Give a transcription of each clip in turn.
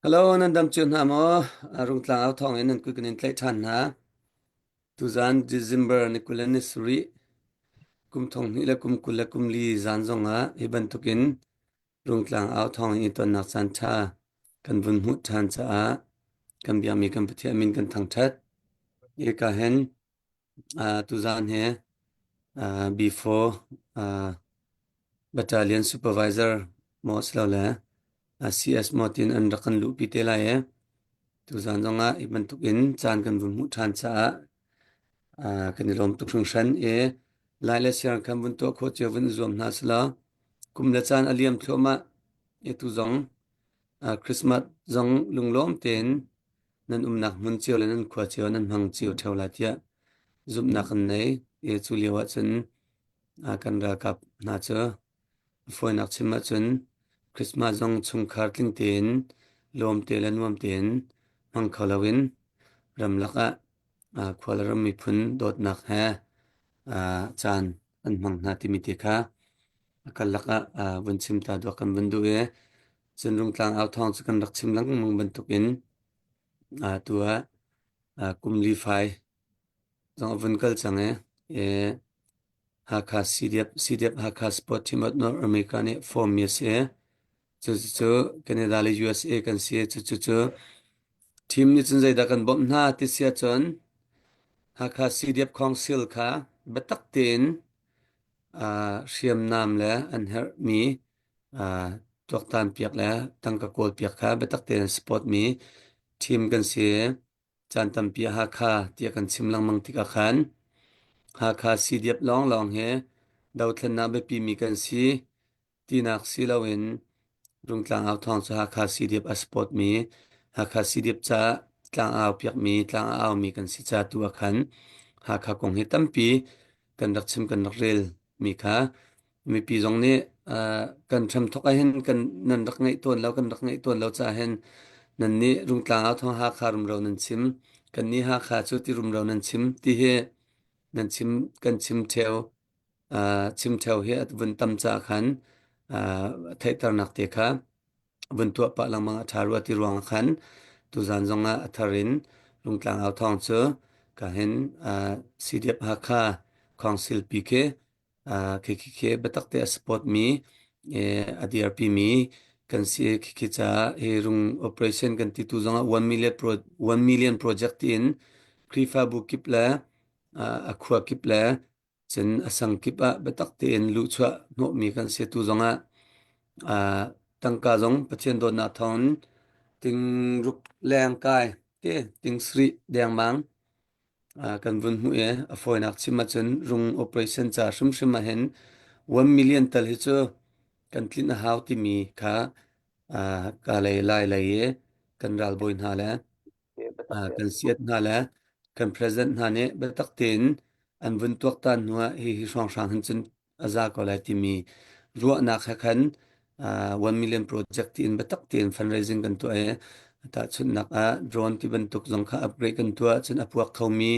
Hello, nan dam cio hna maw? Rungtlang au thawng in nan kut kan in tlaih ṭhan hna. Tuzan December ni 20 le ni sarih kum thong hnih le kum 20 le kum li zan zongah hi bantukin Rungtlang au thawng in i tonnak caan ṭha kan vun hmuh ṭhan caah kan biakmi kan Pathian min kan thangṭhat. Hika hin tuzan hi before Battalion Supervisor maw silole CS maw tiin an rak kan luhpi te lai i tuzan zongah hi bantukin caan kan vun hmuh ṭhan caah kan i lawm tuk hringhran i lai le siang khan vun tuah khawh cio vun i zuam hna selaw kum le caan a liam thluahmah i tu zong Christmas zong lunglawm tein nan umnak hmun cio le nan khua cio nan hmang cio ṭheo lai tiah zumhnak kan nei i cu lio ahcun kan ralkap hna cu a fawinak chim ahcun Christmas zong chungkhar tling tein lawm te le nuam tein hmang kho loin ramlak ah khua le ram miphun dawtnak he caan an hmang hna timi te kha a karlak ah vun chim ta duak kan vun duh i cun Rungtlang au thawng cu kan rak chim lengmang bantukin tu ah kum li fai zong a vun kal cang i Hakha CDF, CDF Hakha Sport Team of North America nih form mi a si. Cucu Canada le USA kan si. Cucu cu team nih cun zeidah kan bawmh hna ti si ahcun Hakha CDF Council kha biatak tein hriamnam le an herhmi tuaktan piak le tangka kawl piak kha biatak tein support mi team kan si. Caan tampi ah Hakha tiah kan chim lengmang tikah khan Hakha CDF lawnglawng hi dothlennak biapi mi kan si tinak si loin Rungtlang au thawng cu Hakha CDF a support mi Hakha CDF caah tlang au piakmi tlang a aumi kan si ca tu ah khan Hakha kong hi tampi kan rak chim kan rak rel mi kha mipi zong nih kan hramthawk ah hin kan nan rak ngeih tawn lo kan rak ngeih tawn lo caah hin nan nih Rungtlang ah thawng Hakha rumro nan chim kan nih Hakha cu ti rumro nan chim ti hi nan chim kan chim theo chim theo hi a vun tam caah khan theihternak te kha vun tuah pah lengmang a ṭha rua ti ruang ah khan tuzan zong ah a thar in Rungtlang au thawng cu ka hin CDF Hakha Council pi khi khi biatak te a support mi a dirpi mi kan si khi caah hi rung operation kan ti tu zong ah 1 million pro 1 million project tiin Khrihfabu kip le a khua kip le cun a sang kip ah biatak tein luhchuah hnawhmi kan si tu zong ah tangka zong Pathian dawtnak thawng ting ruk leng kai te ting sarih dengmang kan vun hmuh i a fawinak chim ahcun rung operation ca hrimhrim ah hin 1 million tal hi cu kan tlinh a hau timi kha ka lei lai lei i kan ralbawi hna le kan siat hna le kan president hna nih biatak tein an vun tuaktan hnu ah hi hi hrawnghrang hin cun a za ko lai timi ruahnak he khan 1 million project tiin biatak tein fundraising kan tuah i tahchunhnak ah drone ti bantuk zong kha upgrade kan tuah cun a puak khomi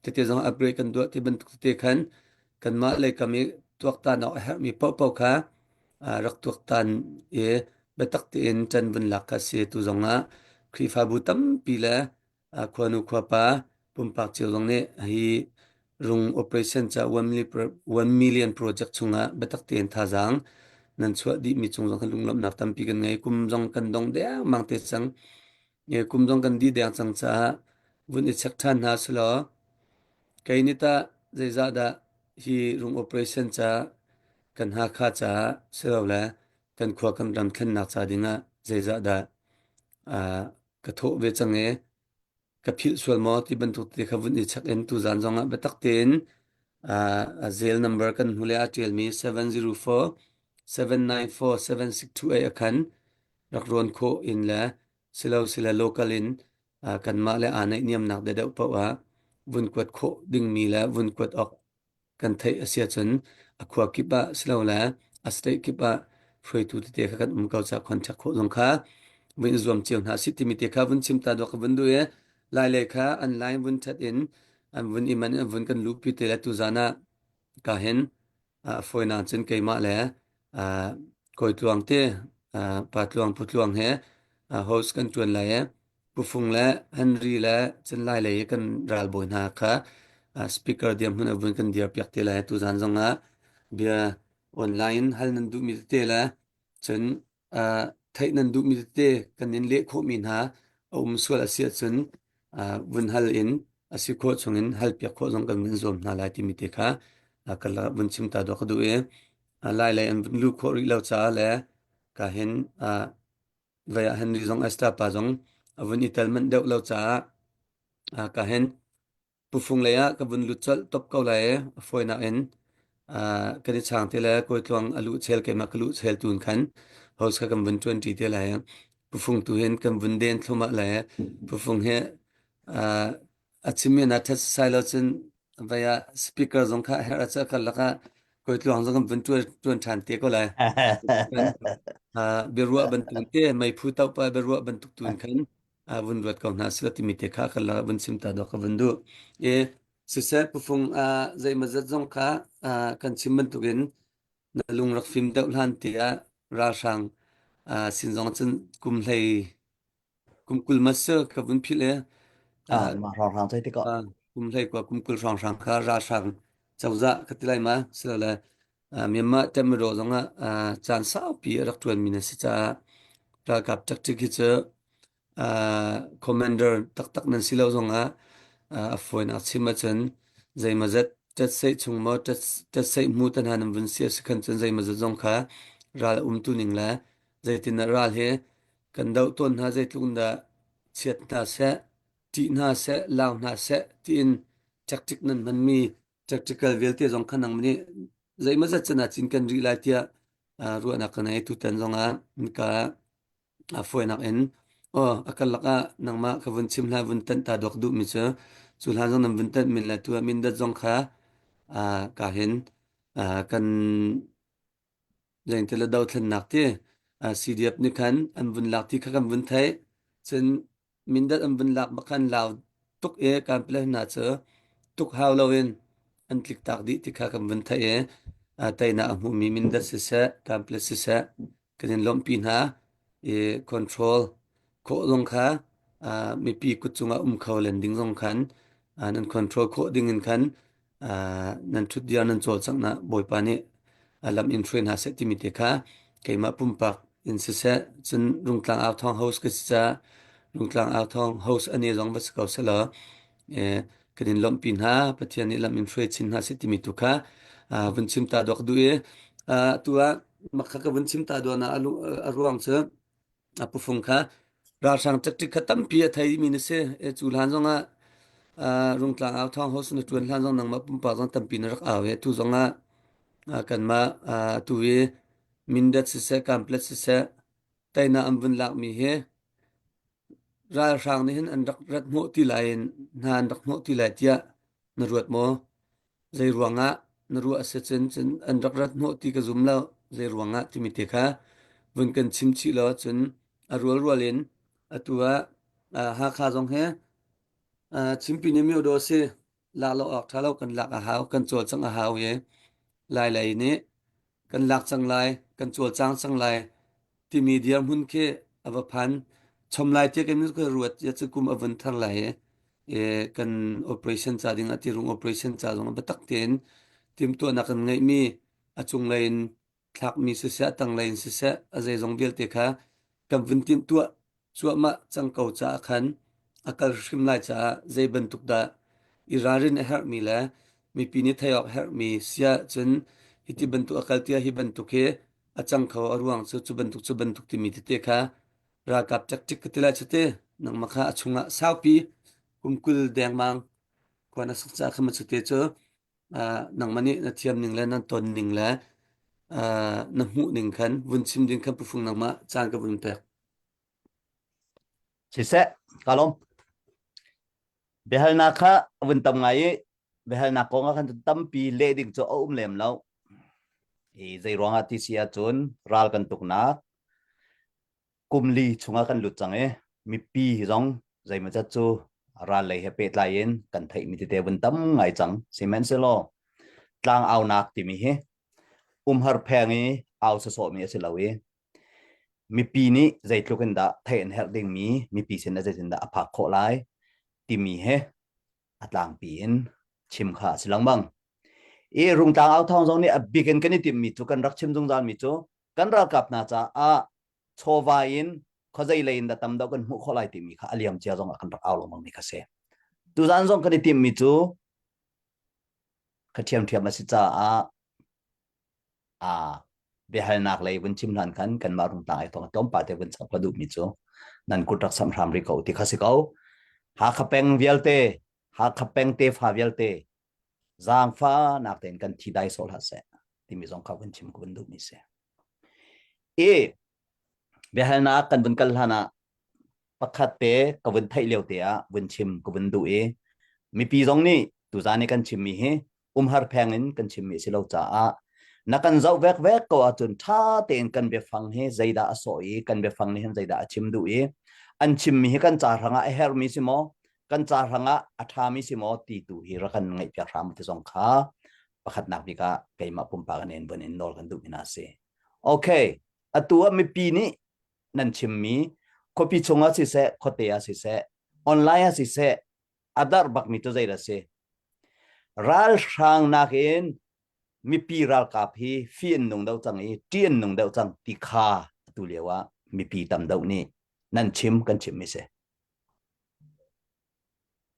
tete zong upgrade kan tuah ti bantuk tete khan kanmah lei kam i tuaktan awk a herhmi paohpaoh kha rak tuaktan i biatak tein ṭan vun lak kha si. Tu zong ah Khrihfabu tampi le khuanu khuapa pumpak cio zong nih hi rung operation ca 1 million project chungah biatak tein thazaang nan chuah dihmi cung zong khan lunglawmhnak tampi kan ngei. Kum zong kan dong dengmang te cang. Kum zong kan dih deng cang caah vun i check ṭhan hna selaw kei nih tah zeizah dah hi rung operation ca kan Hakha caah silole kan khua kan ram thlennak ca dingah zeizah dah ka thawh ve cang i ka philh sual maw ti bantuk te kha vun i check in tuzan zongah biatak tein a zel number kan hnu le a ṭialmi 704 794 7628 a khan rak rawn khawh in le silo sile local in kanmah le aa naihniamnak deuh paoh ah vun kuat khawh dingmi le vun kuat awk kan theih a si ahcun a khua kip ah silole a state kip ah hruaitu tete kha kan um ko caah contact khawh zong kha vun i zuam cio hna sih timi te kha vun chim ta dawh ka vun duh i lai lei kha an line vun that in an vun i man in an vun kan luhpi te le tuzan ah ka hin a fawinak cun keimah le kawi tluang te pa tluang pu tluang he. Host kan ṭuan lai i Pu Fung le Henry le cun Lai lei i kan ralbawi hna kha speaker dirhmun a vun kan dirpiak te lai. Tuzaan zongah bia online in hal nan duhmi tete le cun theih nan duhmi tete kan in leh khawhmi hna a um sual a si ahcun vun hal in a si khawh chungin halpiak khawh zong kan vun zuam hna lai timi te kha ka vun chim ta dawh ka duh i Lai lei an vun luh khawh rih lo caah le ka hin Vai ah Henry zong Esther pa zong a vun i tel manh deuh lo caah ka hin pufung lei ah ka vun lut colh top ko lai i a fawinak in kan i chang te le kawi tluang a luh chel keimah ka luh chel tun khan host kha kan vun ṭuan ṭi te lai pufung tu hin kan vun den thlumah lai pufung hi a chimmi na ṭhat sai lo cun vai ah speaker zong kha herh a ca kar lakah kawi tluang zong kan vun ṭuan ṭuan ṭhan te ko lai biaruah bantuk te meiphu topa biaruah bantuk tun khan vun ruat ko hna sila timi te kha kan lakah vun chim ta dawh ka vun duh. I siseh pufung zeimawzat zong kha kan chim bantukin na lung rak fim deuh hlan tiah ralhrang sin zong cun kum hlei kum 20 ma si ka vun philh i Ah, mah hrawnghrang cai tikah. kum hlei kua kum 20 hrawnghrang kha ralhrang cozah ka ti lai ma silole Myanmar Tatmadaw zongah caan saupi a rak ṭuanmi na si caah ralkap tactic hi cu commander taktak nan si lo zongah a fawinak chim ahcun zeimawzat ṭatseih chung maw ṭatseih hmu te hna nan vun si a si khan cun zeimawzat zong kha ral a umtu ning le zeitindah ral hi kan doh tawn hna zeitluk in dah chiat hna seh ṭih hna seh lau hna seh tiin tactic nan hmanmi tactical vialte zong kha nang nih zeimawzat can ah cin kan rih lai tiah ruahnak ka nei tutan zongah ka a fawinak in aw a karlak ah nangmah ka vun chim hla vun tanh ta dawk duhmi cu cu hlan zong nan vun tanh min le tu ah mindat zong kha ka hin kan lengte le dothlennak ti CDF nih khan an vun lak ti kha kan vun theih cun Mindat an vun lak bak khan lau tuk i kan pale hna cu tuk hau loin an tliktak dih ti kha kan vun theih i teinak a hmumi Mindat siseh kanpale siseh kan in lawmhpi hna i control khawh zong kha mipi kut cungah um kho len ding zong khan nan control khawh ding in khan nan ṭhutdir nan cawlcanghnak Bawipa nih lam in hruai hna seh timi te kha keimah pumpak in siseh cun Rungtlang Authawng host ka si caah Rungtlang Authawng host ani zong va si ko selaw kan in lawmhpi hna Pathian nih lam in hruai chin hna seh timi tu kha vun chim ta dawk duh i tu ah makha ka vun chim ta dawh na a ruang cu A pufung kha ralhrang tactic kha tampi a theimi na si. E, cu hlan zongah uh, Rungtlang au thawng host na ṭuan hlan zong nangmah pumpak zong tampi na rak au i tu zongah uh, kanmah uh, tu i Mindat siseh, Kanplet siseh, teinak an vun lakmi hi ralhrang nih hin an rak rat hnawh ti lai in hna an rak hnawh ti lai tiah na ruat maw? Zei ruangah na ruah a si cun cun an rak rat hnawh ti ka zum lo. Zei ruangah timi te kha vun kan chim chih law cun a rualrual in atu ah Hakha zong hi Chimpi nih myo daw si lak lo awk ṭha lo kan lak a hau kan cawlcangh a hau i Lai lei nih kan lak cang lai kan cawlcang cang lai timi dirhmun khi a va phan chom lai tiah kan ka ruat ya cu kum a vun thar lai i kan operation ca ding ah tirung operation ca zong biatak tein timhtuahnak kan ngeihmi a cunglei in thlakmi siseh a tanglei in siseh a zeizong vialte kha kan vun timhtuah cuahmah cang ko caah khan a kal hrim lai caah zei bantuk dah i ralrin a herhmi le mipi nih theih awk herhmi siah cun hiti bantuk a kal tiah hi bantuk hi a cang kho a ruang cu cu bantuk cu bantuk timi tete kha ralkap tactic ka ti lai cu te nangmah kha a chungah saupi kum 20 dengmang khua na sak caah kha ma cu te cu nangmah nih na thiam ning le nan ton ning le na hmuh ning khan vun chim ding khan pufung nangmah caan ka vun pek. Siseh, ka lawm. Biahalnak kha vun tam ngai i biahalnak kong ah khan tampi leh ding cu a um lem lo. I zei ruangah ti si ahcun ral kan tuknak kum li chungah kan lut cang i mipi zong zeimawzat cu ral lei he pehtlai in kan theihmi tete vun tam ngai cang. Sihmanhsehlaw tlang aunak timi hi umhar pheng i au sawsawhmi a si lo i. Mipi nih zeitluk in dah theih an herh dingmi mipi sin ah zeitin dah a phak khawh lai timi he a tlangpi in chim kha a si lengmang. I Rungtlang Authawng zong nih a bik in kan i timhmi cu kan rak chim zungzalmi cu kan ralkap hna caah chawva in khuazei lei in dah tam deuh kan hmuh khawh lai timi kha a liam cia zong ah kan rak au lengmang mi kha si. Tuzaan zong kan i timhmi cu kha ṭhiamṭhiam a si caah a biahalnak lei vun chim hlan khan kanmah Rungtlang ai thawng tlawmpal te vun chap ka duhmi cu nan kut rak samh hram rih ko ti kha si ko. Hakha peng vialte, Hakha peng tefa vialte zaangfahnak tein kan thi dai sawh hlah seh timi zong kha vun chim ka vun duhmi si. I biahalnak kan vun kal hlan ah pakhat te ka vun theih lio te ah vun chim ka vun duh i mipi zong nih tuzaan i kan chimmi hi umhar pheng in kan chimmi a si lo caah na kan zoh vek vek ko ahcun ṭha tein kan biafang hi zeidah a sawh i kan biafang nih hin zeidah a chim duh i an chimmi hi kan ca hrangah a herhmi si maw kan ca hrangah a ṭhami si maw ti tu hi rak kan ngaihpiak hram ti zong kha pakhatnak bik ah keimah pumpak in vun in nawl kan duh mi hna si. Okay, atu ah mipi nih nan chimmi khuapi chungah siseh khuate ah siseh online ah siseh a darh bakmi cu zeidah si ralhrang nakin mipi ralkap hi fi an nung deuh cang i ṭih an nung deuh cang ti kha atu lio ah mipi tam deuh nih nan chim kan chimmi si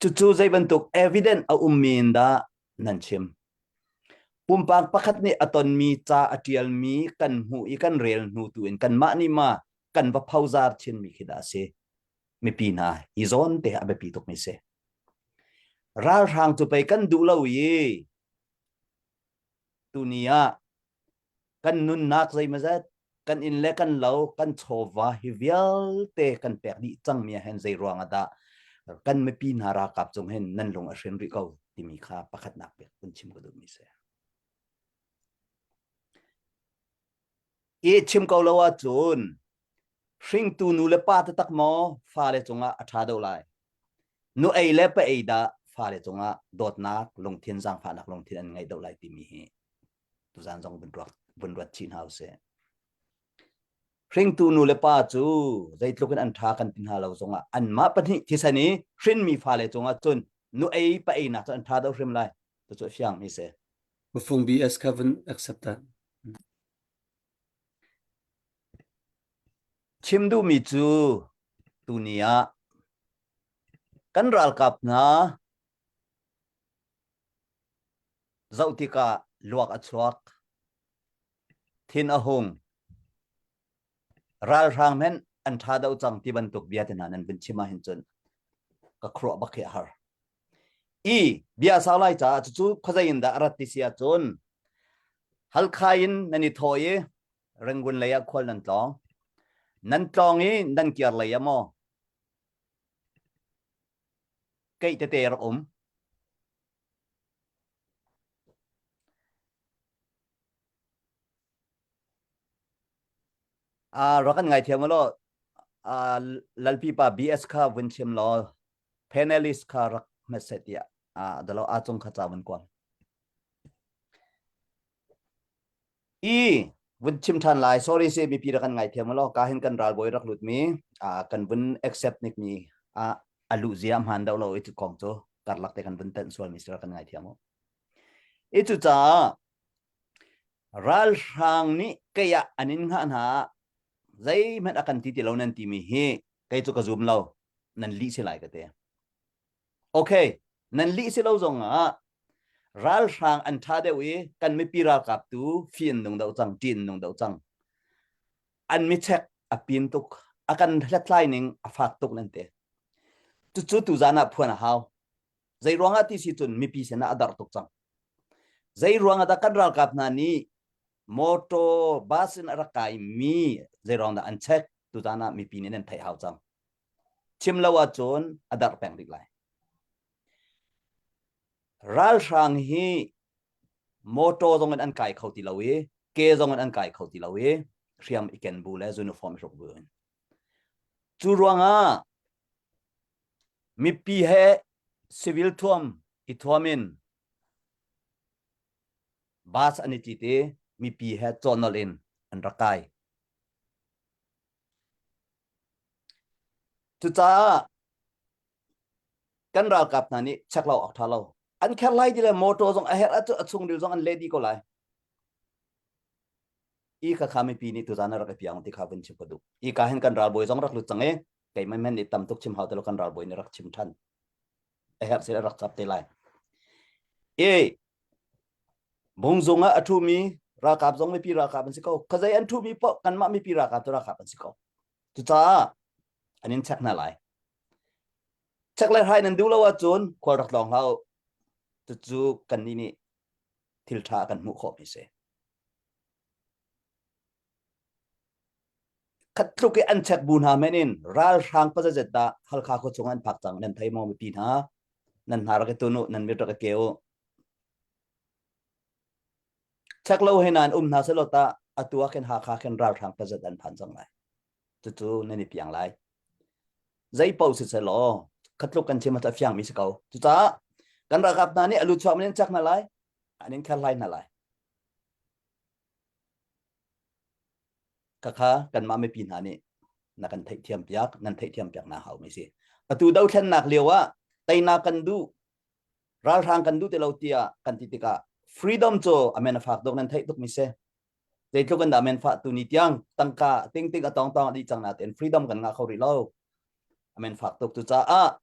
cucu zei bantuk evidence a ummi in dah nan chim pumpak pakhat nih a tonmi ca a ṭialmi kan hmuh i kan rel hnu tu in kanmah nih ma kan va phozar chinmi khi dah a si mipi hna hi zawn te a biapi tukmi si ralhrang cu pei kan duh lo i tuni ah kan nunnak zeimazat kan inn le kan lo kan chawva hi vialte kan pek dih cangmi ah hin zei ruang ah dah kan mipi hna ralkap cung hin nan lung a hrin rih ko timi kha pakhatnak bik vun chim ka duhmi si. I chim ko lo ahcun hringtu nu le pa taktak maw fale cungah a ṭha deuh lai nu ei le pa ei dah fale cungah dawtnak lungthin zaangfahnak lungthin an ngeih deuh lai timi hi tuzan zong vun ruak vun ruat chih hna usih hringtu nu le pa cu zeitluk in an ṭha kan ti hna lo zongah anmah pahnih thisen i hrinmi fale cungah cun nu ei pa ei nak cu an ṭha deuh hrim lai tu cu fiang mi si Bafung BS kha vun accept ta. Chim duhmi cu tuni ah kan ralkap hna zoh tikah luak a chuak, thin a hung, ralhrang hmanh an ṭha deuh cang ti bantuk bia te hna nan vun chim ahhin cun ka khuaruah bak hi a har. I bia sau lai caah cucu khuazei in dah a rat ti si ahcun Halkha in nan i thawh i Rangoon lei ah khual nan tlawng. Nan tlawng i nan kir lei ah maw keih tete rak um. Uh, rak kan ngaithiam law uh, lalpi pa BS kha vun chim law panelist kha rak hmet tiah uh, dalo a cung kha ca vun kuam. I vun chim ṭhan lai sorry si mipi rak kan ngaithiam law ka hin kan ralbawi rak lut mi kan vun accept nik mi a luh zia hmaan deuh lo i cu kong cu karlak te kan vun tenh sual mi si rak kan ngaithiam u. I cu caah ralhrang nih kei ah an in hngah hna zeihmanh a kan ti ti lo nan ti mi hi kei cu ka zum lo nan lih si lai ka ti. Okay, nan lih si lo zong ah ralhrang an ṭha deuh i kan mipi ralkap tu fi an nung deuh cang, ṭi an nung deuh cang. An michek a pin tuk, a kan hlathlai ning a fak tuk nan ti. Cucu tuzan ah phuan a hau. Zei ruangah ti si cun mipi sinah a darh tuk cang. Zei ruangah dah kan ralkap hna nih motor bus in a rak kai mi zei ruang dah an check tuzan ah mipi nih nan theih hau cang. Chim lo ahcun a darh peng rih lai. Ralhrang hi motor zong in an kai kho ti lo i ke zong in an kai kho ti lo i hriam i ken bu le uniform i hruk bu in. Cu ruangah mipi he civil thuam i thuam in bus an i cit i mipi he cawhnolh in an rak kai. Cucaah kan ralkap hna nih check lo awk ṭha lo. An kher lai ti le motor zong a herh ahcun a chungril zong an leh dih ko lai. I kha kha mipi nih tuzan a rak i piang ti kha vun chim ka duh. I ka hin kan ralbawi zong rak lut cang i keimah men nih tam tuk chim hau te lo kan ralbawi nih rak chim ṭhan. A herh sin a rak chap te lai. I bungzung ah a ṭhumi ralkap zong mipi ralkap an si ko. Khuazei an ṭhumi paoh kanmah mipi ralkap cu ralkap an si ko. Cucaah an in check hna lai. Check le hrai nan duh lo ahcun khual rak tlawng hlah u. Cucu kannih nih thil ṭha kan hmuh khawhmi si. Khat tluk i an check bu hna men in ralhrang pazazet dah Halkha khua chung an phak cang nan thei maw mipi hna nan hna rak i tun u nan mit rak i ke u check lo he nan um hna selaw ta atu ah khin Hakha khin ralhrang pazat an phan cang lai cucu nan i piang lai zei paoh si selaw khatluk kan chim a fiang mi si ko cucaah kan ralkap hna nih a lu chuak men in check hna lai an in kher lai hna lai Khakha kanmah mipi hna nih na kan theihthiam piak, nan theihthiam piak na hau mi si. Atu dothlennak lio ah teinak kan duh, ralhrang kan duh ti lo tiah kan ti tikah freedom cu amen a fak dok nan theih tuk mi si. Zeitluk in dah amen fah tu ni tiang tangka ting ting a tong tong a dih cang natein freedom kan ngah kho rih lo. Amen fak tuk cu caah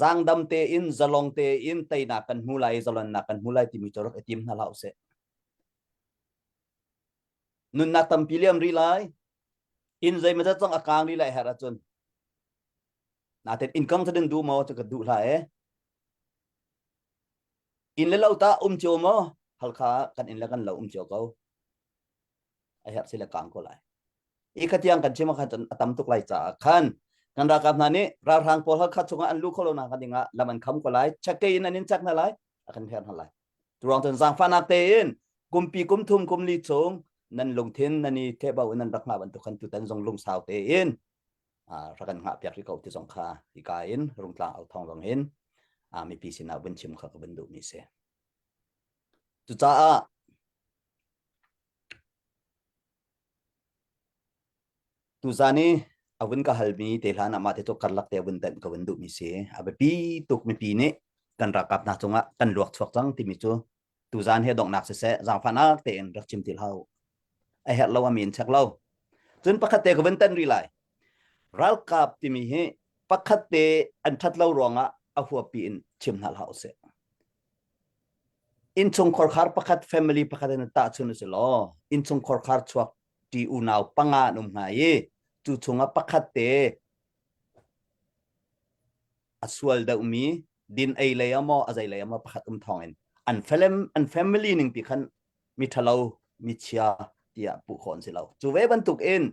zaangdam tein zalong tein teinak kan hmu lai zalonnak kan hmu lai timi cu rak i tim hna hlah usih. Nunnak tampi liam rih lai. Inn zeimawzat zong a kaang rih lai herh ahcun. Natin inn kang cu duh maw cu ka duh hlah e. Inn le lo tah um cio maw? Halkha kan inn le kan lo um cio ko. A herh si le kaang ko lai. I khatiang kan chim ah khan a tam tuk lai caah khan kan ralkap hna nih ralhrang pawl Halkha chungah an luh kho lo nak ding ah lam an kham ko lai. Check in an in check hna lai. A kan her hna lai. Turuang cun zaangfahnak tein kumpi kum thum kum li chung nan lungthin nan i thehbo in nan rak hngah bantuk khan tutan zong lungsau tein rak kan hngah piak rih ko ti zong kha hika in rungtlang au thawng zong hin mipi sinah vun chim kha ka vun duhmi si. Cucaah Tuzan i a vun ka halmi te hlan ah mah te cu karlak te a vun tenh ka vun duhmi si. A biapi tuk mipi nih kan ralkap hna cungah kan luak chuak cang timi cu tuzan he donghnak siseh zaangfahnak tein rak chim ti hlah u. A herh lo a min check lo. Cun pakhat te ka vun tenh rih lai. Ralkap timi hi pakhat te an ṭhat lo ruangah a huapi in chim hna hlah usih. Innchung khorkhar pakhat family pakhat in tahchun usih law innchung khorkhar chuak ṭi unau panga an um hna i cu chungah pakhat te a sual deuhmi din ei lei ah maw a zei lei ah maw pakhat um thawng in an felem an family ning pi khan mi ṭhalo mi chia tiah puh khawh an si lo cu ve bantuk in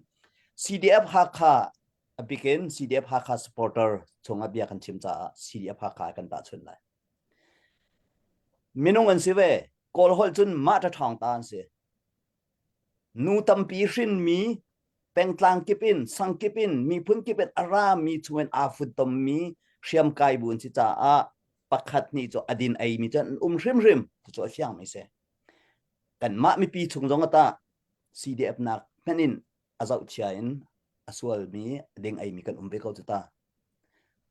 CDF Hakha a bikin CDF Hakha supporter chungah bia kan chim caah CDF Hakha kan tahchunh lai minung an si ve kawl holh cun mah ṭha ṭhawng ta an si Nu tampi hrinmi, pengtlang kip in, sang kip in, miphun kip in a rami chungin aa funtommi hriamkai bu an si caah pakhat nih cu a din eimi cu an um hrimhrim cu a fiangmi si. Kanmah mipi chung zong ata CDF nak hmanh in a zohchia in a sualmi a ding eimi kan um ve ko cu ta.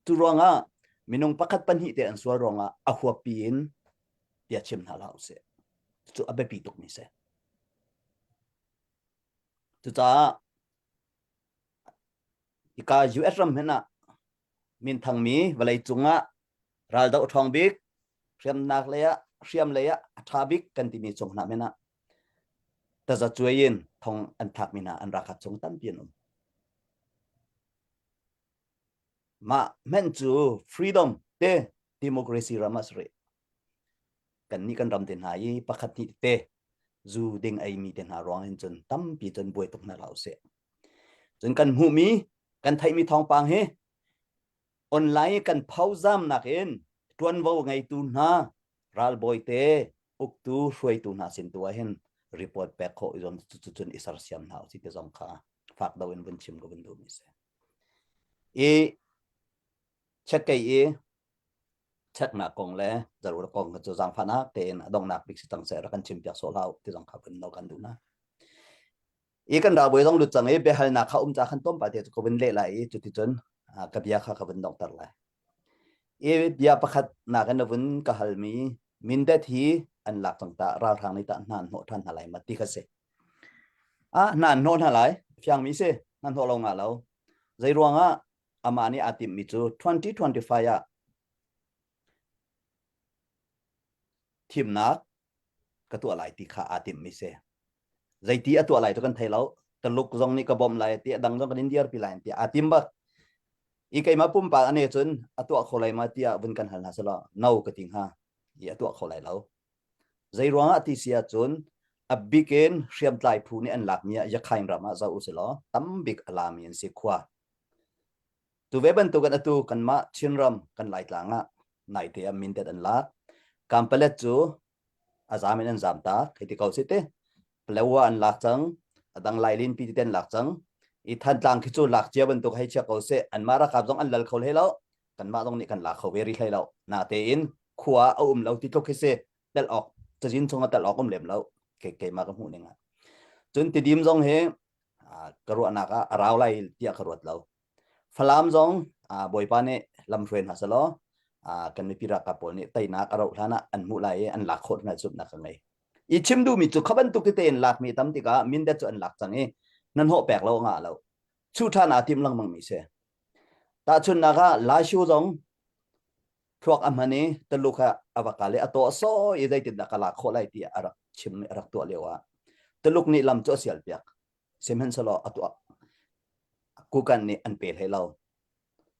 Cu ruangah minung pakhat pahnih te an sual ruangah a huappi in bia chim hna hlah usih. Cu a biapi tukmi si. Cucaah hika US ram hin ah minthangmi vawleicung ah raldoh ṭhawng bik hriamnak lei ah hriam lei ah a ṭha bik kan timi chung hna men ah tazacuai in thong an thlakmi hna an ralkap chung tampi an um. Mah hmenh cu freedom te democracy ram ah si rih. Kannih kan ram te hna i pakhat hnih te zu ding eimi te hna ruang hin cun tampi cun buai tuk hna hlah usih. Cun kan hmuhmi, kan theihmi thawngpang hi online kan phozamnak in ṭuanvo ngeitu hna ralbawi te uktu hruaitu hna sin tu ah hin report pek khawh i zuam cu cun i sersiam hna usih ti zong kha fak do in vun chim ka vun duhmi si. I check kei i checknak kong le zarur kong cu zaangfahnak tein a donghnak bik si cang seh rak kan chim piak sawh hlah ti zong kha vun no kan duh na. I kan ralbawi zong lut cang i biahalnak kha um ca khan tlawmpal te cu ka vun leh lai i cuticun Ka bia kha ka vun donghter lai. I bia pakhat nak in na vun ka halmi Mindat hi an lak cang ta ralhrang nih tah hna an hnawh ṭhan hna lai ma ti kha si. Ah hna an hnawh hna lai fiangmi si hna hnawh lo nga lo. Zei ruangah amah nih aa timhmi cu 2025 ah thimnak ka tuah lai ti kha aa timhmi si. Zeiti a tuah lai cu kan thei lo. Taluk zong nih ka bawmh lai ti a dang zong kan in dirpi lai ti aa tim bak. I keimah pumpak ane cun a tuah kho lai ma tiah vun kan hal hna selaw no ka ti hnga. I a tuah kho lai lo. Zei ruangah ti si ahcun a bik in hriamtlai phu nih an lakmi ah Yakhain ram ah zoh usilaw tam bik a lami an si khua. Tu ve bantukin atu kanmah Chinram kan Laitlang ah naite ah mintet an lak. Kampalet cu a zam in an zam tak hei ti ko si te. Palewa an lak cang, a dang Lailin pi tete an lak cang. I Thantlang khi cu lak cia bantuk hei chia ko seh. Anmah ralkap zong an lal kho hlei lo. Kanmah zong nih kan lak kho ve rih hlei lo. Natein khua a um lo ti tluk khi si. Tel awk cazin chung ah tel awk um lem lo. Ke keimah ka hmuh ning ah. Cun Tidim zong hi ka ruahnak ah a rau lai tiah ka ruat lo. Falam zong Bawipa nih lamhruai hna selaw kan mipi ralkap pawl nih teinak a rauh hlan ah an hmuh lai i an lak khawh hna zumhnak ka ngei. I chim duhmi cu kha bantuk tete in lakmi tam tikah Mindat cu an lak cang i nan hawh pek lo ngah lo. Chuh ṭhan aa tim lengmang mi si. Tahchunhnak ah Lashu zong thluak a hman i Tuluk ah a va kal i a tawh sawi i zeitindah ka lak khawh lai ti a rak chim a rak tuah lio ah Tuluk nih lam cu a sial piak. Sihmanhsehlaw a tuah kukan nih an pe hlei lo.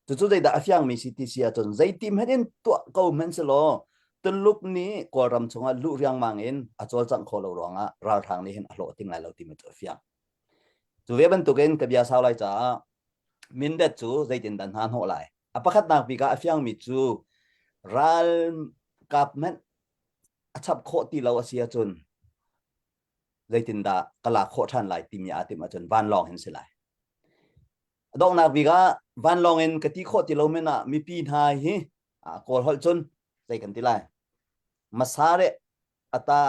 Cucu zeidah a fiangmi si ti si ahcun zeiti hmanh in tuah ko hmanh selaw Tuluk nih Kawlram chungah luh riangmang in a cawlcangh khawh lo ruangah ralhrang nih hin a hlawh ting lai lo timi cu a fiang. Cu ve bantukin ka bia sau lai caah Mindat cu zeitindah hna hnawh lai? A pakhatnak bik ah a fiangmi cu ralkap hmanh a chap khawh ti lo a si ahcun zeitindah ka lak khawh ṭhan lai timi aa timh ahcun vanlawng hin si lai. A donghnak bik ah vanlawng in ka ti khawh ti lo men ah mipi hna hi Kawl holh cun zei kan ti lai masare ata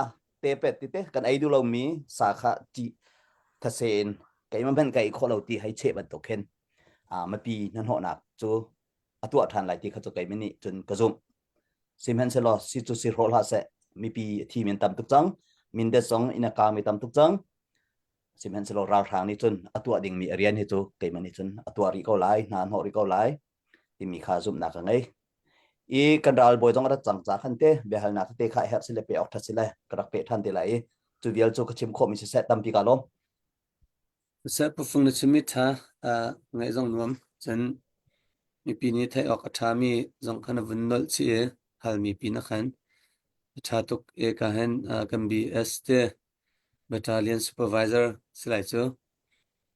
tepet tite kan ei duh lomi sa kha ti thase in keimah hmanh ka ei khawh lo ti hei cheh bantuk khin mipi hnahnawhnak cu a tuah ṭhan lai ti kha cu keimah nih cun ka zumh. Sihmanhsehlaw si cu si hrawh hlah seh mipi a thi men tam tuk cang mindet zong in a kaang mi tam tuk cang sihmanhsehlaw ralhrang nih cun a tuah dingmi a rian hi cu keimah nih cun a tuah rih ko lai hna hnawh rih ko lai timi kha zumhnak ka ngei i kan ralbawi zong a rat cang ca khan te biahalnak te kha herh sile pe awk ṭhat sile ka rak pe ṭhan te lai i cu vial cu ka chim khawhmi siseh tampi ka lawm Seh pufung na chimmi ṭha ngaih zong nuam. Cun mipi nih theih awk a ṭhami zong kha na vun nolh chih i halmi pin ah khan a ṭha tuk i ka hin kan BS te battalion supervisor si lai cu.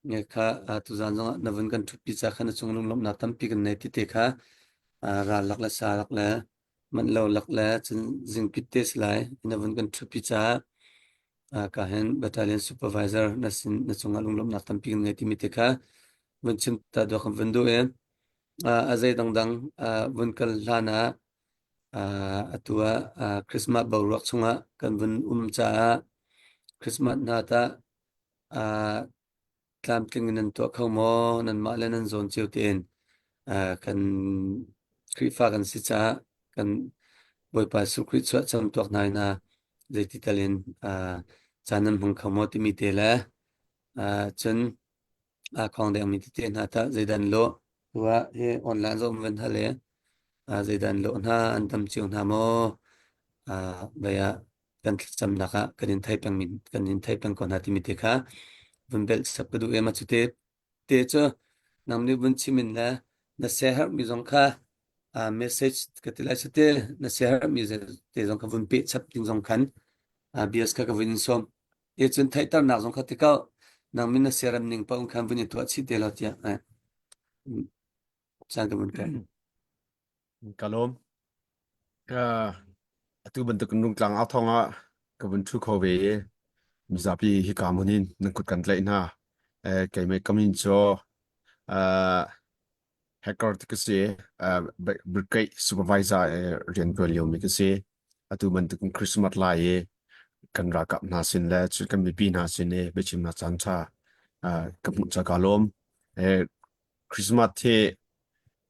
Nge kha tuzaan zongah na vun kan ṭhutpi ca kha na cung lunglawmhnak tampi kan nei ti te kha ral lak le sa lak le manh lo lak le cun zingpit te si lai na vun kan ṭhutpi caah ka hin battalion supervisor na sin na cungah lunglawmhnak tampi kan ngei timi te kha vun chim ta dawh kan vun duh i a zei dangdang vun kal hlan ah atu ah Christmas boruak chungah kan vun um caah Christmas hna tah tlamtling in nan tuah kho maw? Nanmah le nan zawn cio tein kan Khrihfa kan si caah kan Bawipa Jesuh Khrih chuah camtuak hna in zeiti tal in caan nan hmang kho maw timi te le cun aa khawng dengmi tete hna tah zeidan lawh tuah hi online zong van hal i zeidan lawh hna an tam cio hna maw vei ah kan thlacamnak ah kan in thei peng kan in thei peng ko hna timi te kha vun belh sap ka duh em a cu te te cu nang nih vun chim in le na siaherhmi zong kha message ka ti lai te na siaherhmi te zong kha vun peh chap ding zong khan bias kha ka vun in sawm e cun theihternak zong kha ti ko nang min na siaram ning pa khan vun i tuah chih te lo tiah caan ka vun pek Ka lawm. Atu bantuk in Rungtlang au thawng ah ka vun ṭhu kho ve i mizapi hika hmun in nan kut kan tlaih hna. Keimah ka min cu hacker ti ka si. Brigade supervisor rian ṭuan liomi ka si. Atu bantuk in Christmas lai i kan ralkap hna sin le cun kan mipi hna sin i biachimnak caan ṭha ka hmuh ca kaa lawm. Christmas hi.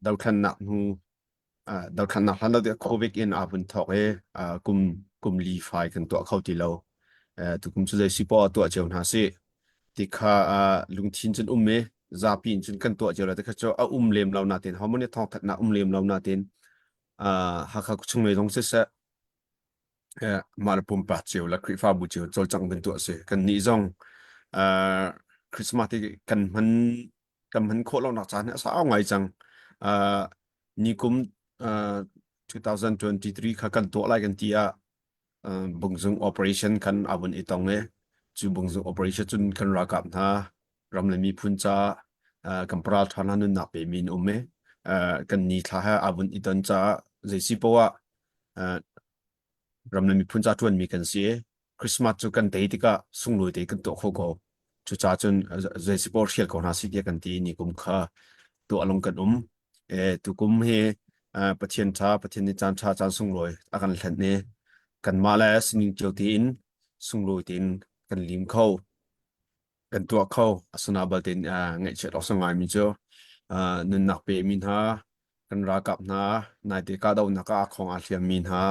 Dothlennak hnu dothlennak hlan lo tiah COVID in aa vun thawk i kum kum li fai kan tuah kho ti lo. Tukum cu zei si poah tuah cio hna sih. Ti kha lungthin cun um i zapi in cun kan tuah cio lo ti kha cu a um lem lo natin homo nih thawngthanhnak um lem lo natin Hakha chung lei zong siseh mah le pumpak cio le Khrihfabu cio cawlcangh bantuk a si. Kannih zong Christmas hi kan hman kan hman khawh lonak caan hi a sau ngai cang. Nikum 2023 kha kan tuah lai kan ti ah bungzung operation kan a vun i tong i cu bungzung operation cun kan ralkap hna ram le miphun ca kan paral ṭha hna nunnak pe mi an um i kan ni thla he a vun i ton caah zei si poah ram le miphun ca ṭuanmi kan si i Christmas cu kan tei tikah sunglawi te kan tuah kho ko. Cucaah cun zei si poah hrial ko hna sih tiah kan ti ni kum kha tuah lung kan um. E, tukum hi Pathian ṭha, Pathian nih caan ṭha, caan sunglawi a kan hlenh i kanmah le sining cio tein sunglawi tein kan lim kho. Kan tuah kho. Asina balte ngaihchiat awk ngaimi cu nunnak pemi hna, kan ralkap hna, naite kahdohnak ah aa khong aa hliammi hna,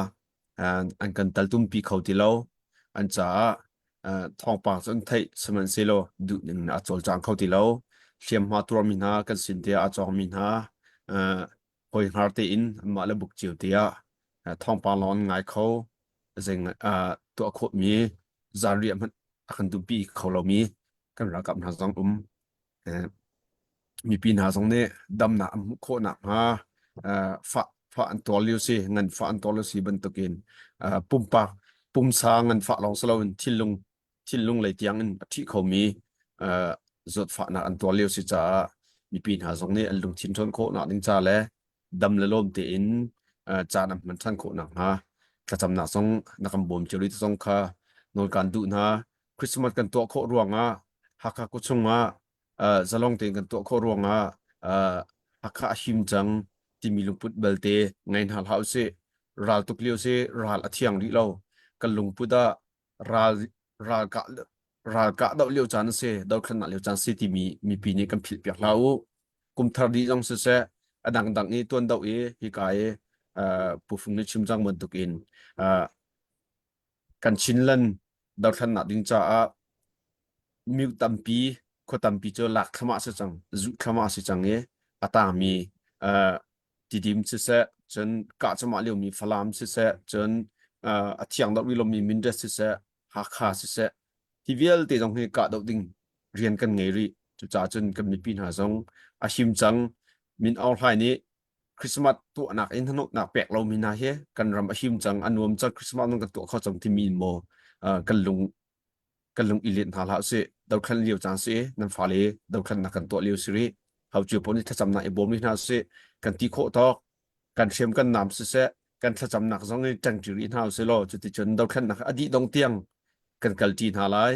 an kan taltumpi kho ti lo. An caah thawngpang cu an theih sihmanhsehlaw duh ning a cawlcang kho ti lo. Hliamhma tuarmi hna, kan sin te ah aa cawngmi hna, hawi hngar tein anmah le buk cio te ah thawngpang lawng an ngai kho. Zei tuah khawhmi zanriah hmanh a kan duhpi kho lomi kan ralkap hna zong um. Mipi hna zong nih damnak an hmuh khawh nakhnga fah fah an tuar lio si, nganfah an tuar lio si bantukin pumpak pumsa nganfah lawng si loin thinlung thinlung lei tiang in a ṭhi khomi zawtfahnak an tuar lio si caah mipi hna zong nih an lungthin ṭhawn khawhnak ding ca le dam le lawm tein caan an hman ṭhan khawh nakhnga thlacamnak zong na kan bawm cio rih zong kha nawl kaan duh hna. Christmas kan tuah khawh ruangah Hakha khuachung ah zalong tein kan tuah khawh ruangah Hakha a him cang timi lungput belte ngei hna hlah usih. Ral tuk lio si ral a thiang rih lo. Kan lungput ah ral ral kah ral kah doh lio caan a si dothlennak lio caan si timi mipi nih kan philh piak hlah u kumthar dih zong siseh a dangdang i tuan doh i hika i Pu Fung nih chim cang bantukin kan Chinland dothlennak ding caah mi tampi khua tampi cu lak thluahmah si cang zuh thluahmah si cang i a tangmi Tidim siseh, cun kah cuahmah liomi Falam siseh, cun a thiang deuh rih lomi Mindat siseh, Hakha siseh, hi vialte zong hi kahdoh ding rian kan ngei rih. Cucaah cun kan mipi hna zong a him cang. Min Aung Hlaing nih Christmas tuahnak in hnahnawhnak pek lomi hna hi kan ram a him cang, a nuam cang, Christmas zong kan tuah kho cang timi in maw kan lung kan lung i let hna hlah usih. Dothlan lio caan si nan fale dothlannak kan tuah lio si rih. Hau cio pawl nih thlacamnak i bawm rih hna usih. Kan ti khawh tawk kan hriam kan nam siseh kan thlacamnak zong i ṭangṭi rih hna usih law cuticun dothlannak a dih dong tiang kan kalṭi hna lai.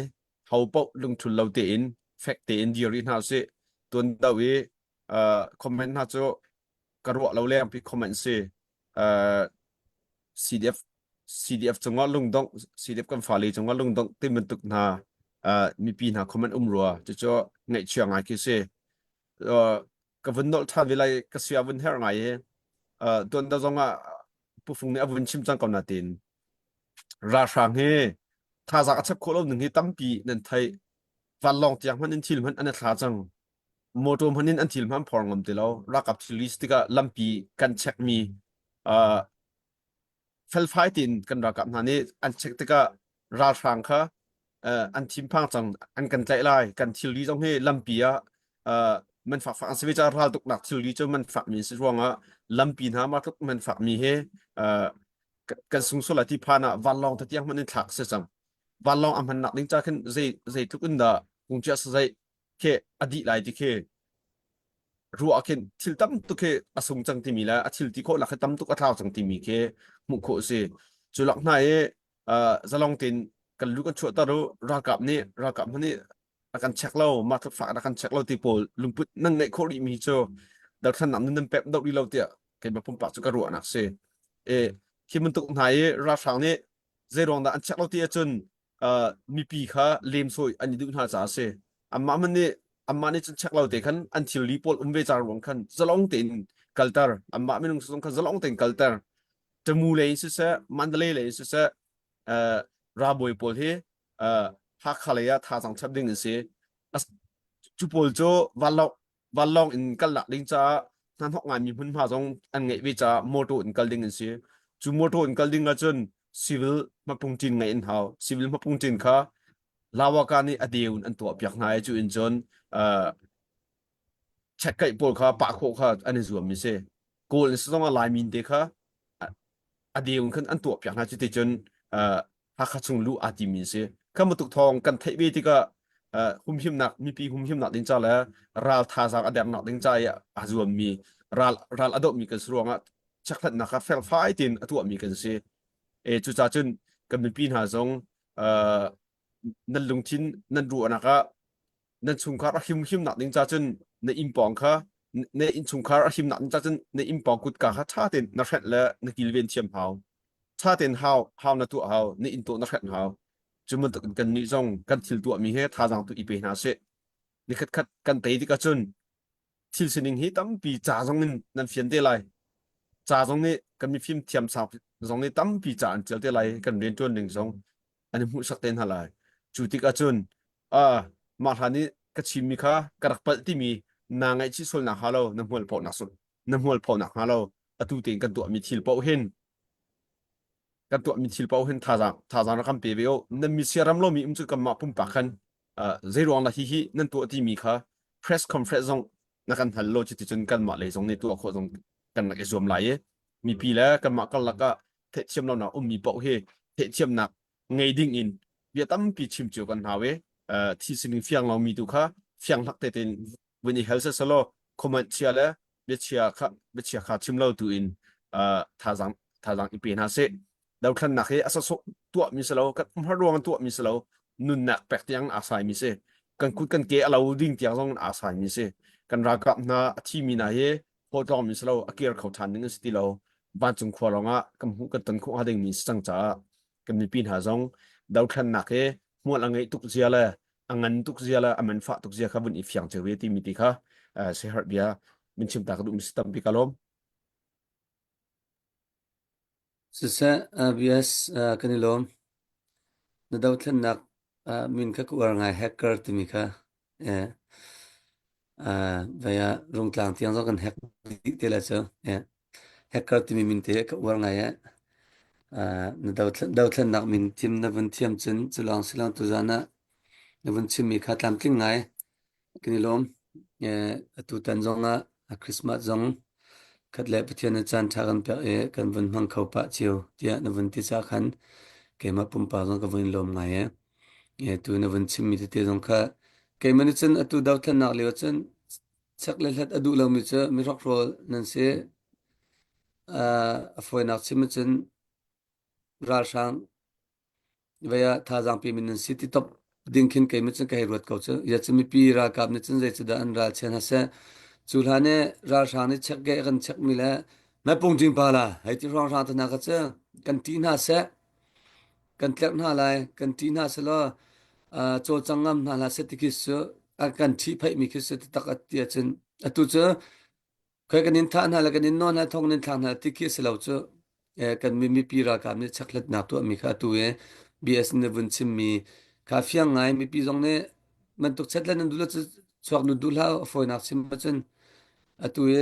Ho paoh lungthul lo tein fek tein dir rih hna usih. Tuan do i comment hna cu ka ruah lo lengpi comment si. CDF CDF cungah lungdongh CDF kan fale cungah lungdongh ti bantuk hna uh, mipi hna comment um rua cucu ngaihchia ngai khi si uh, ka vun nolh ṭhan ve lai ka sia vun herh ngai i uh, tuan da zong ah pufung nih a vun chim cang ko na tin ralhrang hi thazaang a chap khawh lo ning hi tampi nan theih vanlawng tiang hmanh in thil hmanh an i thla cang motor hmanh in an thil hmanh phor ngam ti lo ralkap thil list tikah lampi kan check mi uh, felfai tein kan ralkap hna nih an check tikah ralhrang kha uh, an thinphang cang an kan tlaih lai kan thilri zong hi lampi ah uh, man fak fak an si ve caah ral tuknak thilri cu man fak mi si ruangah lampi hna ma tluk man fak mi he uh, kan sung sual lai ti phan ah vanlawng te tiang hmanh in thlak si cang vanlawng a hmannak ding ca khin zei zei tluk in dah kungcia zei khi a dih lai ti khi ruah khin thil tam tuk khi a sung cang timi le a thil ti khawh lak khi tam tuk a thlau cang timi khi hmuh khawh si cu lak hna i zalong tein kan lu kan chuahter u ralkap nih ralkap hmanh nih a kan check lo mah tluk fak a kan check lo ti pawl lungput nan ngeih khawh rih mi cu dothlannak nun nan pek doh rih lo tiah keimah pumpak cu ka ruahnak si e khi bantuk hna i ralhrang nih zei ruang dah an check lo ti ahcun uh, mipi kha lemsawi an i duh hna caah a si. Anmah man nih anmah nih cun check lo te khan an thilri pawl um ve ca ruang khan zalong tein kalter anmah minung zong kha zalong tein kalter Tamu lei in siseh Mandalay lei in siseh ralbawi pawl hi Hakha lei ah thazaang chap ding an si cu pawl cu vanlawng vanlawng in kalnak ding caah hnahnawk ngaimi hmunhma zong an ngeih ve caah motor in kal ding an si cu motor in kal ding ahcun civil hmapungṭin ngeih an hau civil hmapungṭin kha Lawaka nih a deu in an tuah piak hna i cu in cun chekkaih pawl kha pah khawh kha an i zuam mi si kawl in zong ah Laimi te kha a deu in khan an tuah piak hna cu ti cun Hakha chung luh aa timi si kha bantuk thawng kan theih ve tikah humhimnak mipi humhimnak ding ca le ral thazaang a dernak ding ca i aa zuammi ral ral a dohmi kan si ruangah chekhlatnak kha felfai tein a tuahmi kan si e cucaah cun kan mipi hna zong nan lungthin nan ruahnak ah nan chungkhar a himhimnak ding ca cun na inn pawng kha na innchungkhar a himnak ding ca cun na inn pawng kutka kha ṭha tein na hrenh le na kilven thiam hau ṭha tein hau hau na tuah hau na inn tawh na hrenh hau cu bantuk in kan nih zong kan thil tuahmi he thazaang tu i pe hna sih nikhat khat kan tei tikah cun thil sining hi tampi ca zong in nan fian te lai ca zong nih kan mifim thiam sang zong nih tampi ca an ṭial te lai kan rianṭuan ning zong an i hmuhsak te hna lai cu tikah cun ah mah hlan i ka chimmi kha ka rak palh timi naa ngaihchih sual nak hnga lo na hmual phoh nak na hmual phoh nak hnga lo atu tein kan tuahmi thil paoh hin kan tuahmi thil paoh hin thazaang thazaang rak kan pe ve u nan mi siaram lomi um cu kanmah pumpak khan zei ruang dah hihi nan tuah timi kha press conference zong na kan hal lo cuticun kanmah lei zong nih tuah khawh zong kan rak i zuam lai i mipi le kanmah karlak ah theihthiam lonak ummi paoh hi theihthiamnak ngei ding in bia tampi chim cio kan hau i thi sining fiang lomi tu kha fiang hlak te tein vun i hel selaw comment chia le biachia kha biachia kha chim lo tu in thazaang thazaang i pe hna sih dothlannak hi a sawsawh tuahmi si lo kan umhar ruang tuahmi si lo nunnak pek tiang aa saimi si kan kut kan ke a lo ding tiang zong aa saimi si kan ralkap hna a thimi hna hi hlawtlawngmi si lo a kir kho ṭhan ding an si ti lo vancung khua lawngah kan hmuh kan ton khawh hnga dingmi si cang caah kan mipi hna zong dothlannak hi hmual a ngeih tuk zia le a ngan tuk zia le a man fah tuk zia kha vun i fiang cio ve timi ti kha siaherh bia min chim ta ka duhmi si tampi ka lawm. Siseh, ABS kan i lawm. Na dothlennak min kha ka uar ngai hacker timi kha. Eh, vai ah rungtlang tiang zong kan hack dih te lai cu. Eh, hacker timi min te ka uar ngai eh. Na dothlennak min thim na vun thiam cun cu lawng si lo tuzaan ah na vun chimmi kha tlamtling ngai. Kan i lawm. Atutan zongah a Christmas zong khat le Pathian nih caan ṭha kan pek i kan vun hmang kho pah cio tiah na vun ti caah khan keimah pumpak zong ka vun i lawm ngai e. Tu na vun chimmi tete zong kha keimah nih cun atu dothlennak lio cun chek le hlat a duh lomi cu mi hrokhrawl nan si. A fawinak chim ahcun ralhrang Vei ah thazaang pimi nan si ti top ding khin keimah cun ka hei ruat ko cu. Ya cu mipi ralkap nih cun zeicudah an ral chia hna seh. Cu hlan i ralhrang nih check ge kan check mi le mepung jing pa la hei ti hrawnghrang te hna kha cu kan ṭih hna seh. Kan tlerh hna lai, kan ṭih hna selaw uh, cawlcang ngam hna hlah seh ti khi cu a kan ṭhihphaih mi khi cu taktak a ti ahcun atu cu Khoi kan in thah hna le kan in nawn hna thong in thlak hna ti khi a si lo cu. Eh, kan mipi ralkap nih chekhlatnak tuahmi kha atu i BS nih vun chimmi kha fiang ngai mipi zong nih bantuk chat le nan duh lo cu chuak nu duh hlah a fawinak chim ahcun atu i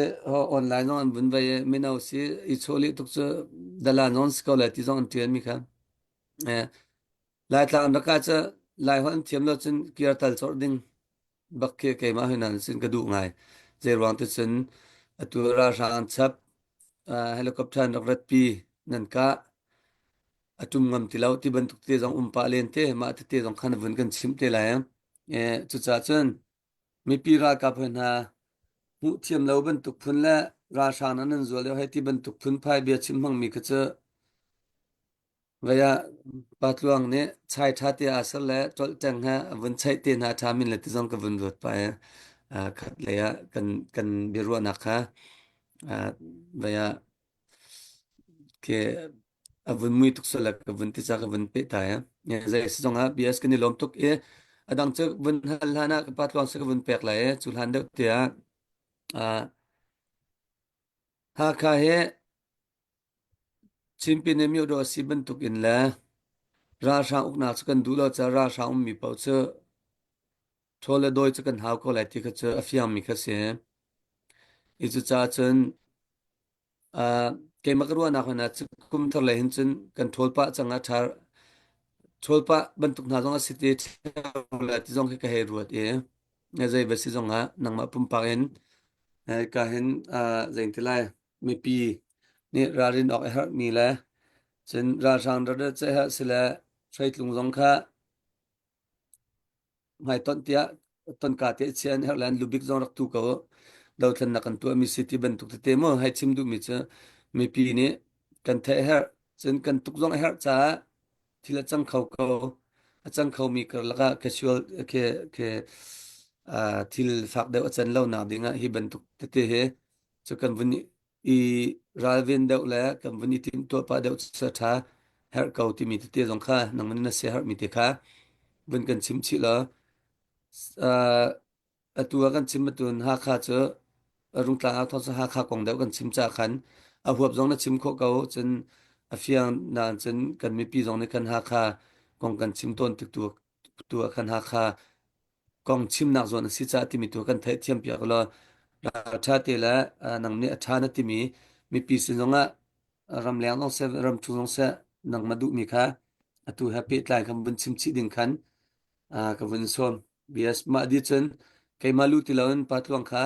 online zong an vun vai i mino si i chawleh tuk cu dalan zong si ko lai ti zong an tial mi kha eh, Laitlang an rak ah cu Laiholh an thiam lo cun kir tal cawrh ding bak khi keimah hi nan sin ka duh ngai. Zei ruang ti cun atu ralhrang an chap helicopter an rak ratpi nan kah a tum ngam ti lo ti bantuk te zong um pah len te mah tete zong khan vun kan chimh te lai. Eh, cucaah cun mipi ralkap hoi hna hmuh thiam lo bantuk phun le ralhrang nan nan zual lio hei ti bantuk phun phai bia chim hmangmi kha cu Vei ah Pa Tluang nih chai ṭha te aa ser le ṭolh he a vun chaih te hna ṭha min le ti zong ka vun ruat pah i khat lei ah kan kan biaruahnak kha vei ah ke a vun mui tuk sual le ka vun ti ca ka vun peh ta i zei si zong ah BS kan i lawm tuk i a dang cu vun hal hlan ah ka Pa Tluang si ka vun pek lai i cu hlan deuh te ah. Hakha hi Chinpin i myodaw a si bantuk in le ralhrang uknak cu kan duh lo caah ralhrang ummi paoh cu ṭhawl le dawi cu kan hau ko lai ti kha cu a fiangmi kha si. I cucaah cun uh, keimah ka ruahnak hmanh ah kum thar lei hin cun kan ṭhawl pah cang ah ṭha ṭhawl pah bantuk hna zong a si te ṭheo ti zong khi ka hei ruat i zei va si zong ah nangmah pumpak in ka hin uh, zei ti lai mipi nih ralrin awk a herhmi le cun ralhrang rat ceih si le hreitlung zong kha hmaitonh tiah tonka te chia an herh le an lubik zong rak tu ko dothlennak kan tuahmi si ti bantuk tete mu hei chim duhmi cu mipi nih kan theih herh cun kan tuk zong a herh caah thil a cang kho ko a cang khomi karlak ah casual ke ke thil fak deuh a can lo nak ding ah hi bantuk tete he cu kan vun i ralven deuh le kan vun i timhtuah pah deuh cu ṭha herh ko timi tete zong kha nangman na sia herhmi te kha vun kan chim chih law uh, atu ah kan chim batun Hakha cu Rungtlang au thawng cu Hakha kong deuh kan chim ca khan a huap zong na chim khawh ko cun a fiang nain cun kan mipi zong nih kan Hakha kong kan chim tawn tik tu tu ah khan Hakha kong chimnak zawn a si caah timi tu kan theihthiam piak law ralṭha te le nang nih a ṭha na timi mipi sin zongah ramleng zong seh ramṭhu zong seh nangmah duhmi kha atu he pehtlai kan vun chim chih ding khan ka vun sawm. Bias mah di cun keimah lu ti loin pa tluang kha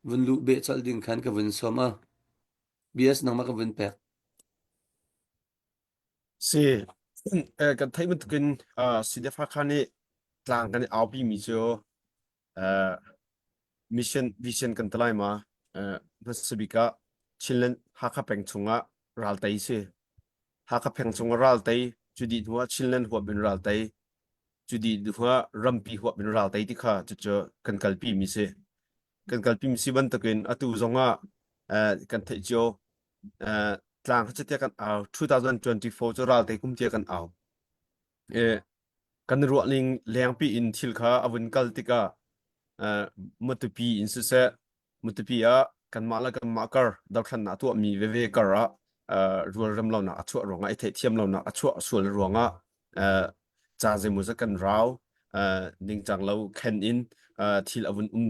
vun luh beh colh ding khan ka vun sawm a. Bias nangmah ka vun pek. Si, eh, kan theih bantukin uh, CDF Hakha nih tlang kan i aupi mi cu uh, mission vision kan ti lai ma uh, hmasa bik ah Chinland Hakha peng chungah ral tei si. Hakha peng chungah ral tei cu dih hnu ah Chinland huap in ral tei cu dih hnu ah rampi huap in ral tei ti kha cucu kan kalpi mi si. Kan kalpi mi si bantukin atu zongah uh, kan theih cio tlang kha tiah kan au 2024 cu ral te kum tiah kan au e kan ruah ning lengpi in thil kha a vun kal tikah matupi in siseh matupi ah kanmah le kanmah kar dothlannak tuahmi veve kar ah rualrem lonak a chuah ruangah i theihthiam lonak a chuah sual ruangah ca zeimawzat kan rau ningcang lo khen in thil a vun um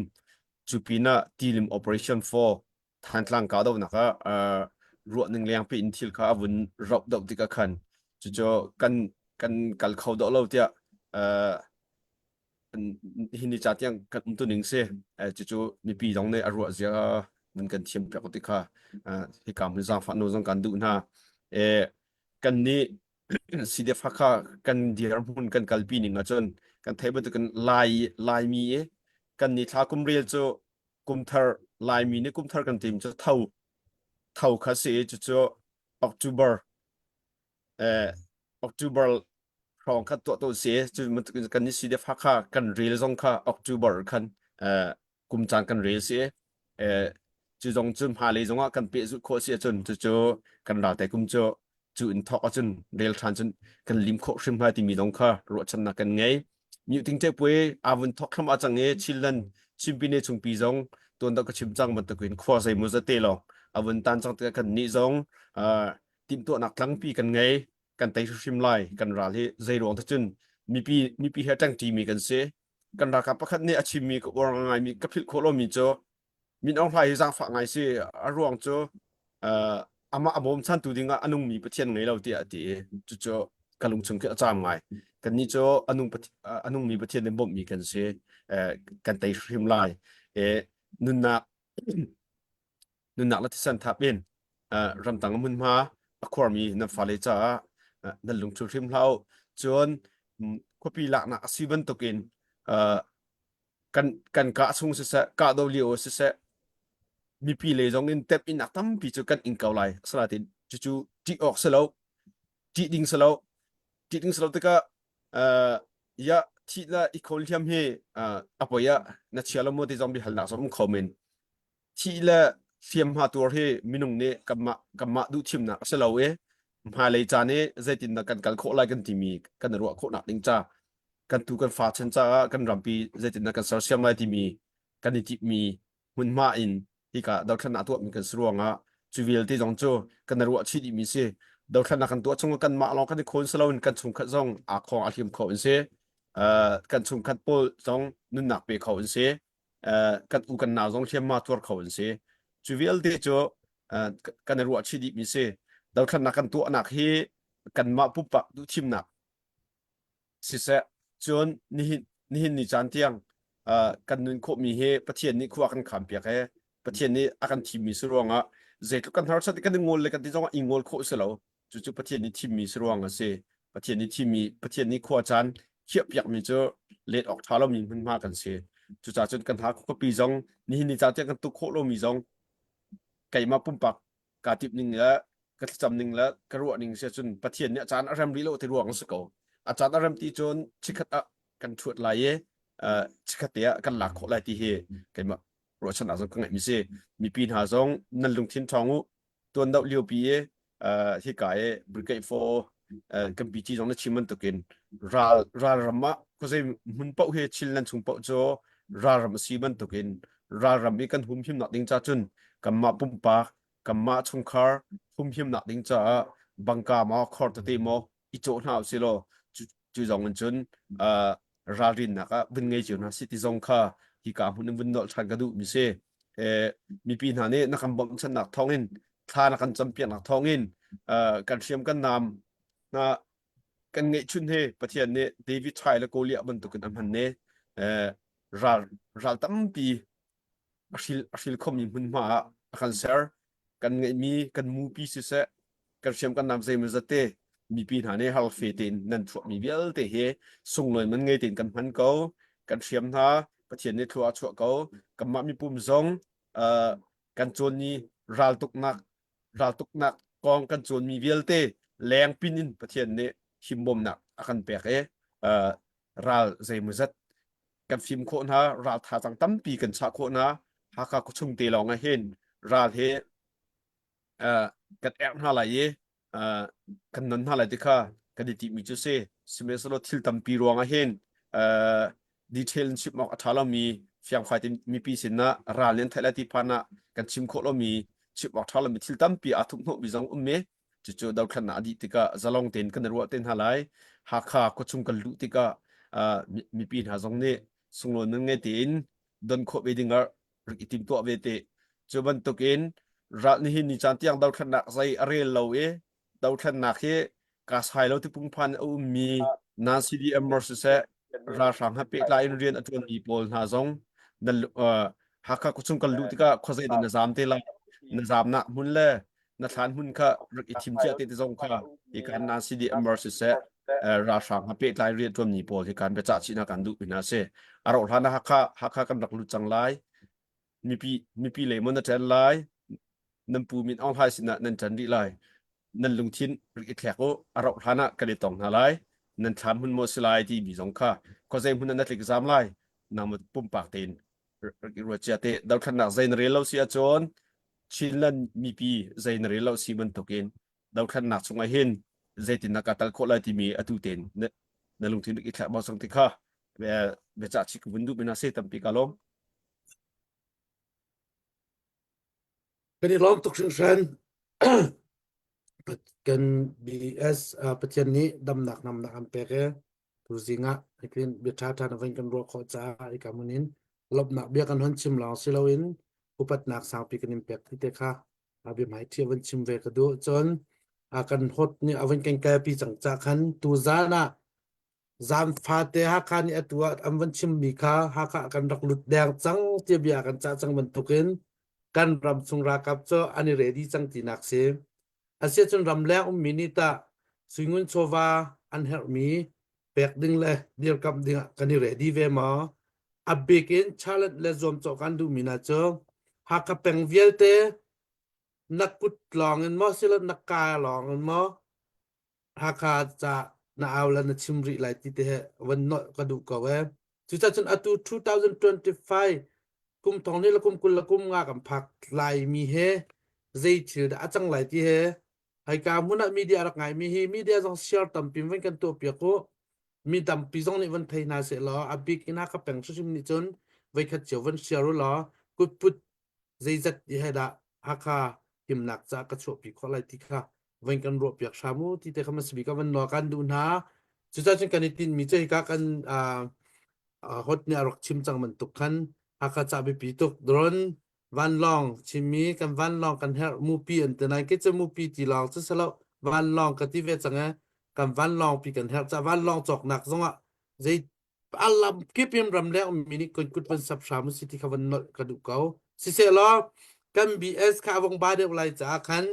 cu pinah tilim operation 4 Thantlang kahdohnak ah ruah ning lengpi in thil kha a vun rauh deuh tikah khan cucu kan kan kal kho dawh lo tiah hi ni ca tiang kan um tu ning si cucu mipi zong nih a ruah zia nan kan thiam piak ti kha hika hmun zaangfah nu zong kan duh hna kan nih CDF Hakha kan dirhmun kan kalpi ning ahcun kan theih bantukin Lai Laimi i kan ni thla kum rel cu kumthar Laimi nih kumthar kan tim cu tho tho kha si i cucu October eh, October hrawng kha tuah to si cu kan ni si de fa kha kan rel zong kha October khan eh, kum caan kan rel si eh, cu zong cu hmalei zong ah kan pehzulh khawh si ahcun cucu kan ral te kum cu cu in thawk ahcun rel ṭhan cun kan lim khawh hrim hnga timi zong kha ruahchannak kan ngei Myuting te pui avun thok thlam a cang i Chinland Chimpine chungpi zong tuan deuh ka chim cang bantukin khua zeimaw zate lawng avun tan cang tikah kan nih zong timhtuahnak tlangpi kan ngei kan tei hrim lai kan ral hi zei ruang te cun mipi mipi he ṭangṭi mi kan si kan ralkap pakhat nih a chimmi ka uar ngaimi ka philh khawh lomi cu Min Aung Hlaing hi zaangfah ngai si. A ruang cu uh, amah a bawmchantu dingah a nungmi Pathian ngei lo tiah a ti i cucu ka lungchung khi a caam ngai. Kannih cu a nung a nungmi Pathian nih bawmhmi kan si. Eh, kan tei hrim lai. Eh, nunnak nunnak le thisen thap in uh, ramtang hmunhma a khuarmi nan fale caah uh, nan lungchung hrim hlah u. Cun khuapi laknak a si bantukin uh, kan kan kah chung siseh kahdo lio siseh mipi lei zong in tep in tampi cu kan ing ko lai asinain cucu ṭih awk si lo ṭih ding si lo ṭih ding si lo tikah uh, ya thi la i khawl hliam hi uh, a poi ah na chia lo maw ti zong biahalnak zong um kho men thi le hliamhma tuar hi minung nih kanmah kanmah duh thimnak a si lo i hmailei caan i zeitindah kan kal khawh lai kan timi kan ruah khawhnak ding ca kan tu kan fa chan caah kan rampi zeitindah kan sersiam lai timi kan i timhmi hmunhma in. Hika dothlennak tuahmi kan si ruangah cu vialte zong cu kan ruah chih dihmi si. Dothlennak kan tuah chung kanmah lawng kan i khawn si loin kan chungkhat zong aa khawng a hliam kho an si. Kan chungkhat pawl zong nunnak pe kho an si. Kan u kan nau zong hliamhma tuar kho an si. Cu vialte cu kan i ruah chih dihmi si. Dothlennak kan tuahnak hi kanmah pumpak duhthimnak siseh cun nihin nihin ni caan tiang kan nun khawhmi hi Pathian nih khua kan kham piak he Pathian nih a kan thimmi si ruangah zeitluk kan harsat kan i ngol le kan ti zongah i ngol khawh si lo cucu Pathian nih thimmi si ruang a si Pathian nih thimmi Pathian nih khua caan khiah piakmi cu let awk ṭha lomi hmunhma kan si cucaah cun kan ha khuapi zong nihin ni caan tiang kan tuk khawh lomi zong keimah pumpak kaa timh ning le ka thlacam ning le ka ruah ning si cun Pathian nih a caan a rem rih lo ti ruang a si ko. A caan a rem ti cun chikkhat ah kan ṭhuat lai i chikkhat te ah kan lak khawh lai ti hi keimah ruahchannak zong ka ngeihmi si. Mipi hna zong nan lungthin ṭhawng u. Tuan doh liopi i hika i Brigade 4 kan PT zong na chim bantukin ral ralram ah khuazei hmun paoh hi chil nan chung paoh cu ralram a si bantukin ralram i kan humhimnak ding ca cun kanmah pumpak kanmah chungkhar humhimnak ding caah bangka maw khor tete maw i cawh hna usih law cu zong in cun ralrinnak ah vun ngei cio hna si ti zong kha hika hmun in vun nolh ṭhan ka duh mi si. Mipi hna nih na kan bawmhchannak thawngin thla na kan campiaknak thawngin kan hriam kan nam hna kan ngeihchun he Pathian nih David Chai le Goliath bantukin a hman ne ral ral tampi a hril a hril khomi hmunhma ah a kan ser kan ngeihmi kan mupi siseh kan hriam kan nam zeimaw zat te mipi hna nih hal fe tein nan thuahmi vialte hi sunglawi man ngei tein kan hman ko kan hriam hna Pathian nih thlua a chuah ko kanmah mipum zong kan cawnmi raltuknak raltuknak kong kan cawnmi vialte leng pin in Pathian nih himbawmnak a kan pek i ral zeimawzat kan fim khawh hna ral thazaang tampi kan chah khawh hna Hakha khuachung te lawng ah hin ral hi kan erh hna lai i kan non hna lai ti kha kan i timi cu si sihmanhsehlaw thil tampi ruang ah hin detail in chim awk a ṭha lomi fiangfai te mipi sinah ral nih an theih lai ti phan ah kan chim khawh lomi chim awk ṭha lomi thil tampi aa thup hnawhmi zong um i cucu dothlennak a dih tikah zalong tein kan i ruah te hna lai Hakha khuachung kan luh tikah mipi hna zong nih sunglawi nun ngei tein don khawh ve ding ah rak i timtuah ve te cu bantukin ral nihin ni caan tiang dothlennak zei a rel lo i dothlennak hi ka sai lo ti pungphan a ummi nan CDM siseh ralhrang he pehtlai in rian a ṭuanmi pawl hna zong nan Hakha khuachung kan luh tikah khuazei dah na zaam te lai na zaamnak hmun le na thlan hmun kha rak i thim cia te te zong kha hi kan nan CDM siseh ralhrang he pehtlai rian ṭuanmi pawl hi kan biacah chih hna kan duh hna si a rauh hlan ah Hakha Hakha kan rak lut cang lai mipi mipi lei maw na ṭan lai nan pu min Aung Hlaing sinah nan ṭan rih lai nan lungthin rik i thlek u a rauh hlan ah kan i tong hna lai nan thlam hmun maw si lai timi zong kha khuazei hmun ah na tlik zam lai nangmah pumpak tein rak i ruat cia te dothlennak zei na rel lo si ahcun Chinland mipi zei na rel lo si bantukin dothlennak chungah hin zeitin na ka tal khawh lai timi atu tein na lungthin rik i thlek bau sang ti kha biacah chik vun duh mina se tampi ka lawm Kan i lawm tuk hringhran. Kan BS Pathian nih damnak namnak an pek i tuzing ah hitin bia ṭha na van kan ruah khawh caah i ka mun in lawmhnak bia kan hon chim lawng si loin upatnak sangpi kan in pek ti te kha a bia hmai van chim ve ka duh. Cun a kan hot nih a van kan kalpi cang ca khan tuzan ah Zan fate Hakha nih atu ah an van chimmi kha Hakha ah kan rak lut deng cang tiah bia kan cah cang bantukin kan ram chung ralkap cu an i ready cang tinak si. Asiahcun ramleng ummi nih tah suingun chawva an herhmi pek ding le dirkamh ding ah kan i ready ve maw? A bik in challenge le zuamcawh kan duhmi hna cu Hakha peng vialte na kut lawng in maw silo na ka lawng in maw Hakha ca na au le na chim rih lai ti te he van nolh ka duh ko ee. Cucaah cun atu 2025 kum thong ni le kum 20 le kum nga kan phak lai mi he zei thil dah a cang lai ti he haika hmun ah media rak ngai mi hi media zong share tampi van kan tuah piak u mi tampi zong nih van thei hna seh law a bik in Hakha peng hrimhrim nih cun voikhat cio van share u law kutput. Zeizat i he dah Hakha himnak ca ka chuahpi khawh lai ti kha van kan ruah piak hram u ti te kha mas bik ah van nawl kan duh hna. Cucaah cun kan i tinhmi cu hika kan uh, uh, hot nih a rak chim cang bantuk khan Hakha ca biapi tuk drone vanlawng chimmi kan vanlawng kan herh mupi an ti nai ke cu mupi ti lawng cu selo vanlawng ka ti ve cang e kan vanlawng pi kan herh ca vanlawng cawknak zongah zei alam kip in ram leng ummi nih kan kut van sap hram si ti kha van nolh ka duh ko siseh law kan BS kha avong ba deuh lai caah khan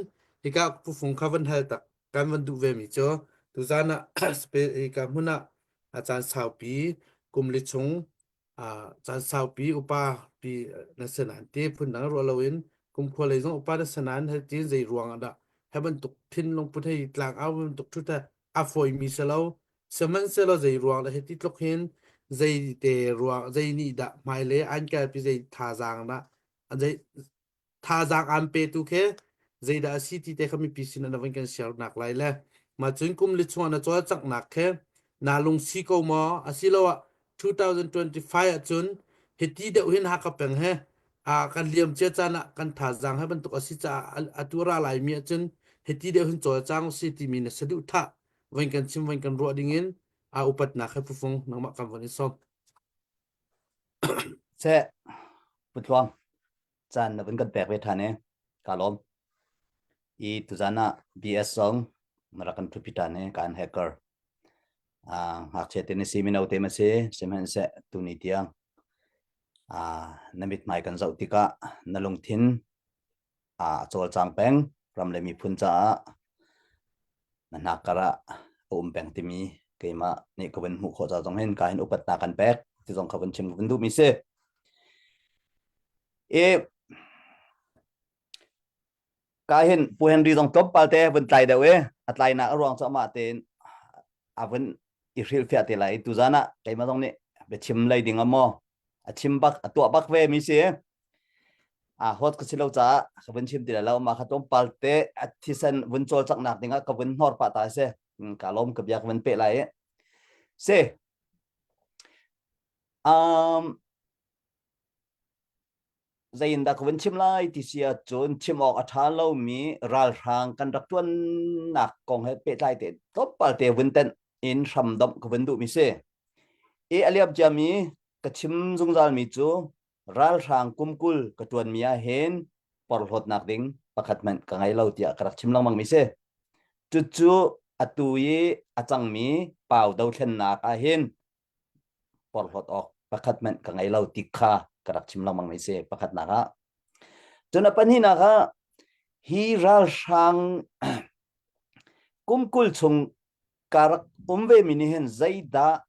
hika pufung kha van hal tak kan van duh ve mi cu tuzan ah hika hmun ah a caan saupi kum li chung caan saupi upa pi na senan ti phun dang ruah loin kum khua lei zong upa na senan he tin zei ruang ah dah he bantuk thinlung put hei tlang au bantuk thu te a fawi mi si lo sihmanhsehlaw zei ruang dah hiti tluk hin zei te ruang zei nih dah hmailei an kalpi zei thazaang dah zei thazaang an petu khi zeidah a si ti te kha mipi sin ah na van kan share nak lai le mah cun kum li chung ah na cawlcanghnak khi naa lungsi ko maw asiloah 2025 ahcun hiti deuh hin Hakha peng he a kan liam cia caan ah kan thazaang he bantuk a si caah atu ra laimi ahcun hiti deuh hin cawlcang si timi na saduhthah van kan chim van kan ruah dingin a upatnak he pufung nangmah kan von i sawm. Seh, Putluang, caan na vun kan pek ve ṭhan i ka lawm. I tuzan ah BS zong na rak kan ṭhupi ṭhan i kaan hacker. Uh, ngakchia te na si mino te ma si sihmanhseh tuni tiang uh, na mithmai kan zoh tikah na lungthin a cawlcang peng ram le miphun caah na hnakkar ah a um peng timi keimah nih ka vun hmuh khawh ca zong hin ka hin upatnak kan pek ti zong kha vun chim ka vun duhmi si. I ka hin Pu Henry zong tlawmpal te vun tlai deuh i a tlainak a ruang cu amah tein a vun i hrilhfiah te lai tuzan ah keimah zong nih biachim lei ding ah maw a chim bak a tuah bak ve mi si a hot ka si lo caah ka vun chim ti lai lo mah kha tlawmpal te a thisen vun cawlcanghnak ding ah ka vun hnor pah ta si ka lawm ka bia ka vun peh lai i si um Zeiindah ka vun chim lai ti si ahcun chim awk a ṭha lomi ralhrang kan rak ṭuannak kong he pehtlai te tlawmpal te vun tenh in hram domh ka vun duhmi si. I a liam ciami ka chim zungzalmi cu ralhrang kum 20 ka ṭuanmi ah hin porhlawtnak ding pakhat hmanh ka ngei lo tiah ka rak chim lengmangmi si. Cucu atu i a cangmi pau dothlennak ah hin porhlawt awk pakhat hmanh ka ngei lo ti kha ka rak chim lengmang mi si pakhatnak ah. Cun a pahnihnak ah hi ralhrang kum 20 chung ka rak um ve mi nih hin zeidah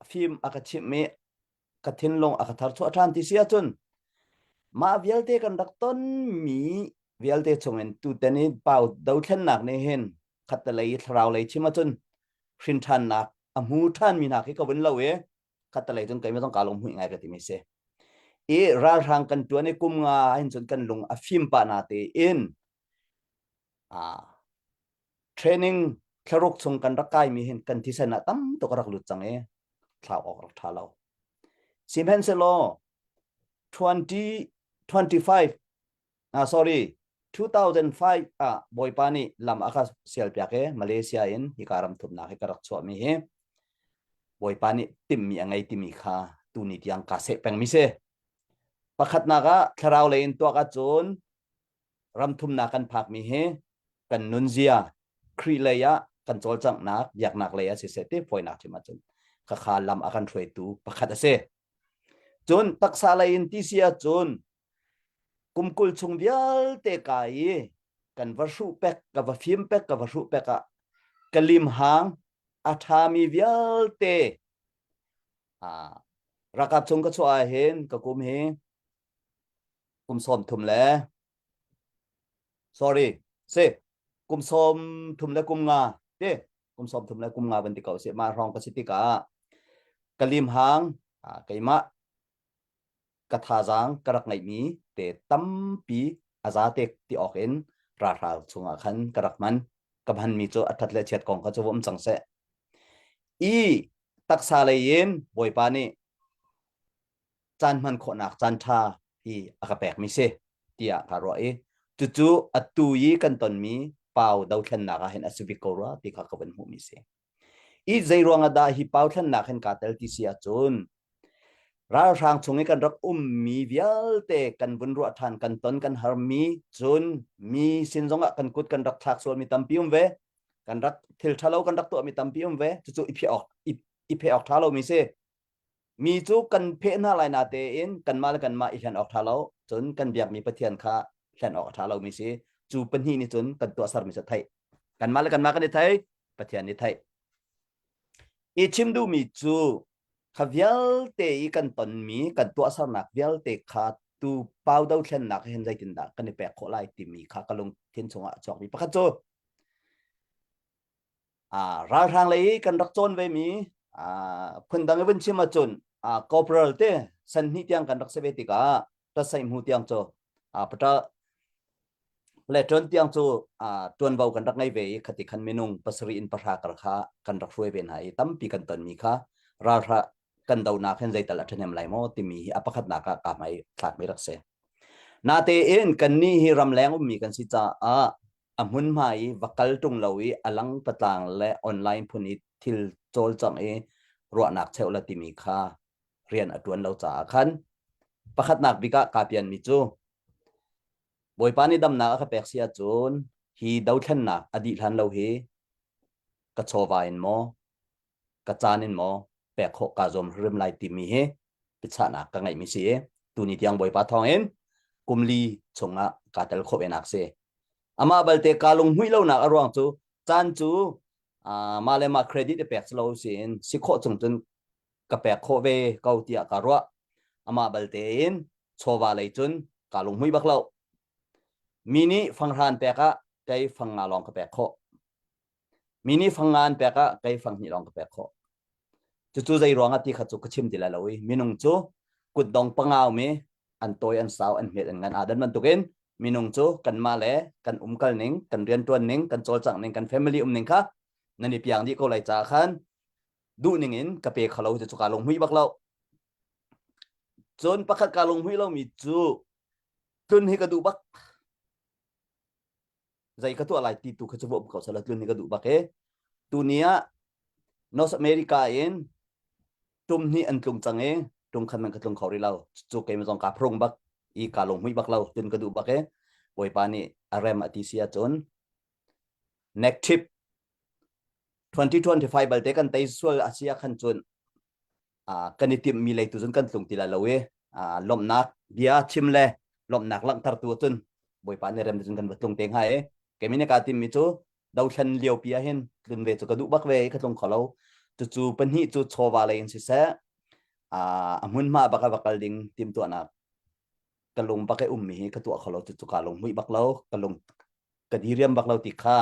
fim a ka chimh i ka thinlung a ka tharchuah ṭhan ti si ahcun mah vialte kan rak ton mi vialte chungin tutan i pau dothlennak nih hin khattelei i thlarau lei chim ahcun hrin ṭhannak a hmu ṭhanmi hna khi ka vun lo i khattelei cun keimah zong kaa lung hmuih ngai ka timi si. I ralhrang kan ṭuan i kum nga hin cun kan lung a fim pah na tein training thlaruk chung kan rak kaimi hin kan thisen ah tam tuk a rak lut cang i thlau awk rak ṭha lo. Sihmanhsehlaw 2025 ah sorry 2005 ah Bawipa nih lam a ka sialpiak i Malaysia in hika ram thumnak hi ka rak chuahmi hi Bawipa nih timhmi a ngei timi kha tuni tiang kaa seh pengmi si. Pakhatnak ah thlarau lei in tuak ahcun ram thumnak kan phakmi hi kan nunzia Khrih lei ah kan cawlcanghnak biaknak lei ah siseh ti fawinak chim ahcun khakha lam a kan hruaitu pakhat a si. Cun taksa lei in ti si ahcun Kum 20 chung vialte ka i kan va hruh pek, ka va fim pek, ka va hruh pek ah ka limhang a ṭhami vialte ah ralkap chung ka chuah ah hin ka kum hi kum 30 le sorry si kum 30 le kum nga ti kum 30 le kum nga van ti ko si mah hrawng ka si tikah ka limhang keimah ka thazaang ka rak ngeihmi te tampi a za te ti awk in ralhrang chungah khan ka rak hman. Ka hmanmi cu a ṭhat le chiat kong kha cu um cang seh. I taksa lei in Bawipa nih caan hman khawhnak caan ṭha hi a ka pekmi si. tiah kaa ruah i cucu atu i kan tonmi pau dothlennak ah hin a si bik ko rua ti kha ka vun hmuhmi si. I zei ruang ah dah hi pau thlennak hin kaa tel ti si ahcun ralhrang chung i kan rak ummi vialte kan vun ruah ṭhan kan ton kan harmi cun mi sin zongah kan kut kan rak thlak sualmi tampi um ve kan rak thil ṭhalo kan rak tuahmi tampi um ve cucu i pheh awk i pheh awk ṭha lomi si mi cu kan pheh hna lai natein kanmah le kanmah i hlen awk ṭha lo cun kan biakmi Pathian kha hlen awk a ṭha lomi si cu pahnih nih cun kan tuahsermi cu theih kanmah le kanmah kan i thei Pathian nih theih i chim duhmi cu kha vialte i kan tonmi kan tuahsernak vialte kha tu pau dothlennak hin zeitindah kan i pek khawh lai timi kha ka lungthin chungah a chuakmi pakhat cu ralhrang lei kan rak cawn ve mi phundang i vun chim ahcun corporal te san hnih tiang kan rak si ve tikah tasai hmu tiang cu pata platoon tiang cu tuanvo kan rak ngei ve i khati khan minung pasarih in pahra kar kha kan rak hruai ve hna i tampi kan ton mi kha ralhra kan donak hin zeital a ṭhahnem lai maw timi hi a pakhatnak ah ka hmai thlakmi rak si. Natein kannih hi ramleng ummi kan si caah a hmunhma i va kal ṭung lo i a lang patlang le online phun i thil cawlcangh i ruahnak cheuh la timi kha rian a ṭuan lo caah khan pakhatnak bik ah kaa pianmi cu Bawipa nih damnak a ka pek si ahcun hi dothlennak a dih hlan lo hi ka chawva in maw ka caan in maw pek khawh kaa zuam hrim lai timi hi biachahnak ka ngeihmi si i tuni tiang Bawipa thawngin kum li chungah kaa tel khawh venak si. Amah balte kaa lunghmuih lonak a ruang cu caan cu mah le mah credit i pek si lo siin si khawh chung cun ka pek khawh ve ko tiah ka ruah. Amah balte in chawva lei cun kaa lunghmuih bak lo. Mi nih fanghran pek ah kei fang nga lawng ka pek khawh. Mi nih fang nga an pek ah kei fang hnih lawng ka pek khawh. Cucu zei ruangah ti kha cu ka chim ti lai lo i minung cu kutdong pangau mi an tawi an sau an hmet an ngan aa dan bantukin minung cu kanmah le kan umkal ning kan riantuan ning kan cawlcangh ning kan family um ning kha nan i piang dih ko lai caah khan duh ning in ka pe kho lo cu ka lunghmuih bak lo. Cun pakhat ka lunghmuih lomi cu tlun hi ka duh bak. Zei ka tuah lai ti tu kha cu va um ko sala tlun hi ka duh bak e. Tuni ah North America in tum hnih an tlung cang i tum khan man ka tlung kho rih lo. Cu keimah zong kaa phrung bak i kaa lunghmuih bak lo tlun ka duh bak e. Bawipa nih a rem a ti si ahcun next trip 2025 balte kan tei sual a si ah khan cun kan i timhmi lei tu cun kan tlung ti lai lo i lawmhnak bia chim le lawmhnak langhter tu cun Bawipa nih rem cun kan va tlung te hnga i keimi nih kaa timmi cu dothlen lio pi ah hin tlun ve cu ka duh bak ve i ka tlung kho lo cucu pahnih cu chawva lei in siseh a hmunhma bak a va kal ding timhtuahnak ka lung bak i ummi hi ka tuah kho lo cucu ka lung hmuih bak lo ka lung ka diriam bak lo ti kha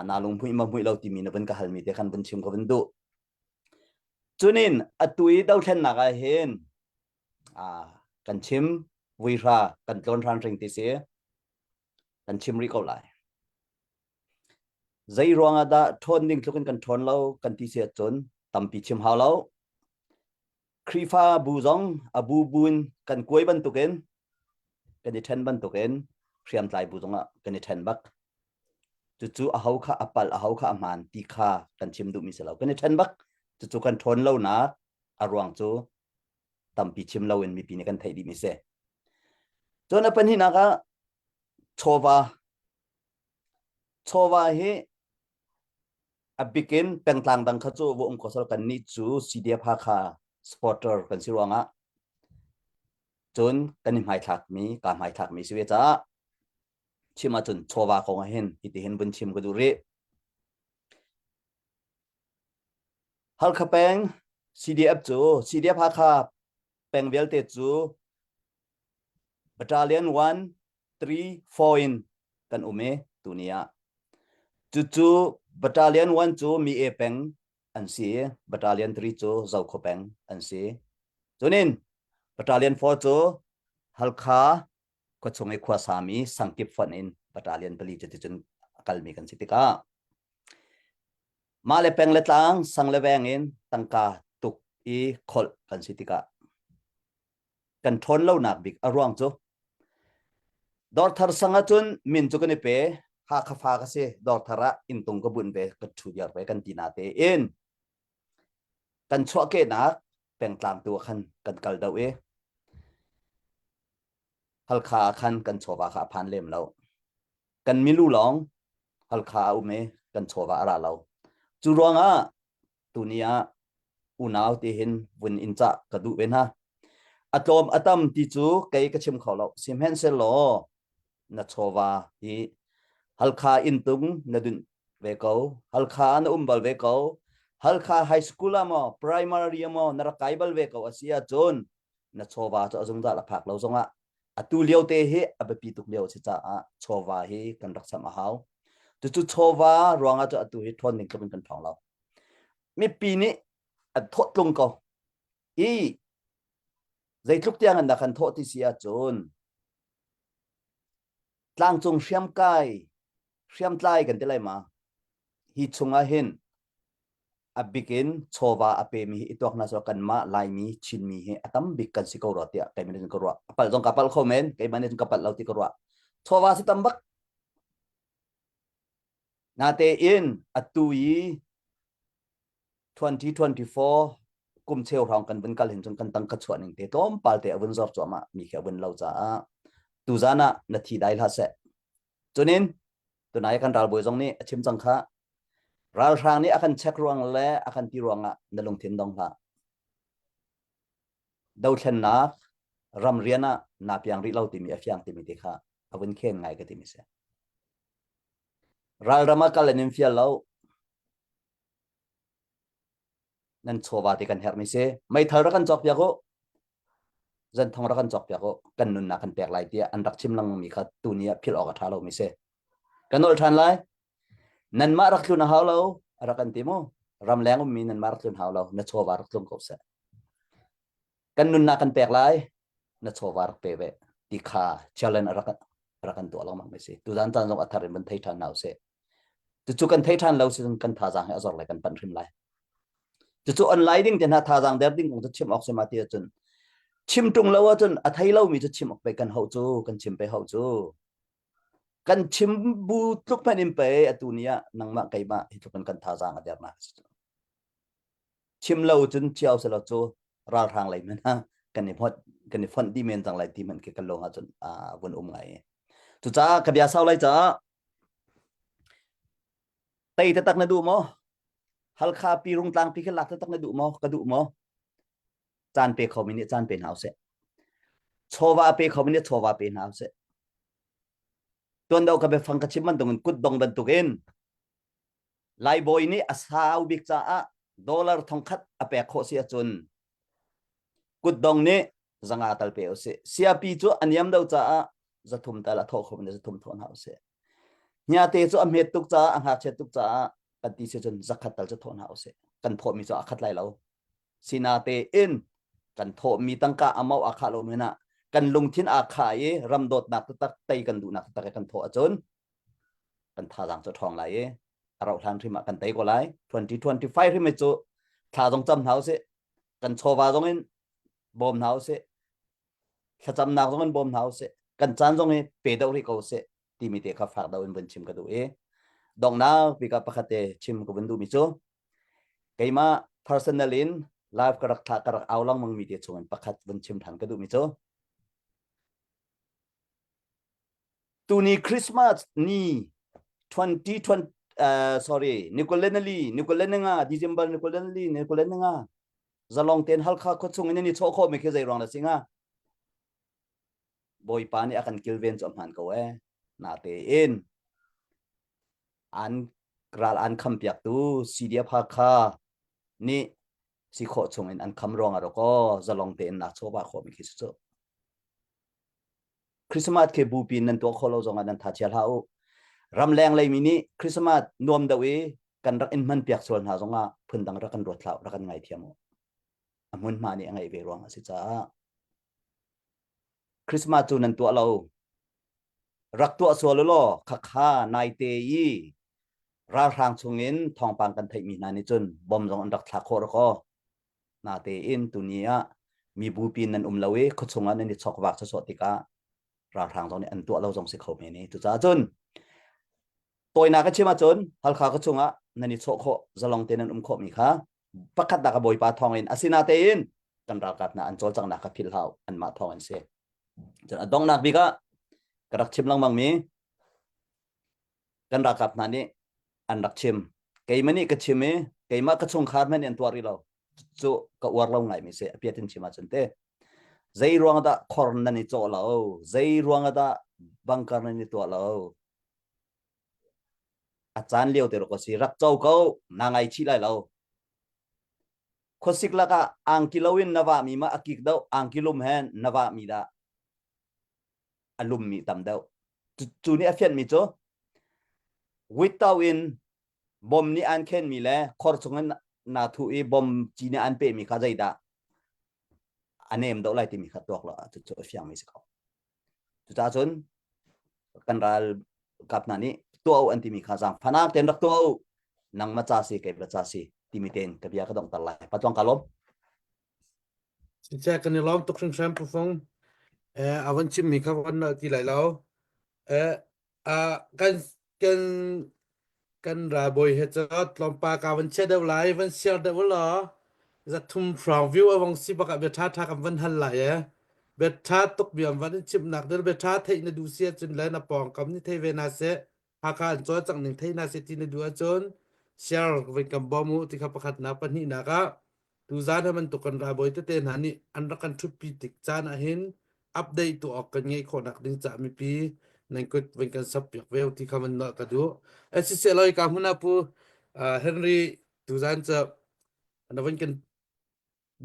na lung hmuih ma hmuih lo timi na vun ka halmi te khan vun chim ka vun duh Cunin atu i dothlennak ah hin kan chim vuihra kan tlawn hran ring ti si kan chim rih ko lai. Zei ruang ah dah ṭhawn ding tluk in kan ṭhawn lo kan ti si ahcun tampi chim hau lo. Khrihfa bu zong a bu bu in kan kuai bantukin kan i ṭhen bantukin hriamtlai bu zongah kan i ṭhen bak. Cucu aho kha a palh aho kha a hmaan ti kha kan chim duhmi si lo. Kan i ṭhen bak. Cucu kan ṭhawn lonak a ruang cu tampi chim loin mipi nih kan theih dihmi si. Cun a pahnihnak ah chawva. Chawva hi a bikin pengtlang dang kha cu va um ko sal kan nih cu CDF Hakha supporter kan si ruangah cun kan i hmaithlakmi ka hmaithlakmi si ve caah chim ahcun chawva kong ah hin hitihin vun chim ka duh rih. Halkha peng CDF cu CDF Hakha peng vialte cu Battalion 1, 3, 4 in kan um i tuni ah. Cucu Battalion 1 cu Mi E peng an si i Battalion 3 cu Zokhua peng an si. Cunin Battalion 4 cu Halkha khuachung i khua sami sangkip fonh in battalion pali cu ticun a kalmi kan si tikah mah le peng le tlang sang le veng in tangka tuk i kholh kan si tikah kan ṭhawn lonak bik a ruang cu. Dawrthar sang ahcun min cu kan i pe. Hakha fa ka si. Dawrthar ah inntung ka bunh ve, ka ṭhu diar ve kan ti na tein kan chuahkehnak pengtlang tu ah khan kan kal deuh i Halkha ah khan kan chawva kha a phan lem lo. Kan milu lawng Halkha a um i kan chawva a ra lo. Cu ruangah tuni ah unau ti hin vun in cah ka duh ve hna. A tlawm a tam ti cu kei ka chim kho lo. Sihmanhsehlaw na chawva hi Halkha inntung na dunh ve ko. Halkha ah na um bal ve ko. Halkha high school ah maw primary ah maw na rak kai bal ve ko a si ahcun na chawva cu a zungzal a phak lo zongah atu lio te hi a biapi tuk lio a si caah chawva hi kan rak samh a hau. Cucu chawva ruangah cu atu hi ṭhawn ning tluk in kan ṭhawng lo. Mipi nih an thawh tlung ko. I zeitluk tiang an dah kan thawh ti si ahcun tlangcung hriamkai hriamtlai kan ti lai ma hi chungah hin a bik in chawva a pemi hi i tuak hna sawh kanmah Laimi Chinmi hi a tam bik kan si ko rua tiah keimah nih ka ruah a palh zong ka palh kho men keimah nih ka palh lo ti ka ruah chawva si tam bak natein atu i 2024 kum cheu hrawng kan vun kal hin cun kan tangka chuah ning te tlawmpal te a vun zor cuahmah mi khi a vun lo caah tuzan ah na thi dai hlah seh cunin tunai kan ralbawi zong nih a chim cang kha ralhrang nih a kan check ruang le a kan ti ruangah na lungthin dong hlah dothlennak ramrian ah na piang rih lo timi a fiang timi te kha a vun khen ngai ka timi si ralram ah kal an in fial lo Nan chawva te kan herhmi si. Meithal rak kan cawk piak u. Zanthong rak kan cawk piak u. Kan nunnak kan pek lai tiah an rak chim lengmangmi kha tuni ah philh awk a ṭha lomi si. Kan nolh ṭhan lai. Nanmah rak tlun a hau lo. A rak kan ti mu. Ramleng ummi nanmah rak tlun hau lo. Na chawva rak tlung ko seh. Kan nunnak kan pek lai. Na chawva rak pe ve. Ti kha challenge a rak rak kan tuah lengmang mi si. Tuzan caan zong a thar in van thei ṭhan hna usih. Cucu kan thei ṭhan lo si kan thazaang hi a zor lai kan panh hrim lai. Cucu online ding te hna thazaang der ding kong cu chim awk si ma ti ahcun chim ṭung lo ahcun a thei lomi cu chim awk pe kan hauh cu kan chim pe hauh cu. Kan chim bu tluk hmanh in pe atu ni ah nangmah keimah hi tluk in kan thazaang a dernak a si cu. Chim lo cun chiao selaw cu ralhrang lei hmanh ah kan i hot kan i fonh dih men cang lai ti hmanh khi kan lung ahcun a vun um ngai. Cucaah ka bia sau lai caah Tei taktak na duh maw? Halkha pi Rungtlang pi khi lak taktak na duh maw? Ka duh maw? Caan pe khomi nih caan pe hna usih. Chawva pe khomi nih chawva pe hna usih. Tuan do ka biafang ka chim bantukin kutdong bantukin Laibawi nih a sau bik caah dollar thongkhat a pek khawh si ahcun kutdong nih zanga tal pe usih. Siapi cu a niam do caah zathum tal a thawh kho in zathum thawh hna usih. Hniate cu a hmet tuk caah a ngakchiat tuk caah kan ti si cun zakhat tal cu thawh hna usih. Kan thawhmi cu a khat lai lo. Sinate in kan thawhmi tangka a mau a khah lo men ah kan lungthin aa khah i ram dawtnak taktak tei kan duhnak taktak i kan thawh ahcun kan thazaang cu ṭhawng lai i a rauh hlan hrim ah kan tei ko lai. 2025 hrim cu thla zong cam hna usih. Kan chawva zong in bawm hna usih. Thlacamnak zong in bawm hna usih. Kan caan zong hi pe deuh rih ko usih timi te kha fak deuh in vun chim ka duh i donghnak bik ah pakhat te chim ka vun duhmi cu keimah personal in live ka rak thlah ka rak au lengmang mi te chung in pakhat vun chim than ka duhmi cu tuni Christmas ni 2020 uh, sorry Nicolenali Nicolenanga December Nicolenali Nicolenanga zalong ten Halkha khuachung in ni chawh khawh mi khi zei ruang la singa Bawipa nih a kan kilven cu a hmaan ko ee natein an ral an kham piaktu CDF Hakha nih si khawh chung in an kham ruang ah aw zalong tein nak chawva khawh mi khi cu Christmas khi bupi nan tuah khawh lo zong ah nan tha chia hlah u ramleng lei mi nih Christmas nuam deuh i kan rak in hman piak sual hna zong ah phundang rak kan ruat hlah rak kan ngaithiam u a hmunhma nih a ngeih ve ruang a si caah Christmas cu nan tuah lo. Rak tuah sual law khakha naite i ralhrang chungin thawngpang kan theihmi hna nih cun bom zong an rak thlak khawh rak aw. Natein tuni ah mibupi nan um lo i khuachung ah nan i chokvak sawsawh tikah Ralhrang zong nih an tuah lo zong si kho men i cucaah cun tawinak ka chim ahcun Halkha ka chungah nan i chawh khawh zalong te nan um khawh mi kha pakhat dah ka bawipa thawng in asinatein kan ralkap hna an cawlcanghnak kha philh hau anmah thawng in si. Cun a donghnak bik ah ka rak chim lengmang mi kan ralkap hna nih an rak chim. Keimah nih ka chim i keimah ka chungkhar hmanh nih an tuah rih lo. Cu ka uar lo ngaimi si a piat in chim ahcun te. Zei ruang dah khor nan i cawh lo? Zei ruang dah bunker nan i tuah lo? A caan lio te rak si rak co ko na ngaichih lai lo. Khuasik lakah angki loin na vahmi ma a kik deuh angki lum he na vahmi dah a lummi tam deuh. Cu nih a fianhmi cu without in bom nih an khenmi le khor chungin naa thuh i bom ci nih an pehmi kha zeidah a nem deuh lai timi kha tuak lo cucu a fiangmi si ko. Cucaah cun kan ral kap hna nih tuah u an timi kha zaangfahnak tein rak tuah u nangmah ca si kei ca si timi tein ka bia ka donghter lai. Patluang ka lawm. Siseh kan i lawm tuk hringhran Pu Fung. Eh, a van chimmi kha van nal ti lai lo. Eh, ah, kan kan kan ralbawi he cu tlawmpa ka van chia deuh lai, van siar deuh law zathum hrawng view a vong si bak ah bia ṭha ṭha kan van hal lai eh. Bia ṭha tuk bia van in chimnak dil bia ṭha theih na duh si ahcun le na pawngkam nih thei ve na seh. Hakha an cawlcangh ning thei hna seh ti na duh ahcun share voi kan bawm u ti kha pakhatnak pahnihnak ah tuzaan hi bantuk kan ralbawi tete hna nih an rak kan ṭhutpi tik caan ahhin update tuah awk kan ngeih khawhnak ding caah mipi nan kut van kan sap piak ve ti kha van nolh ka duh. Siseh law ka hmun ah pu Henry tuzaan cu na van kan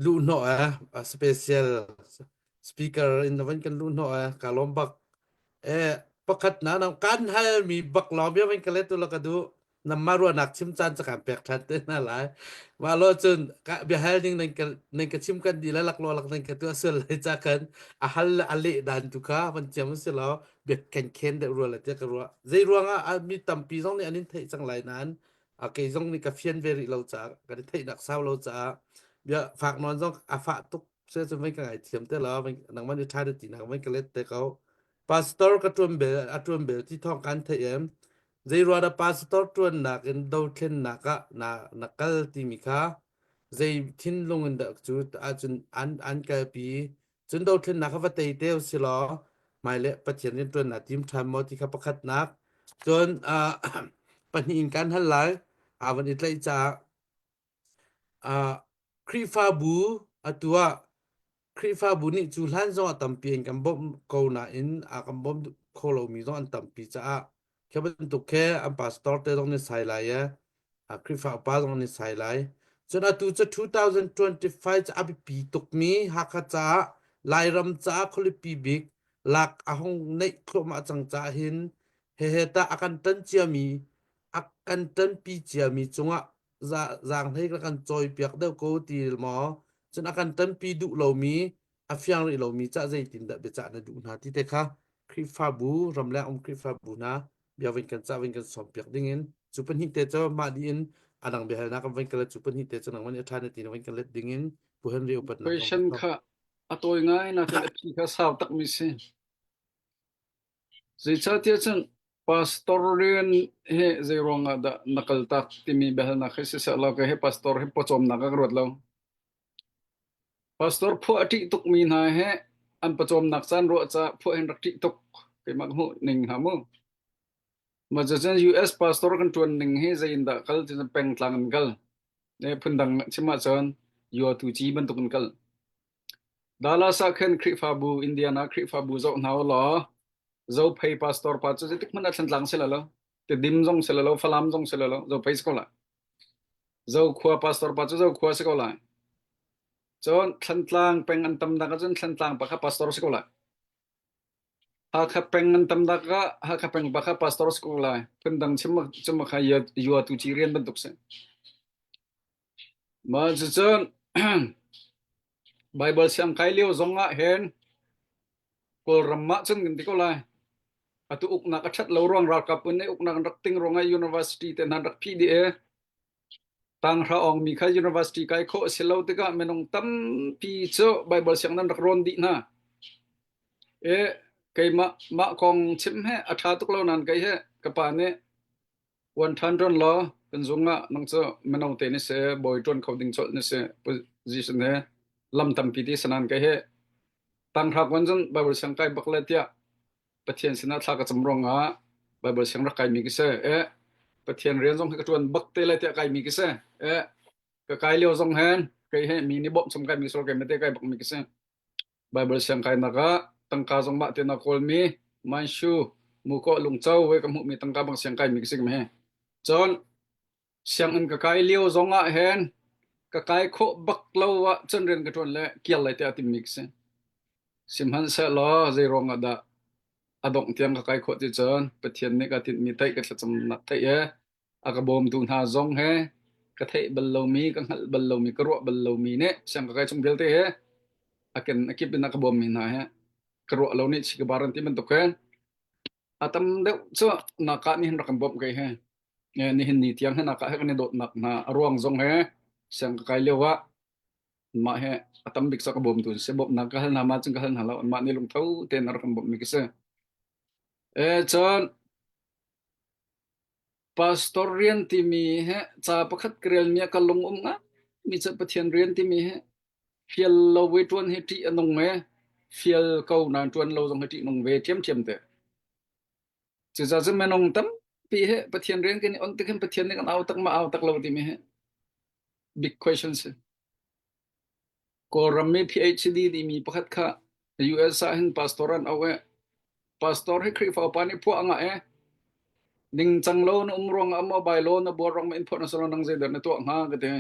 luhhnawh eh a special speaker in na van kan luhhnawh eh ka lawm bak eh pakhat na na kan hal mi bak lawm bia van ka let tu la ka duh namma ruahnak chim caan ca kan pek than te na lai ma lo cun ka bia hal ding nan ka nan ka chim kan di la lak lo lak nan ka tu asul lai cha kan a hal le a leh dan tu kha van chiam si lo bia kan khen deuh rual la te ka ruah zei ruangah mi tampi zong nih an in theih cang lai nain a kei zong nih ka fian ve rih lo caah kan i theihnak sau lo caah bia fak nawn zong a fah tuk se cu vei ka ngai thiam te lo nangman i ṭha ti nak vei ka let te ko pastor ka ṭuan bel a ṭuan bel ti thawng kan theih em zei ruah dah pastor ṭuannak in dothlennak ah na na kal timi kha zei thinlung in dah cu ahcun an an kalpi Cun dothlennak kha va tei te u si law hmailei Pathian rianṭuan naa tim ṭhan maw ti kha pakhatnak. Cun uh, pahnih in kan hal lai. Aa van i tlaih caah uh, Khrihfabu atu ah Khrihfabu nih cu hlan zong ah tampi in kan bawmh ko nain a kan bawm kho lomi zong an tampi caah khi bantuk khi an pastor te zong nih sai lai i Khrihfa upa zong nih sai lai. Cun atu cu 2025 cu a biapi tukmi Hakha caah Lairam caah khualipi bik lak a hung neih thluahmah cang caah hin hehe tah a kan ṭan ciami a kan ṭanpi ciami cungah zaanghlei kan cawipiak deuh ko ti maw cun a kan ṭanpi duh lomi a fiang rih lomi cah zeitindah biacah na duh hna ti te kha Khrihfabu ramleng um Khrihfabu hna bia vun kan cah vun kan sawm piak ding in cu pahnih te cu mah dih in a dang biahalnak kan vun kal cu pahnih te cu nangman i ṭha na ti na vun kan let ding in Pu Henry upatnak Question kha a tawi ngai nain a phi kha sau takmi si. Zeicahtiah cun pastor rian hi zei ruangah dah na kaltak timi biahalnak hi siseh law kei hi pastor hi pawcawmnak ah ka ruat lo. Pastor phuah a ṭih tukmi hna hi an pawcawmnak caan ruah caah phuah hin rak ṭih tuk keimah ka hmuh ning hna mu. Mah cucun US pastor kan ṭuan ning hi zei in dah kal ti cun pengtlang in kal. Ne phundang chim ahcun Yuatuci bantuk in kal. Dallas ah khin Khrihfabu Indiana Khrihfabu zoh hna u law Zophei pastor pa cu zeitik hmanh ah Thlantlang si lo, Tedim zong si lo, Falam zong si lo, Zophei si ko lai. Zokhua pastor pa cu Zokhua si ko lai. Cun Thlantlang peng an tam nak ahcun Thlantlang pa kha pastor si ko lai. Hakha peng an tam nak ah Hakha peng pa kha pastor si ko lai. Phundang chim chim kha yua tu ci rian bantuk si. Mah cucun Bible siang kai lio zong ah hin Kawlram ah cun kan ti ko lai. Atu uknak a ṭhat lo ruang ralkap un nih uknak an rak ting ruangah university te hna an rak phih dih i tanghra awngmi kha university kai khawh a si lo tikah minung tampi cu Bible sianginn an rak rawn dih hna. I. Keimah mah kong chim he a ṭha tuk lo nain kei he ka pa nih uan ṭhan ṭuan law kan zung ah nang cu mino te ni si bawi ṭuan kho ding colh ni si position he lam tampi ti sanan kei he tanghra kuan cun Bible siang kai bak le tiah Pathian sinah thla ka cam ruangah Bible siang rak kaimi ka si. Eh Pathian rian zong hi ka ṭuan bak te le tiah kaimi ka si. Eh ka kai lio zong hen kei he mi nih bawmh chom kaimi sor kai mate kai bak mi ka si. Bible siang kainak ah tangka zong mah te na kawlmi manshu muko lungco we ka hmuhmi tangka bang siang kaimi ka si he. Cun sianginn ka kai lio zong ah hen ka kai khawh bak lo ah cun rian ka ṭuan le kial lai tiah timmi ka si. Sihmanhsehlaw zei ruang ah dah a dongh tiang ka kai khawh ti cun Pathian nih ka tinhmi theih ka thlacamnak theih i a ka bawmtu hna zong he ka theih bal lomi ka hngalh bal lomi ka ruah bal lomi nih siang ka kai chung vialte he a ken a kip in a ka bawmmi hna he ka ruah lo nih chi ka bar an ti bantuk hin a tam deuh cu naka nih hin rak kan bawmh kei he nihin ni tiang he naka he kan i dawtnak hna a ruang zong he siang ka kai lio ah mah he a tam bik cu ka bawmtu an si bawmhnak ka hal hna ma cun ka hal hna lo anmah nih lungtho tein a rak kan bawmhmi ka si e cun Pastor rian timi hi ca pakhat ka relmi ah ka lung um ngai mi cu Pathian rian timi hi fial lo i ṭuan hi ṭih a nung i fial ko nain ṭuan lo zong hi ṭih nung ve ṭhiamṭhiam te. Cucaah cun minung tampi hi Pathian rian kan i on tik hin Pathian nih kan au tak ma au tak lo timi hi big question si. Kawlram i PhD timi pakhat kha US ah hin pastor an auh i pastor hi Khrihfa upa nih phuah a ngah i ningcang lo na um ruangah maw bylaw na buar ruangah in phuah na si lo nang zeidah na tuah hnga ka ti.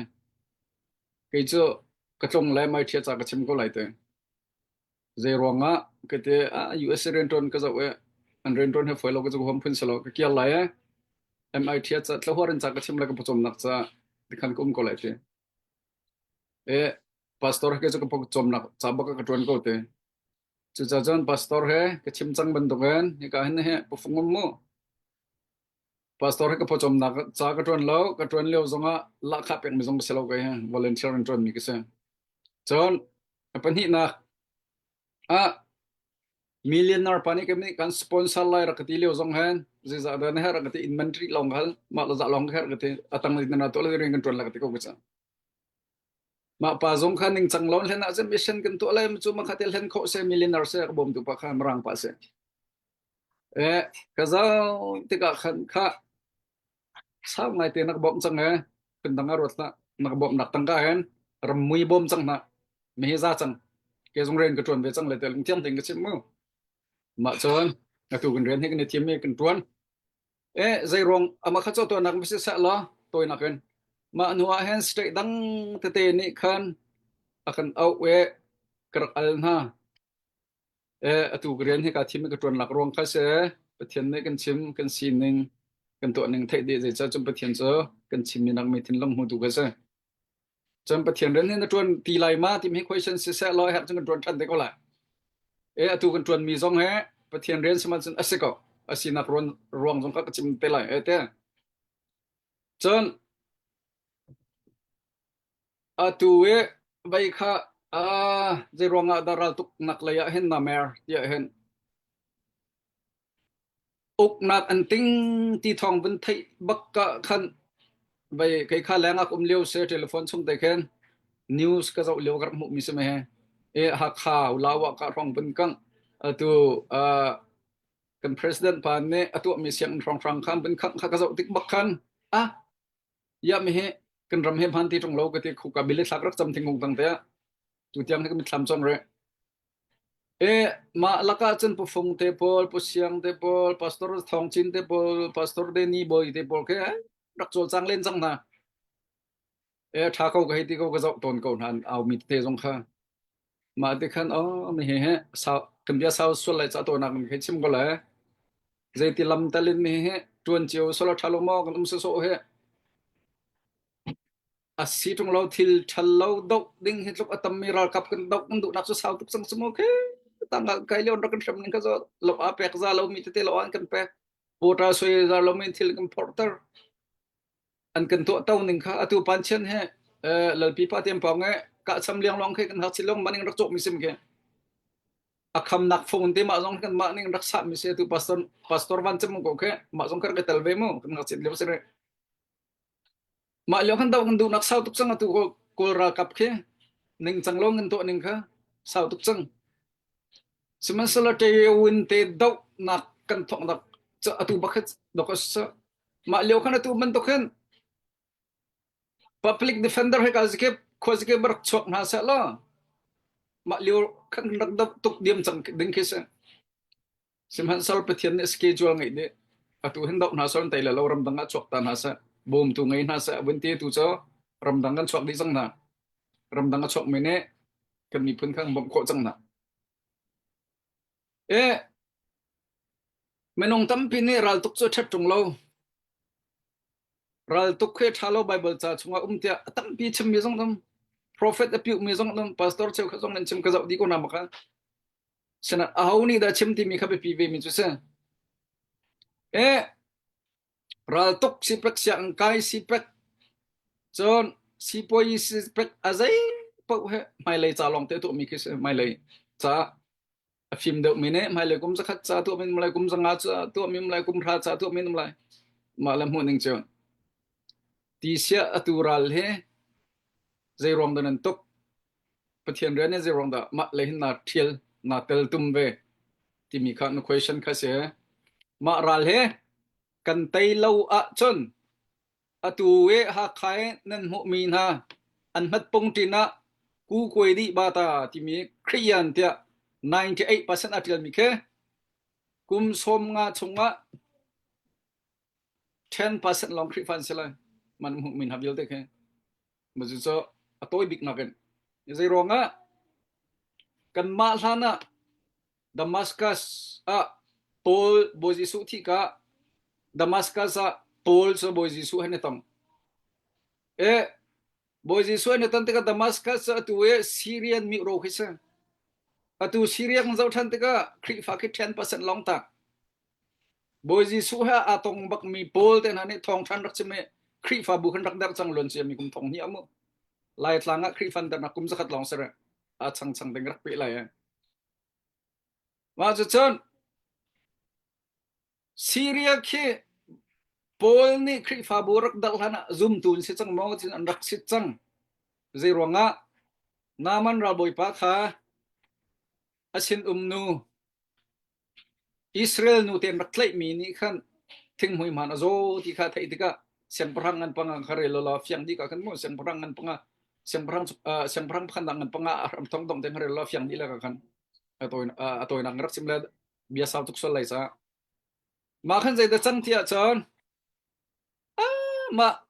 Kei cu ka tlung le mai ṭhia ca ka chim ko lai te. Zei ruangah ka ti ah US rianṭuan ka zoh i an rianṭuan he fawi lo ka cu huam phun si lo ka kir lai i MIT ca tlahuar in ca ka chim le ka pawcawmnak ca tikhan ka um ko lai ti. E pastor he cu ka pawcawmnak ca bak ka ṭuan ko te. Cucaah cun pastor he ka chim cang bantukin hika hin he pufung um mu. Pastor he ka pawcawmnak ca ka ṭuan lo, ka ṭuan lio zongah lahkhah pekmi zong ka si lo kei he volunteer in ṭuanmi ka si. Cun a pahnihnak ah millionaire pa nih kan kan sponsor lai rak ka ti lio zong hen zeizah dah na herh rak ka ti inventory lawng hal mah la zah lawng ka herh ka ti a tang na tuah le rian kan ṭuan la ka ti ko ka ca mah pa zong kha ningcang lo hlen ah cun mission kan tuah lai cu ma kha te hlen khawh se millionaire se ka bawmtu pa kha mirang pa se eh ka zau tikah khan kha sau ngai te nak bawmh cang he kan dang a ruat hlah nak bawmh nak tangka hen ram mui bawm cang hna mi hi za cang ke zong rian ka tuan ve cang le te lungthiang tein ka chim mu mah cun atu kan rian hi kan i thiam i kan tuan e zei ruang ama kha cho to nak si sa la toi nak in mah hnu ah hen state dang tete nih khan akan au e ka rak al hna E, atu ka rian hi kaa thim i ka ṭuan lak ruang kha si. Pathian nih kan chim, kan sining, kan tuahning theih dih zeicah cun Pathian cu kan chimmi nak mi thinlung hmutu kha si. Cun Pathian rian hi na ṭuan ti lai ma timi question siseh law herh cun kan ṭuan ṭhan te ko lai. E, atu kan ṭuanmi zong hi Pathian rian si cun a si ko. A sinak ruang, ruang zong kha ka chim te lai. E te. Cun Atu i vei kha ah zeiruang ah dah raltuknak lei ah hin na mer tiah hin uknak an ting ti thawng vun theih bak ka khan vei kei kha leng ah ka um lio se telephone chung te khin news ka zoh lio ka rak hmuh mi si me he e Hakha Ulawa ka hrawng vun kang atu uh, kan president pa nih a tuahmi sianginn hrawnghrang khan vun khangh kha ka zoh tik bak khan ah Ya mi hi kan ram he hman ti ṭung lo ka ti khu ka bili thlak rak cam thingkung tang te ah tu tiang hi ka mitthlam cong re. E mah lakah cun Pu Fung te pawl, Pu Siang te pawl, Pastor Thawng Cin te pawl, Pastor Denny Bawi te pawl khi rak cawlcang len cang hna. E ṭha ko ka hei ti ko ka zoh tawn ko hna an au mi tete zong kha. Mah ti khan oh mi he he sau kan bia sau sual lai ca tawinak in hei chim ko lai. Zeiti lam tal in mi he ṭuan cio solo ṭha lo maw kan um sawsawh he. A si ṭung lo thil ṭhal lo doh ding hi tluk a tammi ralkap kan doh kan duhnak cu sau tuk cang si mu khi. Tangah kai lio rak kan hrem ning kha zo lo a pek za lo mi tete lo an kan pek. Pawṭa soi za lo mi thil kan phorhter. An kan tuahto ning kha atu panchian he lalpi pa tiam pawng e kahcham lianglong khi kan hak silong maning rak cawk mi sim khi. A khamnak phone te mah zong kan mah ning rak sah mi si tu pastor pastor van cem ko khe mah zong kar ka tel ve mu kan ngakchiat lio si re. Mah lio kan do kan duhnak sau tuk cang atu kawl ralkap khi ning cang lo ngan tuah ning kha sau tuk cang. Sihmanhsehlaw Tewin te dohnak kan thawknak cu atu bakhat dok a si. Mah lio khan atu bantuk hin public defender he ka zikip khua zikip rak chuak hna seh law mah lio khan rak doh tuk diam cang ding khi si. Sihmanhsehlaw Pathian nih schedule ngeih dih. Atu hin doh hna seh tai le lo ramdang ah chuak ta hna seh bawmtu ngei hna seh vun ti tu cu ramdang kan chuak dih cang hna. Ramdang a chuakmi nih kan miphun kha kan bawmh khawh cang hna. E minung tampi nih raltuk cu ṭhat ṭung lo. Raltuk khi ṭha lo Bible ca chungah um tiah a tampi chimmi zong um. Prophet a piuhmi zong um. Pastor cheukhat zong nan chim ka zoh dih ko hna maka. Sinah aho nih dah chim timi kha biapi ve mi cu si. E raltuk sipek sianginn kai sipek cun sipuayi sipek a zei paoh he hmailei ca lawng te tuahmi khi si hmailei ca a fim deuhmi nih hmailei kum zakhat ca tuahmi um lai kum zanga ca tuahmi um lai kum hra ca tuahmi um lai mah le hmuh ning cu ti sia atu ral hi zei ruang dah nan tuk Pathian rian hi zei ruang dah mah le hin naa ṭhial naa tel tum ve timi kha na question kha si mah ral hi kan tei lo ahcun atu i Hakha i nan hmuhmi hna an hmatpung ṭin ah kukuai dih bata timi Khrihyan tiah 98% a ṭialmi khi kum 50 chungah 10% lawng Khrihfa an si lai. Man hmuhmi hna vialte khi. Cucu a tawi bik nakin zei ruangah kanmah hlan ah Damascus ah Paul Bawi Jesuh thih ka Damascus ah Paul cu Bawi Jesuh he an i tong. E Bawi Jesuh an i ton tikah Damascus cu atu i Syrian mi ro khi si. Atu Syria kan zoh ṭhan tikah Khrihfa khi 10% lawng tak. Bawi Jesuh he aa tong bakmi Paul te hna nih thawngṭhan rak chim i Khrihfabu khan rak derh cang luan ciami kum thong hnih ah mu. Laitlang ah Khrihfa an derhnak kum zakhat lawng si rih. A changchang ding rak peh lai eh. Mah cucun Syria khi Paul nih Khrihfabu rak darh hlan ah zumtu an si cang maw cun an rak sit cang. Zei ruangah Naaman ralbawipa kha a sin-um nu Israel nu tein rak tlaihmi nih khan thinghmui hmaan a zaw ti kha a theih tikah siangpahrang ngan panga kha rel law fiang dih ka khan mu siangpahrang ngan panga siangpahrang siangpahrang pakhat ngan panga a hram thong dong te kha rel law fiang dih le ka khan a tawi a tawinak rak chim le bia sau tuk sual lai ca mah khan zei dah cang ti ahcun mah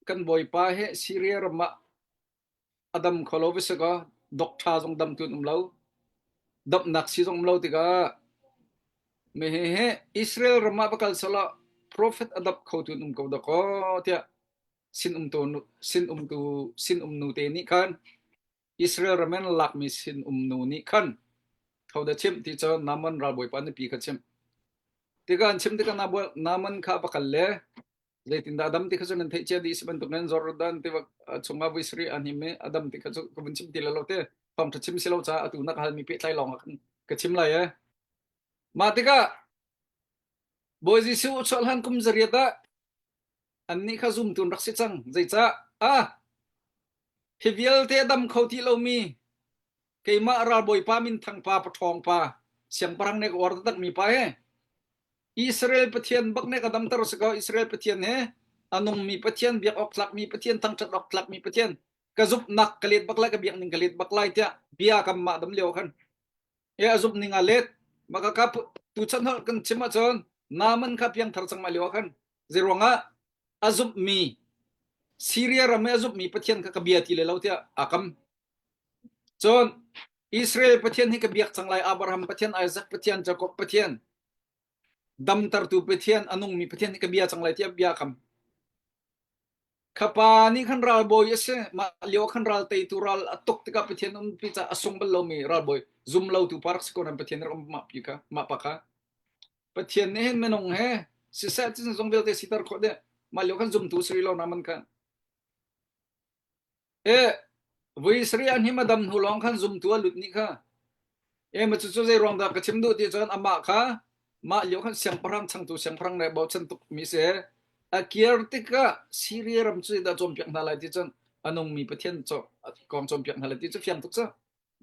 kan bawipa he Syria ram ah a dam kho lo va si kaw doctor zong dam tu an um lo damnak si zong um lo tikah me he he Israel ram ah va kal selaw prophet a dap kho tu an um ko dakaw tiah sin um tu sin um tu sin um nu te nih khan Israel ram in lakmi sin um nu nih khan tho da chim ti cu Naaman ralbawipa nupi kha chim tikah an chim tikah Naaman kha va kal le Zeitindah a dam ti kha cu nan theih cia dih si bantuk nan Jordan tiva chungah voi sarih aa hnim i a dam ti kha cu ka vun chim ti lo te thawngṭha chim si lo caah atu na ka halmi pehtlai lawng ah khan ka chim lai e. Mah tikah Bawi Jesuh chuah hlan kum zariat ah annih kha zumtu an rak si cang. Zeicah? Ah, hi vialte a dam kho ti lomi keimah ralbawipa minthang pa paṭhawng pa siangpahrang nih ka uar taktakmi pa he Israel Pathian bak nih ka damter si ko. Israel Pathian he a nungmi Pathian, biak awk tlakmi Pathian, thangṭhat awk tlakmi Pathian, ka zumhnak ka let bak lai, ka biak ning ka let bak lai tiah bia kam mah dam lio khan. E a zumh ning a let. Maka ka tuchan hol kan chim ahcun Naaman kha piangthar cang ma lio khan. Zeiruangah a zumhmi Syria ram i a zumhmi Pathian kha ka bia ti le lo tiah aa kam. Cun Israel Pathian hi ka biak cang lai Abraham Pathian, Isaac Pathian, Jacob Pathian, damtertu Pathian, a nungmi Pathian hi ka bia cang lai tiah bia kam. Kha pa nih khan ralbawi a si. Mah lio khan ral teitu ral a tuk tikah Pathian umpi caah a sung bal lomi ralbawi zum lotu pa rak si ko nain Pathian rak um mah pi kha mah pa kha. Pathian nih hin minung he siseh cun zong vialte siter khawh deh. Mah lio khan zumtu si rih lo na man kha. E, vui sarih an him a dam hnu lawng khan zumtu a lut ni kha. E ma cu cu zei ruang dah ka chim duh ti cun amah kha mah lio khan siangpahrang changtu siangpahrang le bochan tuk mi si. A kir tikah Syria ram cu dah cawnpiak hna lai ti cun a nungmi Pathian kong cawnpiak hna lai ti cu fiang tuk cu.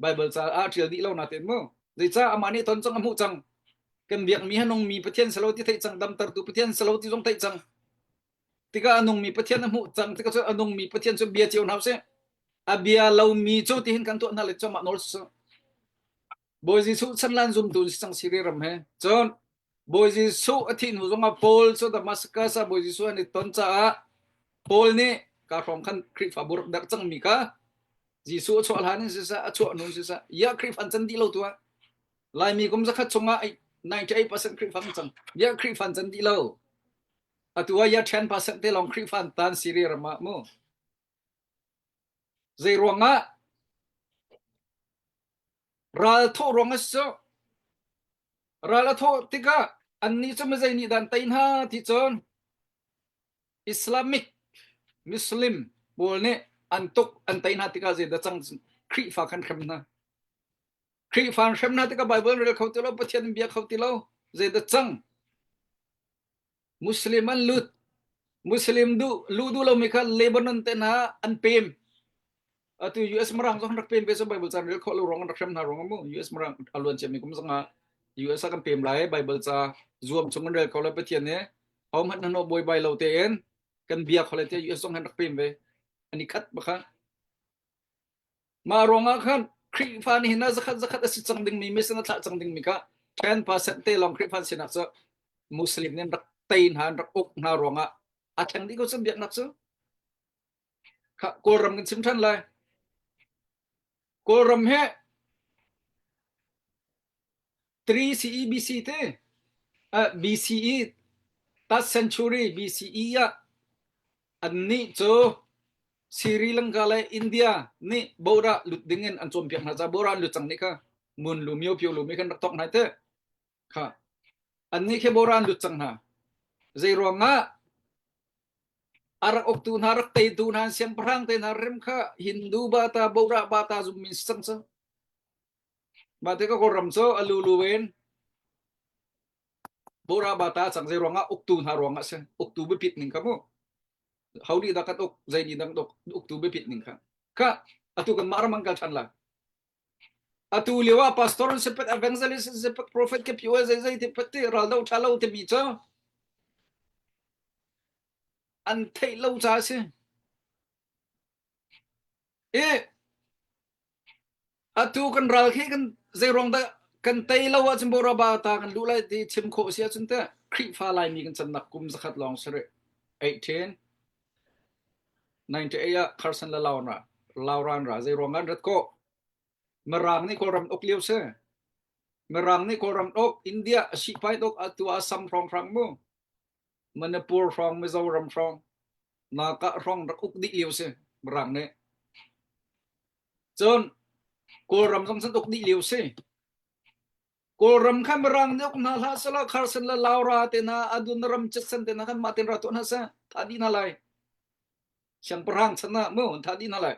Bible ca ah ṭial dih lo natein mu. Zeicah amah nih ton cang a hmuh cang. Kan biakmi ha nungmi Pathian selo ti theih cang, damtertu Pathian selo ti zong theih cang. Tikah a nungmi Pathian a hmuh cang tikah cu a nungmi Pathian cu bia cio hna usih. A bia lomi cu tihin kan tuah hna le cu mah nawl si. Bawi Jesuh chan lan zumtu si cang Syria ram he. Cun Bawi Jesuh a thih hnu zongah Paul cu Damascus ah Bawi Jesuh an i ton caah Paul nih ka hrawng khan Khrihfabu rak derh cangmi kha Jesuh a chuah hlan in siseh a chuah hnu in siseh ya Khrihfa an can dih lo tu ah Laimi kum zakhat chungah 98% Khrihfa an cang. Ya Khrihfa an can dih lo. Atu ah ya 10% te lawng Khrihfa an tan Syria ram ah mu. Zei ruangah ral thawh ruang a si cu. Ral a thawh tikah annih cu mizei nih dah an tei hna ti cun Islamic Muslim pawl nih an tuk an tei hna tikah zeidah cang Khrihfa khan hrem hna. Khrihfa an hrem hna tikah Bible rel kho ti lo, Pathian bia kho ti lo, zeidah cang? Muslim an lut. Muslim duh luh duh lomi kha Lebanon te hna an pem. Atu US Mirang zong rak pem ve so Bible ca rel khawh lo ruang an rak hrem hna ruang mu US Mirang a luan ciami kum zong ah US ah kan pem lai Bible ca zuam chung kan rel kho lo Pathian nih ho hmanh hnahnawh buaibai lo tein kan bia kho le tiah US zong han rak pem ve. An i khat baka. Mah ruangah khan Khrihfa nih hin zakhat zakhat a si cang dingmi mission a thlah cang dingmi kha 10% te lawng Khrihfa sinak cu Muslim nih an rak tei hna an rak uk hna ruangah a thleng dih ko cun biaknak cu. Kha Kawlram kan chim ṭhan lai. Kawlram he 3 CE BC te uh, BCE third century BCE ah annih cu Sri Lanka le India nih bora lut ding in an cawnpiak hna ca bora an lut cang nih kha mun lu mio pio lu mi khan rak tok hna te kha annih khi bora an lut cang hna zei ruangah a rak uktu hna rak teitu hna siangpahrang te hna rem kha Hindu bata bora bata zum min si cang cu Mah tikah Kawlram cu a lulu in Bora Bata cang zei ruangah uktu hna ruangah si. Uktu biapit ning kha mu. Ho nih dah kan uk, zei nih dah kan uk, uktu biapit ning kha. Kha atu kan mah ram an kal ṭhan lai. Atu lio ah pastor an si pet, evangelist an si pet, prophet ke pio zei zei ti pet ti ral do ṭha lo timi cu an theih lo ca si. I atu kan ral khi kan zeiruang dah kan tei lo ahcun Boraba ta kan luh lai ti chim khawh si ahcun teh Khrihfa Laimi kan cannak kum zakhat lawng si rih. 1898 ah Carson le Laura Lauran ra zeiruang an rat kawh Mirang nih Kawlram uk lio si. Mirang nih Kawlram uk India a sihpai uk atu Assam hrawnghrang mu. Manipur hrawng Mizoram hrawng Naga hrawng rak uk dih lio si Mirang nih. Cun Kawlram zong san uk dih lio si. Kawlram kha Mirang nih uk hna hlah selaw Carson le Laura te hna Adun ram Chetsen te hna khan mah ten ra tuah hna seh tha dih hna lai. Siangpahrang chan ah mu tha dih hna lai.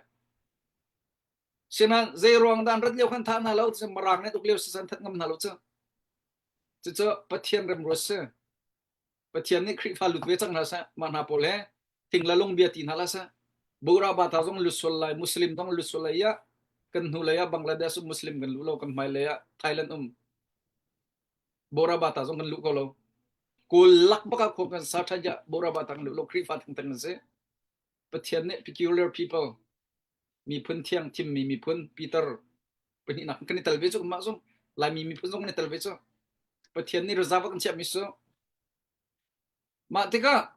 Sinain zei ruang dah an rat lio khan tha hna lo Mirang nih uk lio si san that ngam hna lo cu. Cucu Pathian remruat si. Pathian nih Khrihfa lut ve cang hna seh, mah hna pawl he thing le lung bia ti hna la seh. Bura bata zong lut sual lai, Muslim zong lut sual lai ya. Kan hnu lei ah Bangladesh um Muslim kan luh lo, kan hmai lei ah Thailand um. Bora bata zong kan luh ko lo. Kawl lak bak ah khua kan sa than ya Bora bata kan luh lo, Khrihfa thengtheng kan si. Pathian nih peculiar people miphun thiang thimmi miphun Peter pahnihnak kan i tel ve cu mah zong Laimi miphun zong kan i tel ve cu Pathian nih reserve kan chiahmi cu mah tikah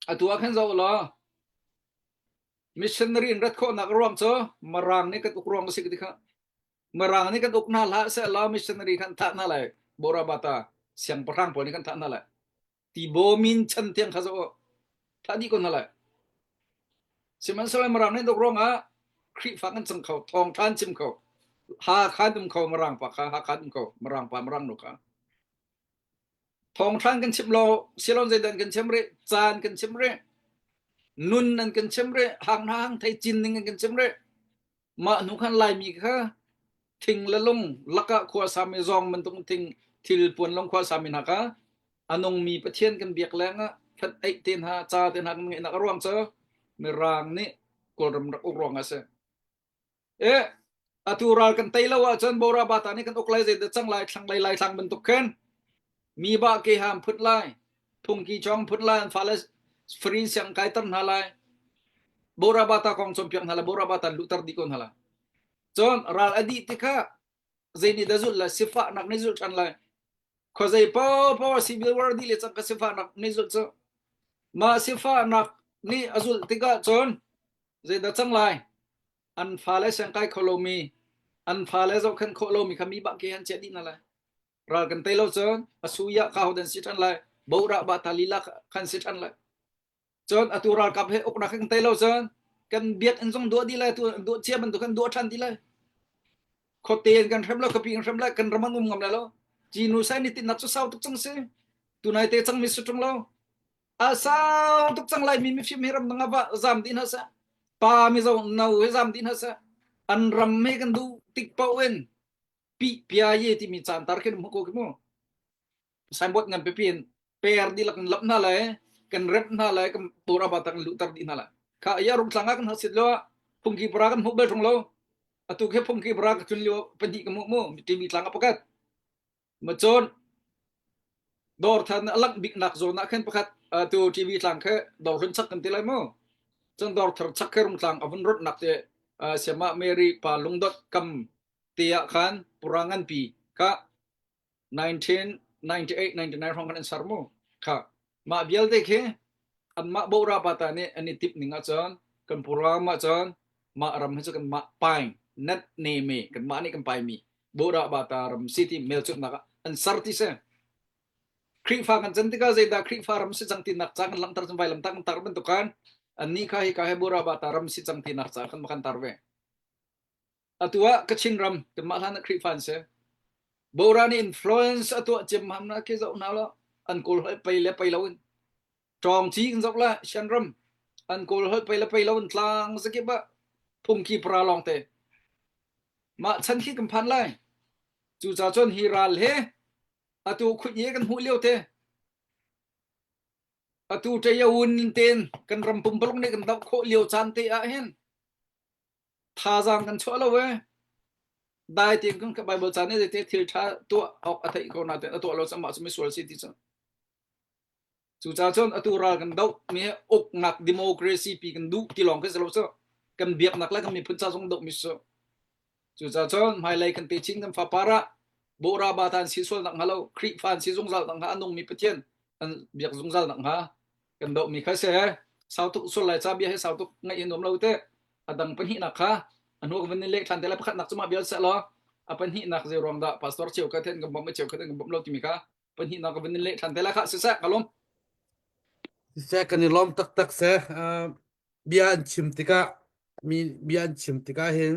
atu ah khan zoh law missionary in rat khawhnak ruang cu Mirang nih kan uk ruang a si ti kha Mirang nih kan uk hna hlah seh law missionary khan thah hna lai Borabata siangpahrang pawl nih kan thah hna lai Tibaw min chan tiang kha zoh thah dih ko hna lai. Sihmanhsehlaw Mirang nih dok ruangah Khrihfa kan cang kho, thawngṭha an chim kho. Hakha um kho Mirang pa kha Hakha um kho Mirang pa Mirang nu kha. Thawngṭha kan chim lo, silon zeidan kan chim rih, caan kan chim rih, nun an kan chim rih, hang hna hang thei cin ning an kan chim rih. Mah hnu khan Laimi kha. Thing le lung lakah khua sami zawng bantuk thing thil puan lung khua sami hna kha a nungmi Pathian kan biak lengah khat eih te hna ca te hna kan ngeihnak a ruang cu Mirang nih Kawlram rak uk ruang ah a si. E atu ral kan tei lo ahcun Bora Bata nih kan uk lai zeidah cang lai thlanglei lai thlang bantuk khin mi ba ke ham phut lai phungki chong phut lai an fale free siang kaiter hna lai Bora Bata kong cawnpiak hna lai Bora Bata luhter dih ko hna lai. Cun ral a dih tikah zei nih dah zulh lai sifahnak nih zulh ṭhan lai khuazei paohpaoh civil war dih le cangka sifahnak nih zulh cu mah sifahnak nih a zulh tikah cun zeidah cang lai an fale siangkai kho lomi an fale zohkhenh khawh lomi kha mi bak ke han chiah dih hna lai ral kan tei lo cun a suya ka ho dan si ṭhan lai borah ba ta lila khan si ṭhan lai Cun atu ralkap he uknak kan tei lo cun kan biakinn zong duah dih lai tu duah cia bantuk kan duah ṭhan dih lai. Khuate in kan hrem lo khuapi in hrem lai kan ram an um ngam lai lo. Cinu sai ni tinnak cu sau tuk cang si. Tunai te cang mi si ṭung lo. A sau tuk cang lai mi mifim hi ram dang ah va zam dih hna seh. Pa mizo no he zam dih hna seh. An ram he kan duh tik paoh in pi pia ye timi caan tar khin mu ko ki mu. Signboard ngan pipi in per dihlak in lap hna lai kan rep hna lai kan pura ba tak luhter dih hna lai kha ya rung tlang ah kan hasit lo phungki para kan hmuh bal thung lo atu khe phungki para ka tlun lio pahnih ka hmuh mu TV tlang a pakhat ma cun dawr than a langh bik nak zawn ah khan pakhat tu TV tlang khe dawr hlun chak kan ti lai mu cun dawr thar chak khe rung tlang a vun rot nak te siama Mary pa lungdot kam te ah khan pura nganpi kha 1998 99 hrawng khan an ser mu kha mah vialte khi anmah bora pata nih an i timh ning ahcun kan program ahcun mah ram hi cu kan mah pai nat ne me kan mah nih kan pai mi bora bata ram city melchunnak ah an ser ti si Khrihfa kan can tikah zeidah Khrihfa ram si cang tinak ca kan langhter cun vailam tak kan tar bantuk khan annih kha hi ka he bora bata ram si cang tinak ca kan kan tar ve Atu ah Kachin ram kanmah hlan ah Khrihfa an si. Bora nih influence a tuah ciammam na khi zoh hna law an kawl holh pei le pei loin ṭawng ci kan zoh la Shan ram an kawl holh pei le pei loin tlang zakip ah phungki para lawng te mah chan khi kan phan lai cucaah cun hi ral he atu khut ye kan hmuh lio te atu ṭayawun ten kan ram pumpaluk nih kan doh khawh lio caan te ah hin Thazaang kan chuah lo ee. Dai tein kan Bible ca nih zeite thil ṭha tuah awk a theih ko nain a tuah lo cang mah cu misual si ti cu. Cucaah cun atu ral kan doh mi hi uknak democracy pi kan duh ti lawng khi si lo cu. Kan biaknak le kan miphun ca zong doh mi si. Cucaah cun hmailei kan techin kan fapar ah Bora bata an si sual nak hnga lo, Khrihfa an si zungzal nak hnga, a nungmi Pathian an biak zungzal nak hnga kan doh mi kha si. Sau tuk sual lai ca bia hi sau tuk ngaih hi nuam lo te. A dang pahnihnak kha a hnu ka van in leh ṭhan te lai. Pakhatnak cu mah vial seh law a pahnihnak zei ruang dah pastor cheu kha then kan bawmh cheu kha then kan bawmh lo timi kha pahnihnak ka van in leh ṭhan te lai kha siseh ka lawm. Siseh kan i lawm taktak seh. Uh, bia an chim tikah mi bia an chim tikah hin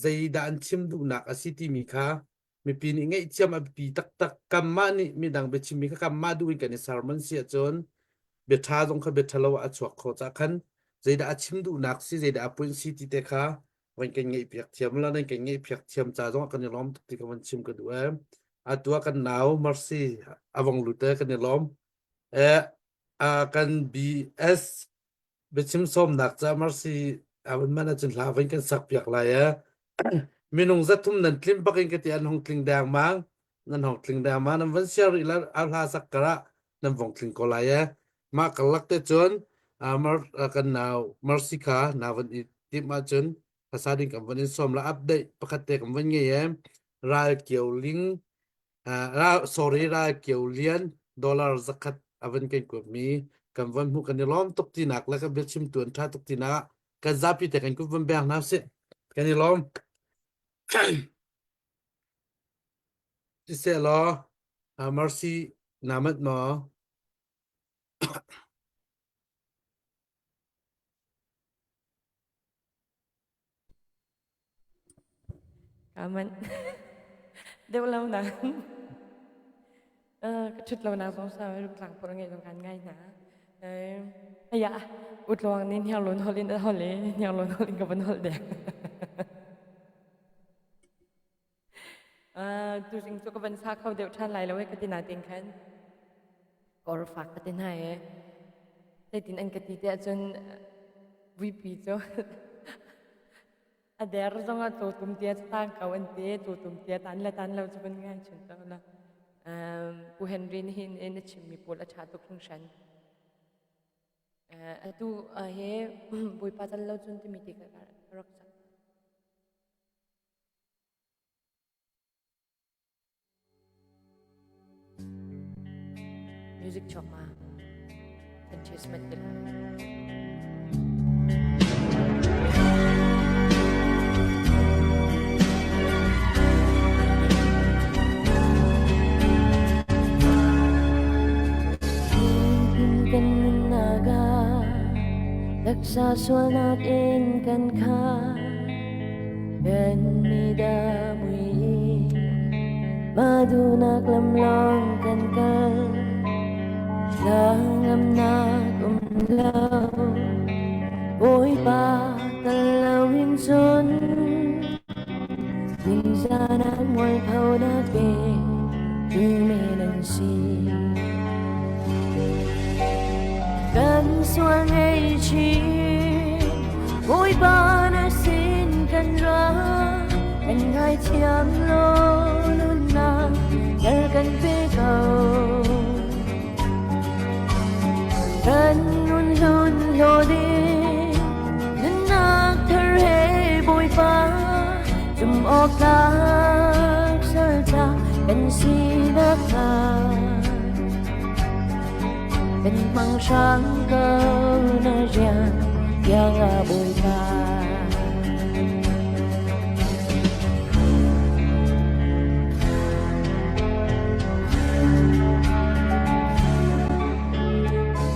zeidah an chim duhnak a si timi kha mipi nih ngaihthiam a biapi taktak kanmah nih midang biachimmi kha kanmah duh in kan i sermon si ahcun bia ṭha zong kha bia ṭhalo ah a chuak kho cah khan zeidah a chim duhnak si zeidah a point si ti te kha van kan ngeihpiak thiam la nan kan ngeihpiak thiam ca zong ah kan i lawm tuk ti ka van chim ka duh ee atu ah kan nau Mercy a vong lut ee kan i lawm ee a kan BS Biachim sawmnak ca Mercy a vun man ahcun hla vun kan sak piak lai ee. Minung zathum nan tlim bak in ka ti an hong tling dengmang. Nan hong tling dengmang nan van siar rih la a hla sak karah nan vong tling ko lai ee. Mah karlak te cun uh, mar, uh, kan nau Mercy kha na van i timh ahcun hlasa ding kan van in sawm la update pakhat te kan van ngei ee. Ral Kio Ling Uh, sorry ra kio lian dollar zakhat avan kan kuat mi kan van hmu kan i lawm tuk tinak le kan biachim tu an tha tuk tinak kan zapi te kan kut van beng hna sih kan i lawm siseh law mercy namat maw Kaa manh. Deuh lo na. Ka ṭhut lo nak zong sau rungtlang pur ngeih zong kan ngai hna. Aya, utluang nih hniarlawn holh in a holh i hniarlawn holh in ka van holh deng. Tuzing cu ka van sa kho deuh ṭhan lai lo e ka ti nain khan kor fak ka ti hna e. Zeitin an ka ti te ahcun vuipi cu a der zong ah cawtum tia tang ko an ti cawtum tia tan le tan lo cu van ngai chun to la. Pu Henry nih hin in a chimmi pawl a ṭha tuk hringhran. Atu hi Bawipa tal lo cun timi ti ka rak sak. Music chuak ma kan chase mat ti Kan naga Taksa sualnak in kan kha Kan mida mui Madunak lam lawng kan kal Langamnak um lo Bawipa tal lo in cun Ningzan ah mualphonak pe tu men an si. Kan sual ngaihchih Bawipa na sin kan ra kan ngaithiam law nunnak tar kan pe ko. Kan nun hlun hlaw ding nunnak thar he Bawipa zum awk tlak salta kan sinak hnga kan hmang hrang ko na rian tiang a Bawipa.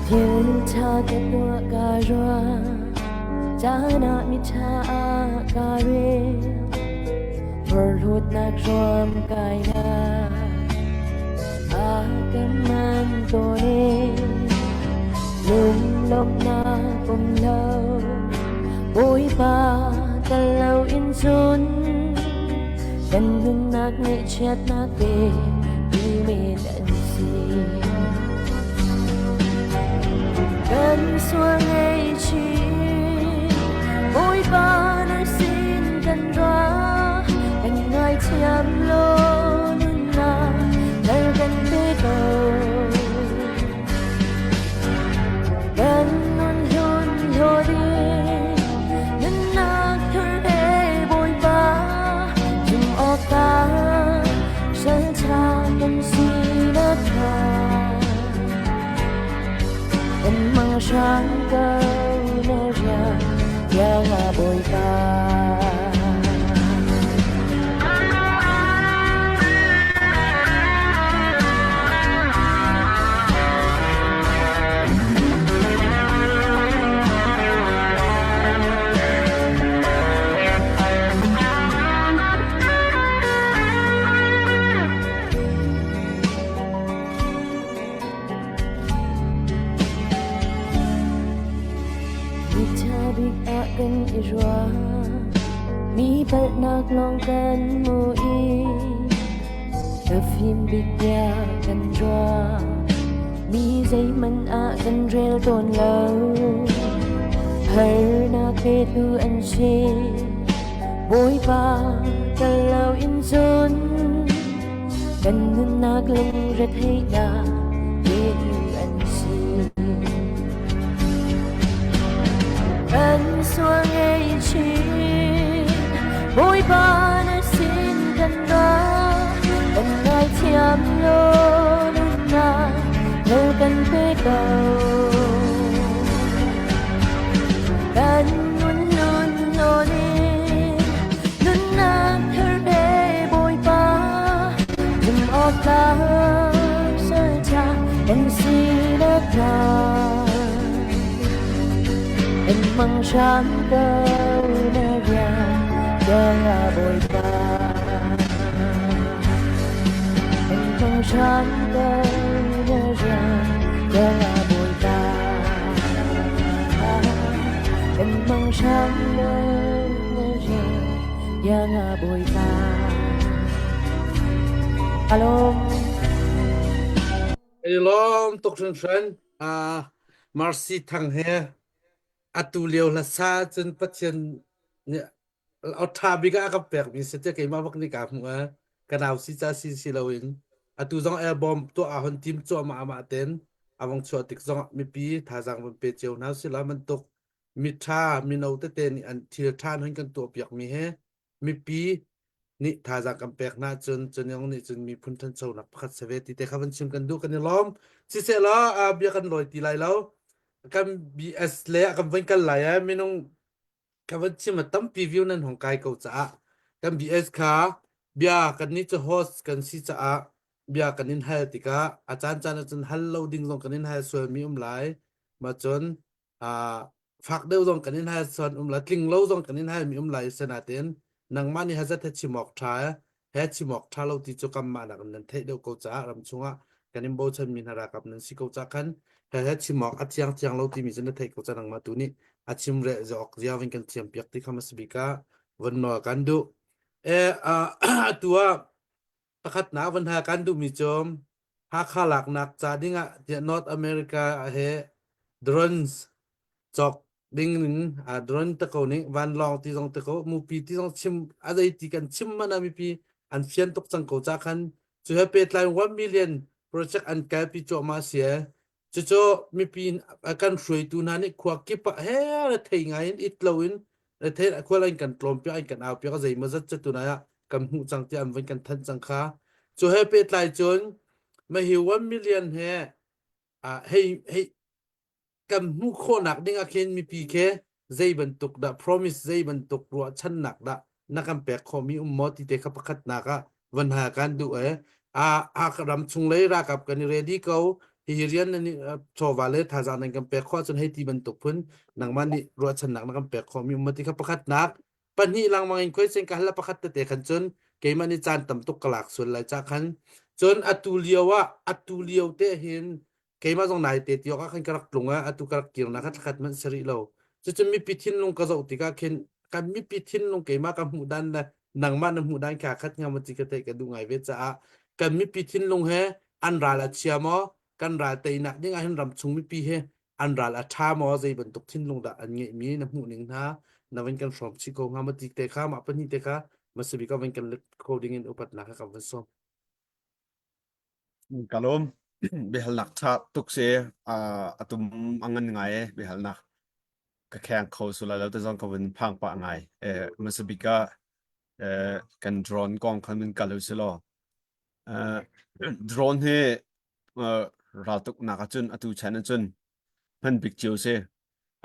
Thil ṭha ka tuah ka ruah caan ah miṭha ah ka rel porhlawtnak ruam kai nak a ka man tawn e lunglawmhnak um lo Bawipa tal lo in cun kan nunnak ngaihchiatnak pe ti men an si. Kan sual ngaihchih Bawipa na sin kan ra kan ngaithiam law nunnak tar kan pe ko. Kan nun hlun hlaw ding nunnak thar he Bawipa zum awkah salṭha kan sinak kha kan mang hrang ko na rian tiang ah Bawipa. Miṭha bik ah kan i ruah, mi palhnak lawng kan hmu i ka fim bik tiah kan ruah. Mi zeihmanh ah kan rel tawn lo. Harnak petu an si, Bawipa tal lo in cun kan nunnak lungretheihnak petu an si. Kan sual ngaihchih, Bawipa na sin kan ra, kan ngaithiam law nunnak nawl kan pe ko. Kan nun nun nawn in nunnak thar pe Bawipa, zum awk tlak salṭha kan sinak hnga. Kan hmang hram ko na rian tiang ah Bawipa. Kan hmang hram ko na rian tiang ah Bawipa. Kan hmang hram ko na rian tiang ah Bawipa. Alom. I lawm tuk hringhran. Uh, Mercy Thang he atu lio hlasa cun Pathian nih a ṭha bik ah a kan pekmi si tiah keimah bak nih kaa hmuh eh. Ka nau si ca si si loin atu zong album tuah aa hon tim cuahmah amah ten a vong chuah tik zong ah mipi thazaang von pe cio hna usih la bantuk miṭha mino tete nih an thil ṭha an hun kan tuahpiakmi he mipi nih thazaang kan pek hna cun cun nih cun miphun ṭhanchonak pakhat si ve ti te kha van chim kan duh kan i lawm. Siseh law bia kan lawi ti lai lo. Kan BS le kan van kal lai eh minung ka van chim a tampi view nan hong kai ko caah kan BS kha bia kan nih cu host kan si caah bia kan in hal tikah a caan caan ah cun hal lo ding zong kan in hal sual mi um lai ma cun uh, fak deuh zong kan in hal sual um lai tling lo zong kan in hal mi um lai senatin nangmah nih hazat he chim awk ṭha he chim awk ṭha lo ti cu kanmah nak in nan theih deuh ko caah ram chungah kan in bochan mi hna ralkap nan si ko ca khan he he chim awk a thiang thiang lo timi cu na theih ko ca nangmah tu nih a chim re zawk zia vin kan thiam piak ti kha mas bik ah von nawl kan duh e atu ah pakhat na van ha kan duh mi cu Hakha laknak ca dingah tiah North America he drones cawk ding in a drone te ko nih vanlawng ti zong te ko mupi ti zong chim a zei ti kan chim mana mipi an fian tuk cang ko ca khan cu he pehtlai 1 million project an kalpi cuahmah si e cucu mipi kan hruaitu hna nih khua kip ah he rethei ngai in it lo in rethei khual an kan tlawm piak an kan au piak zei maw zat cu tunai ah kan hmuh cang tiah an van kan thanh cang kha cu he pehtlai cun mahi 1 million he hei hei kan hmuh khawhnak ding ah khin mipi khi zei bantuk dah promise zei bantuk ruahchannak dah na kan pek khawhmi um maw ti te kha pakhatnak ah van ha kan duh e a a ram chung lei ralkap kan i ready ko hi rian nan chawva le thazaang nan kan pek khawh ahcun hei ti bantuk phun nangmah nih ruahchannak na kan pek khawhmi um maw ti kha pakhatnak pahnih lengmang in khuaisen ka hal pakhat tete khan cun keimah nih caan tam tuk ka lak sual lai ca khan cun atu lio ah atu lio te hin keimah zong nai te tiok ah khan ka rak tlung ah atu ka rak kirnak kha thlakhat manh si rih lo cucun mipi thinlung ka zoh tikah khin kan mipi thinlung keimah ka hmuh dan le nangmah na hmuh dan kha khat hnga maw ti ka theih ka duh ngai ve caah kan mipi thinlung he an ral a chia maw kan ral teinak ding ah hin ram chung mipi he an ral a ṭha maw zei bantuk thinlung dah an ngeihmi na hmuh ning hna na van kan hrawm chih ko hnga maw ti te kha mah pahnih te kha masabik ah van kan let kho ding in upatnak kha kan van sawm. Ka lawm. Biahalnak ṭha tuk si. A tum a ngan ngai e biahalnak. Ka kheng kho sulai lo te zong ka vun phang pah ngai. Eh, masabik ah eh, kan drone kong khan min kal u si law. Eh, drone hi raltuknak ahcun atu chan ahcun hman bik cio si.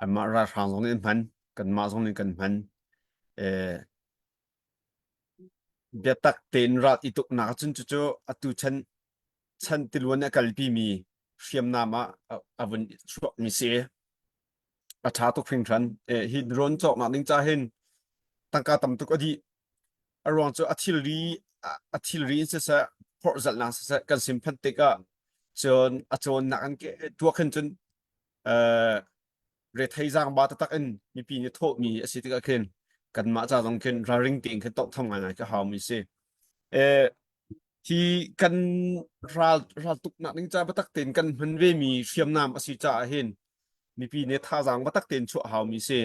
Anmah ralhrang zong nih an hman, kanmah zong nih kan hman. Biatak tein ral i tuknak ahcun cucu atu chan chan tiluan a kalpimi hriamnam ah a vun chuakmi si. A ṭha tuk hringhran. Hi drone cawknak ding ca hin tangka tam tuk a dih. A ruang cu a thilri a thilri in siseh phorhzalhnak siseh kan sim phanh tikah cun a cawnnak an tuak hin cun rethei zaangba taktak in mipi nih thawhmi a si tikah khin kanmah ca zong khin ralring tein khin tawnghtham ngaingai ka haumi si. Hi kan ral raltuknak ding ca biatak tein kan hman vemi hriamnam a si caah hin mipi nih thazaang biatak tein chuah haumi si.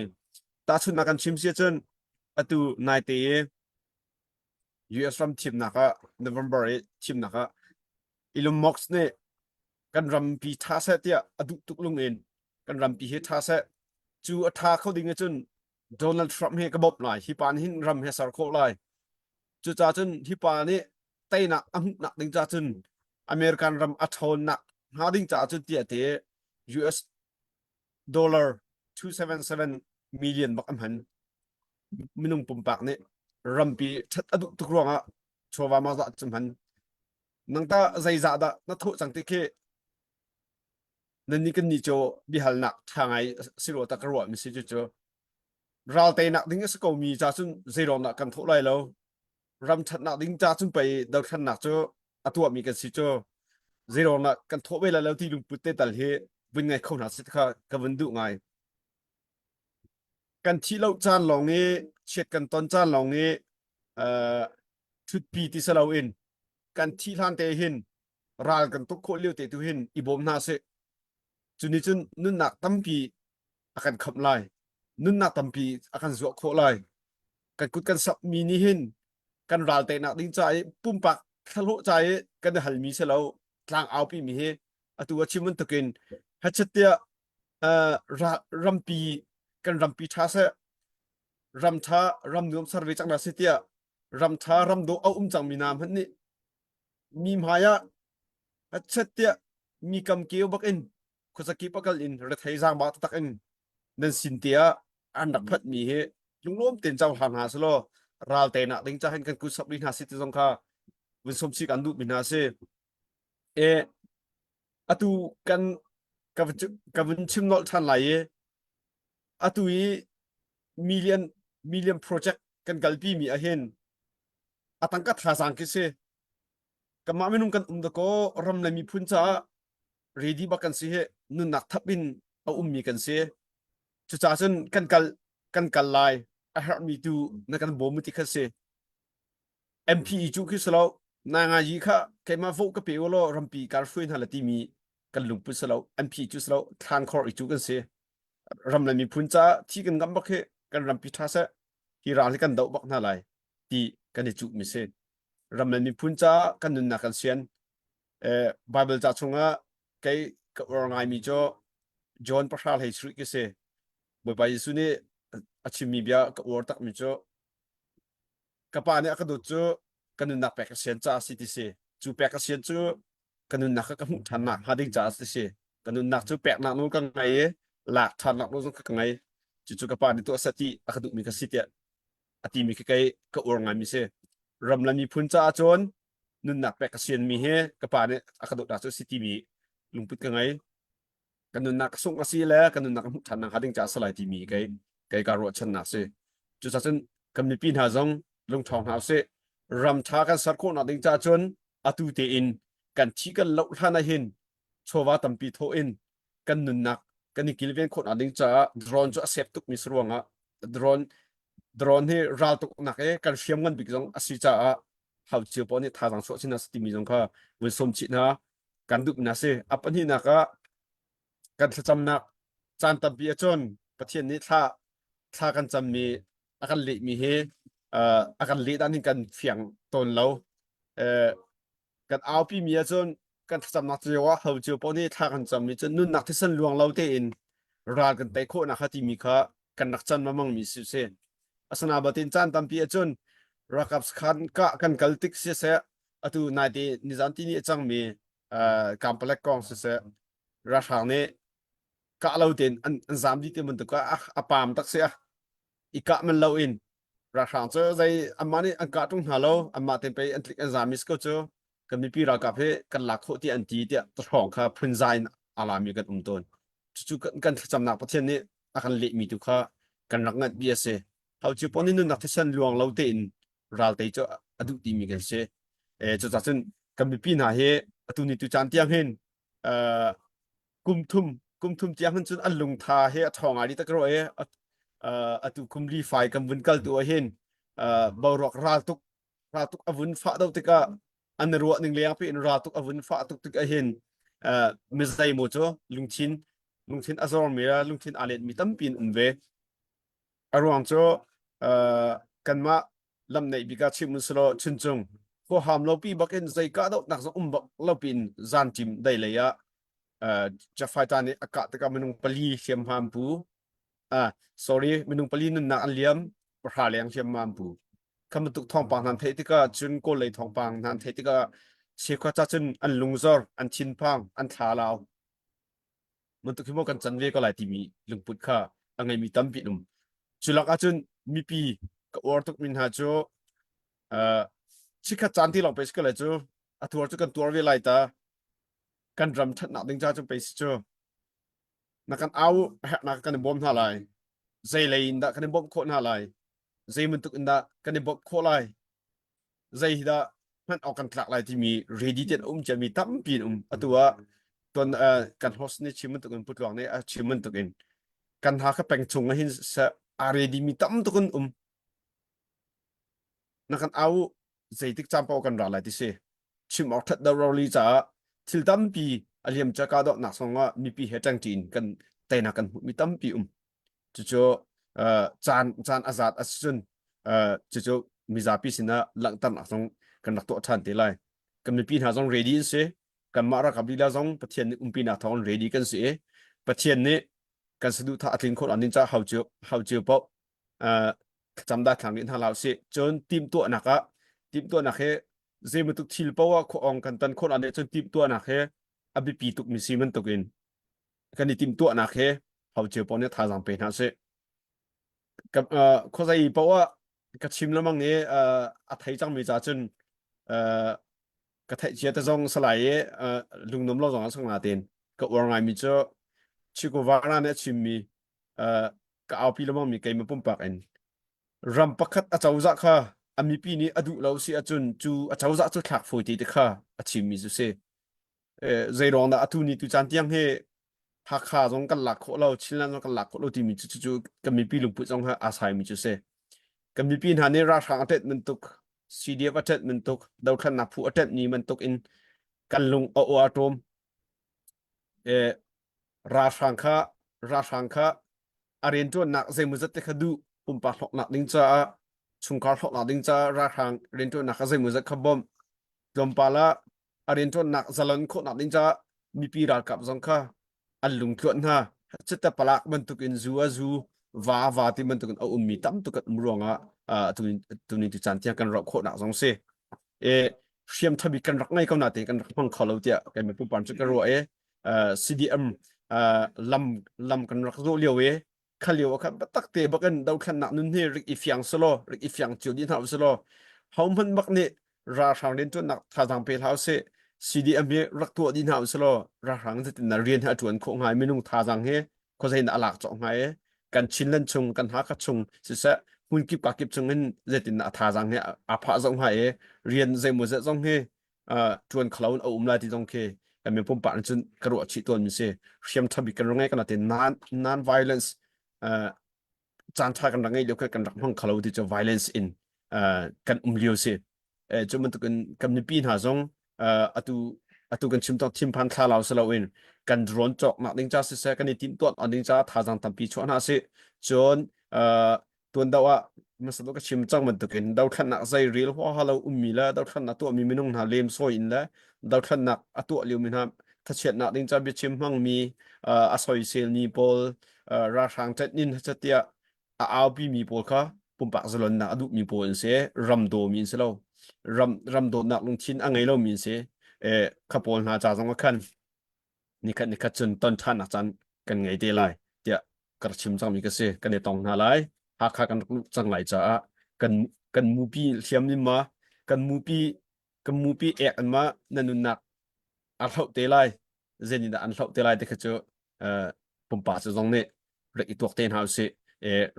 Tahchunhnak kan chim si ahcun atu naite i US ram thimnak ah November i thimnak ah Elon Musk nih kan rampi ṭha seh tiah a duh tuk lung in kan rampi hi ṭha seh cu a ṭha kho ding ahcun Donald Trump hi ka bawmh lai hi pa nih hin ram hi a ser khawh lai cucaah cun hi pa nih teinak a hmuhnak ding caah cun American ram a ṭhawnnak hnga ding caah cun tiah te US dollar 277 million bak a hman minung pumpak nih rampi ṭhat a duh tuk ruangah chawva ma zah cu hman nang ta zeizah dah na thawh cang ti khi nan nih kan nih cu biahalnak ṭha ngai si rua ta ka ruah mi si cu cu ral teinak ding a si ko mi ca cun zeiruang dah kan thawh lai lo ram ṭhatnak ding ca cun pei dothlannak cu a tuahmi kan si cu zeiruang dah kan thawh ve lai lo ti lungput te tal hi vun ngai kho hna seh kha ka vun duh ngai kan thih lo caan lawng i chiat kan ton caan lawng i uh, ṭhutpi ti si loin. Kan thih hlan te hin ral kan tuk khawh lio te tu hin i bawm hna sih. Cu nih cun nunnak tampi a kan khamh lai. Nunnak tampi a kan zuah khawh lai. Kan kut kan sapmi nih hin kan ral teinak ding ca i pumpak thlahlawh ca i kan i halmi si lo tlang aupi mi hi atu a chim bantukin hachet tiah uh, rampi kan rampi ṭha seh ram ṭha ram nuam ser ve cang hna seh tiah ram ṭha ram dawh a um cangmi hna hmanh nih mi hmai ah hachet tiah mi kam keu bak in khuazakip a kal in rethei zaangba taktak in nan sin te ah an rak phat mi hi lunglawm tein cohlang hna selaw ral teinak ding ca hin kan kut sap rih hna si ti zong kha vun sawm chih kan duh mi hna si. E atu kan ka ka vun chim nolh ṭhan lai i atu i million million project kan kalpi mi ahhin a tangka thazaang khi si kanmah minung kan um dakaw ram le miphun caah ready bak kan si hi nunnak thap in a ummi kan si cucaah cun kan kal kan kal lai a herhmi tu na kan bawm ti kha si MPE cu khi silo na nga yi kha keimah vote ka pe u law rampi kar hruai hna la timi kan lungput silo MP cu silo thlan khor i cu kan si ram le miphun caah thi kan ngam bak hi kan rampi tha seh hi ral hi kan doh bak hna lai ti kan i cuh mi si ram le miphun caah kan nunnak kan sian Eh, Bible ca chungah kei ka uar ngaimi cu John pahra hlei sarih khi si. Bawipa Jesuh nih a chimmi bia ka uar takmi cu ka pa nih a ka dawt cu ka nunnak pek a sian caah a si ti si. Cu pek a sian cu ka nunnak kha ka hmuh ṭhannak hnga ding caah a si. Ka nunnak cu peknak nawl ka ngei i lak ṭhannak nawl zong kha ka ngei. Cucu ka pa nih tuah seh ti a ka duhmi ka si tiah a timi khi kei ka uar ngaimi si. Ram le miphun caah cun nunnak pek ka sianmi hi ka pa nih a ka dawtnak cu a si timi lungput ka ngei. Ka nunnak ka sungh a si le ka nunnak ka hmuh ṭhan nakhnga ding caah a si lai timi kei kei kaa ruahchannak si. Cucaah cun kan mipi hna zong lungṭhawng hna usih. Ram ṭha kan ser khawhnak ding caah cun atu tein kan thi kan loh hlan ah hin chawva tampi thawh in kan nunnak kan i kilven khawhnak ding caah drone cu a sep tukmi si ruangah drone drone hi raltuknak i kan hriam ngan bik zong a si caah hau cio paoh nih thazaang chuah chin hna timi zong kha vun sawm chih hna kan duh na si a pahnihnak ah kan thlacamnak caan tampi ahcun Pathian nih thla thla kan cammi a kan lehmi hi a kan leh dan hin kan fiang tawn lo kan aupi mi ahcun kan thlacamnak cio ah ho cio paoh nih thla kan cammi cu nunnak thisen luang lo tein ral kan tei khawhnak kha timi kha kan rak can lengmang mi si si. Asina batin caan tampi ahcun ralkap sakhan kah kan kal tik siseh atu naite nizan ti ni a cangmi Kampalek kong siseh ralhrang nih kah lo tein an, an zam dih ti bantuk ah a pam tak si a i kah man lo in ralhrang cu zei anmah nih an kah ṭung hna lo anmah tein pei an tlik an zam mi si ko cu kan mipi ralkap hi kan lak khawh tiah an ti tiah tahrawng kha phunzai in a lami kan um tawn cucu kan thlacamnak Pathian nih a kan lehmi tu kha kan rak nganh bi a si hau cu pon in nunnak thisen luang lo tein ral tei cu a duh timi kan si e cucaah cun kan mipi hna hi atu ni tu caan tiang hin kum thum kum thum tiang hin cun an lungtha hi a ṭhawng ngai dih tak rua i atu kum li fai kan vun kal tu ah hin boruak ral tuk ral tuk a vun fah do tikah an ruah ning leng pi in ral tuk a vun fah tuk tik ah hin mizei mu cu lungthin lungthin a zor mi lungthin aa let mi tampi in um ve a ruang cu kanmah lam neih bik ah chim usulaw chuncung khuaham lo pi bak in zei kah dohnak zong um bak lo pin zan ṭim dei lei ah Jafaita nih a kah tikah minung pali hliamhma an pu ah sorry minung pali nunnak an liam pahra leng hliamhma an pu kha bantuk thawngpang hna an theih tikah cun kawl lei thawngpang hna an theih tikah cheukhat ca cun an lungzor an thinphang an thlalau bantuk hi maw kan can ve ko lai timi lungput kha a ngeimi tampi an um. Cu lak ahcun mipi ka uar tukmi hna cu uh, chikkhat caan ti lawng pe si ko lai cu a tuar cu kan tuar ve lai ta kan ram ṭhatnak ding ca cu pe si cu na kan au herhnak kan i bawm hna lai zei lei in dah kan i bawmh khawh hna lai zei bantuk in dah kan i bawmh khawh lai zei hi dah hman awk kan tlak lai timi ready tein a um ciami tampi an um atu ah tuan kan host nih chim bantuk in putluang nih a chim bantuk in kan ha kha peng chung ah hin a ready mi tam tuk in um na kan au zeitik caan paoh kan ra lai ti si. Chim awk ṭhat do roli caah thil tampi a liam ca kahdohnak zongah mipi he ṭangṭi in kan teinak kan hmuhmi tampi um. Cucu caan caan a zat a si cun cucu mizapi sinah langhternak zong kan rak tuah ṭhan te lai. Kan mipi hna zong ready an si. Kanmah ralkap lila zong Pathian nih umpinak thawng in ready kan si i Pathian nih kan saduhthah a tlin khawh nakding caah hau cio hau cio paoh thlacam dah thlang rih hna hlah usih. Cun timhtuahnak ah timhtuahnak hi zei bantuk thil paoh ah khuaawng kan tan khawh nih cun timhtuahnak hi a biapi tukmi si bantukin kan i timhtuahnak hi hau cio paoh nih thazaang pe hna sih. Khuazei paoh ah ka chim lengmang i a thei cangmi ca cun ka theih cia te zong salai i lungnuam lo zong ah sang natin ka uar ngaimi cu Che Guevara nih a chimmi ka aupi lengmang mi keimah pumpak in ram pakhat a cozah kha a mipi nih a duh lo si ahcun cu a cozah cu thlak fawi te ti kha a chimmi cu si. Zei ruang dah atu ni tu caan tiang hi Hakha zong kan lak khawh lo, Chinland zong kan lak khawh lo timi cu cu kan mipi lungput zong ha aa saimi cu si. Kan mipi hna nih ralhrang a ṭet bantuk, CDF a ṭet bantuk, dothlannak phu a ṭet ni bantuk in kan lung a aw a ṭawm. Ralhrang kha ralhrang kha a rianṭuannak zeimawzat te kha duh pumpak hlawknak ding caah chungkhar hlawknak ding caah ralhrang rianṭuannak kha zeimawzat kha bawmh tlawmpal ah a rianṭuannak zalon khawhnak ding caah mipi ralkap zong kha an lungtluanh hna. Chitta palak bantukin zu a zu va a va ti bantukin a ummi tam tuk an um ruangah tuni tu caan tiang kan rauh khawhnak zong si. E hriam thabik kan rak ngei ko na te kan rak hmang kho lo tiah kai mi pumpan cu ka ruah e CDM lam lam kan rak zawh lio e kha lio ah khan biatak te bak in dothlennak nun hi rik i fiang selaw rik i fiang cio dih hna uselaw hohmanh bak nih ralhrang riantuannak thazaang pe hlah usih CDM hi rak tuah dih hna uselaw ralhrang zeitin dah rian hi a tuan khawh hnga i minung thazaang hi khuazei in a lak cawk hnga i kan Chinland chung kan Hakha chung siseh hmunkip kakip chung in zeitin dah a thazaang hi aa phah zau hnga i rian zeimawzat zong hi ṭuan khalo in a um lai ti zong khi kan mi pumpak in cun ka ruah chih tawn mi si hriam ṭha bik kan rak ngei kan te non non violence caan ṭha kan rak ngei lio kan rak hmang khalo ti cu violence in kan um lio si cu bantukin kan mipi hna zong atu atu kan chim tawk thinphan thla lau si loin kan drone cawk nak ding ca siseh kan i timhtuah ding ca thazaang tampi chuah hna si cun tuan do ah hmasa ka chim cang bantukin dothlannak zei rel huaha lo ummi le dothlannak tuahmi minung hna lem sawi in le dothlannak a tuah liomi hna thachiatnak ding ca biachim hmangmi a soisel mi pawl ralhrang ṭanh in tiah a aupi mi pawl kha pumpak zalonnak a duhmi pawl an si ram dawmi an si lo ram ram dawtnak lungthin a ngei lomi an si kha pawl hna ca zong ah khan nikhat nikhat cun ton ṭhannak caan kan ngei te lai tiah ka rak chim cangmi ka si kan i tong hna lai Hakha kan rak luh cang lai caah kan kan mupi hliam in ma kan mupi kan mupi ek in ma na nunnak a hloh te lai zenin dah an hloh te lai ti kha cu pumpak cu zong nih rak i tuak te hna usih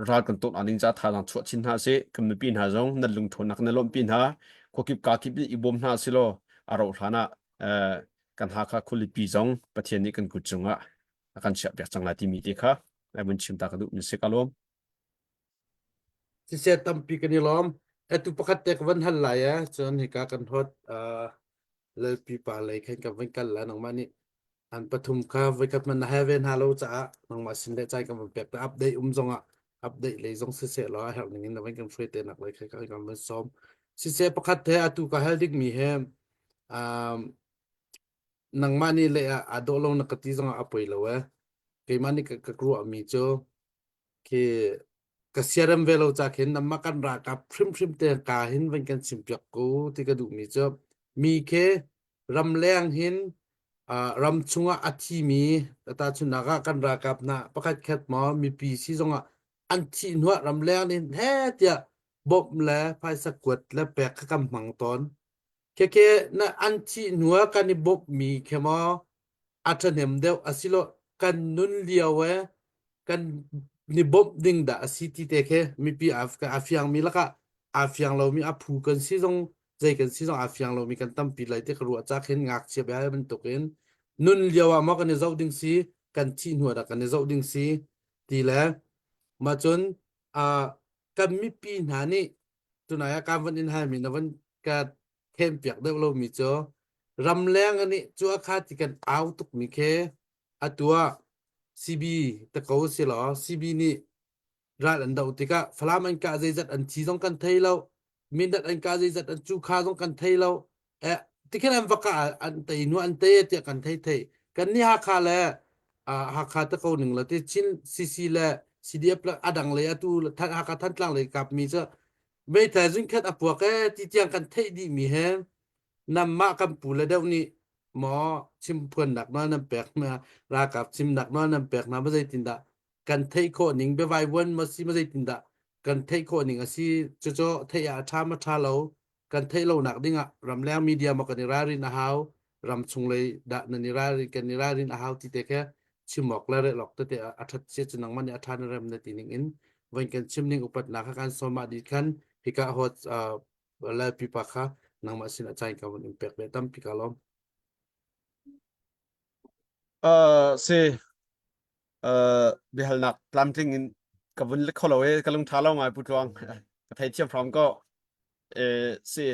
ral kan tuk ning ca thazaang chuah chin hna usih kan mipi hna zong nan lungthawnnak na lawmhpi hna khuakip ka kip i bawm hna silaw a rauh hlan ah kan Hakha khualipi zong Pathian nih kan kut cungah a kan chiahpiak cang lai timi te kha lai vun chim ta ka duh mi si ka lawm. Siseh tampi kan i lawm. Atu pakhat te ka van hal lai eh. Cun hika kan hot Lalpi pa lei khan kan van kal la nangmah nih an pathum kha voikhat man na hal ve hna lo caah nangmah sin le cai kan van pek ta update um zong ah update lei zong siseh law a herh ning in na van kan hruai te nak lei kha kan van sawm. Siseh pakhat he atu ka hal ding mi he um, nangmah nih le ah aa dawh lo na ka ti zong ah a poi lo eh. Keimah nih ka, ka ruah mi cu khi ka siarem ve lo ca khin namah kan ralkap hrimhrim te ka hin van kan chim piak ko ti ka duh mi cu mi khi ramleng hin uh, ram chungah a thi mi tahchunhnak ah kan ralkap hna pakhat khat maw mipi si zongah an thih hnuah ramleng in he tiah bawmh le phaisa kuat le pek kha kan hmang tawn Khekhe na an thih hnuah kan i bawmhmi khe maw a ṭhahnem deuh asilo kan nun lio e kan ni bawmh ding dah a si ti te khi mipi a, a fiangmi lakah aa fiang lomi a phu kan si zong zei kan si zong aa fiang lomi kan tampi lai ti ka ruah ca khin ngakchia bia bantukin nun lio ah maw kan i zoh ding si kan thih hnu ah dah kan i zoh ding si ti le mah cun uh, kan mipi hna nih tunai ah kan van in halmi na van ka khen piak deuh lomi cu. Ramleng ani cu a kha ti kan au tuk mi khi atu ah CB ta ko si law CB nih ral an doh tikah Falam an kah zeizat an thi zong kan thei lo Mindat an kah zeizat an cu kha zong kan thei lo eh tikhin an va kah an tei nu an tei tiah kan thei thei kan ni Hakha le Hakha ta ko ning la ti Chin CC le CDF le adang lei atu Hakha Thantlang lei kap mi cu meithal zingkhat a puak e ti tiang kan theih dih mi he namah kan pu le deuh nih maw chimphuannak nawl nan pek hna ralkap chimnak nawl nan pek hna ma zeitindah kan theih khawh ning biavaivuan ma si ma zeitindah kan theih khawh ning a si cucu theih ah a ṭha ma ṭha lo kan theih lonak dingah ramleng media maw kan i ralrin a hau ram chung lei dah nan i ralrin kan i ralrin a hau ti te kha chim awk le relh awk tete a ṭhat sia cu nangmah nih a ṭha na rem na ti ning in voin kan chim ning upatnak kha kan sawm ah dih khan hika hot lai pipa kha nangmah sin a cain ka vun in pek ve tampi ka lawm. Uh, si uh, biahalnak tlamtling in ka vun le kho lo e ka lung tha lo ngai pu tluang ka thei thiam hram ko e si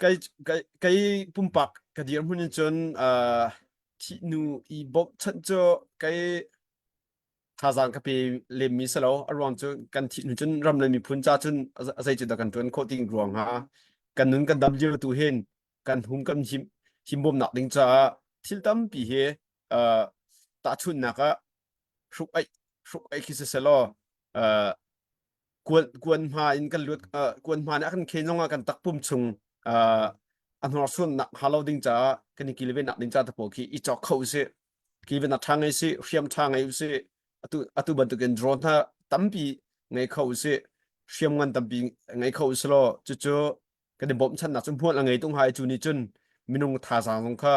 kai kai kai pumpak ka dir hmun in cun uh, thi nu i bawmh chanh cu kai thazaang ka pe lemmi si lo a ruang cu kan thih hnu cun ram le miphun ca cun a zei cu dah kan ṭuan khawh ti ruang ha kan nun kan dam lio tu hin kan hum kan him himbawmnak ding caah thil tampi hi uh, tahchunhnak ah hruk aih hruk aih khi siselaw uh, kuan kuan hma in kan luat uh, kuan hma nih a kan khen zong ah kan takpum chung uh, a hnorsuannak hnga lo ding caah kan i kilvennak ding ca te pawl khi i cawk kho usih kilvennak ṭha ngei sih hriam ṭha ngei usih atu atu bantukin drone hna tampi ngei kho usih hriam ngan tampi ngei kho usih law cucu kan i bawmhchannak cu hmual a ngei tung hai cu nih cun minung thazaang zong kha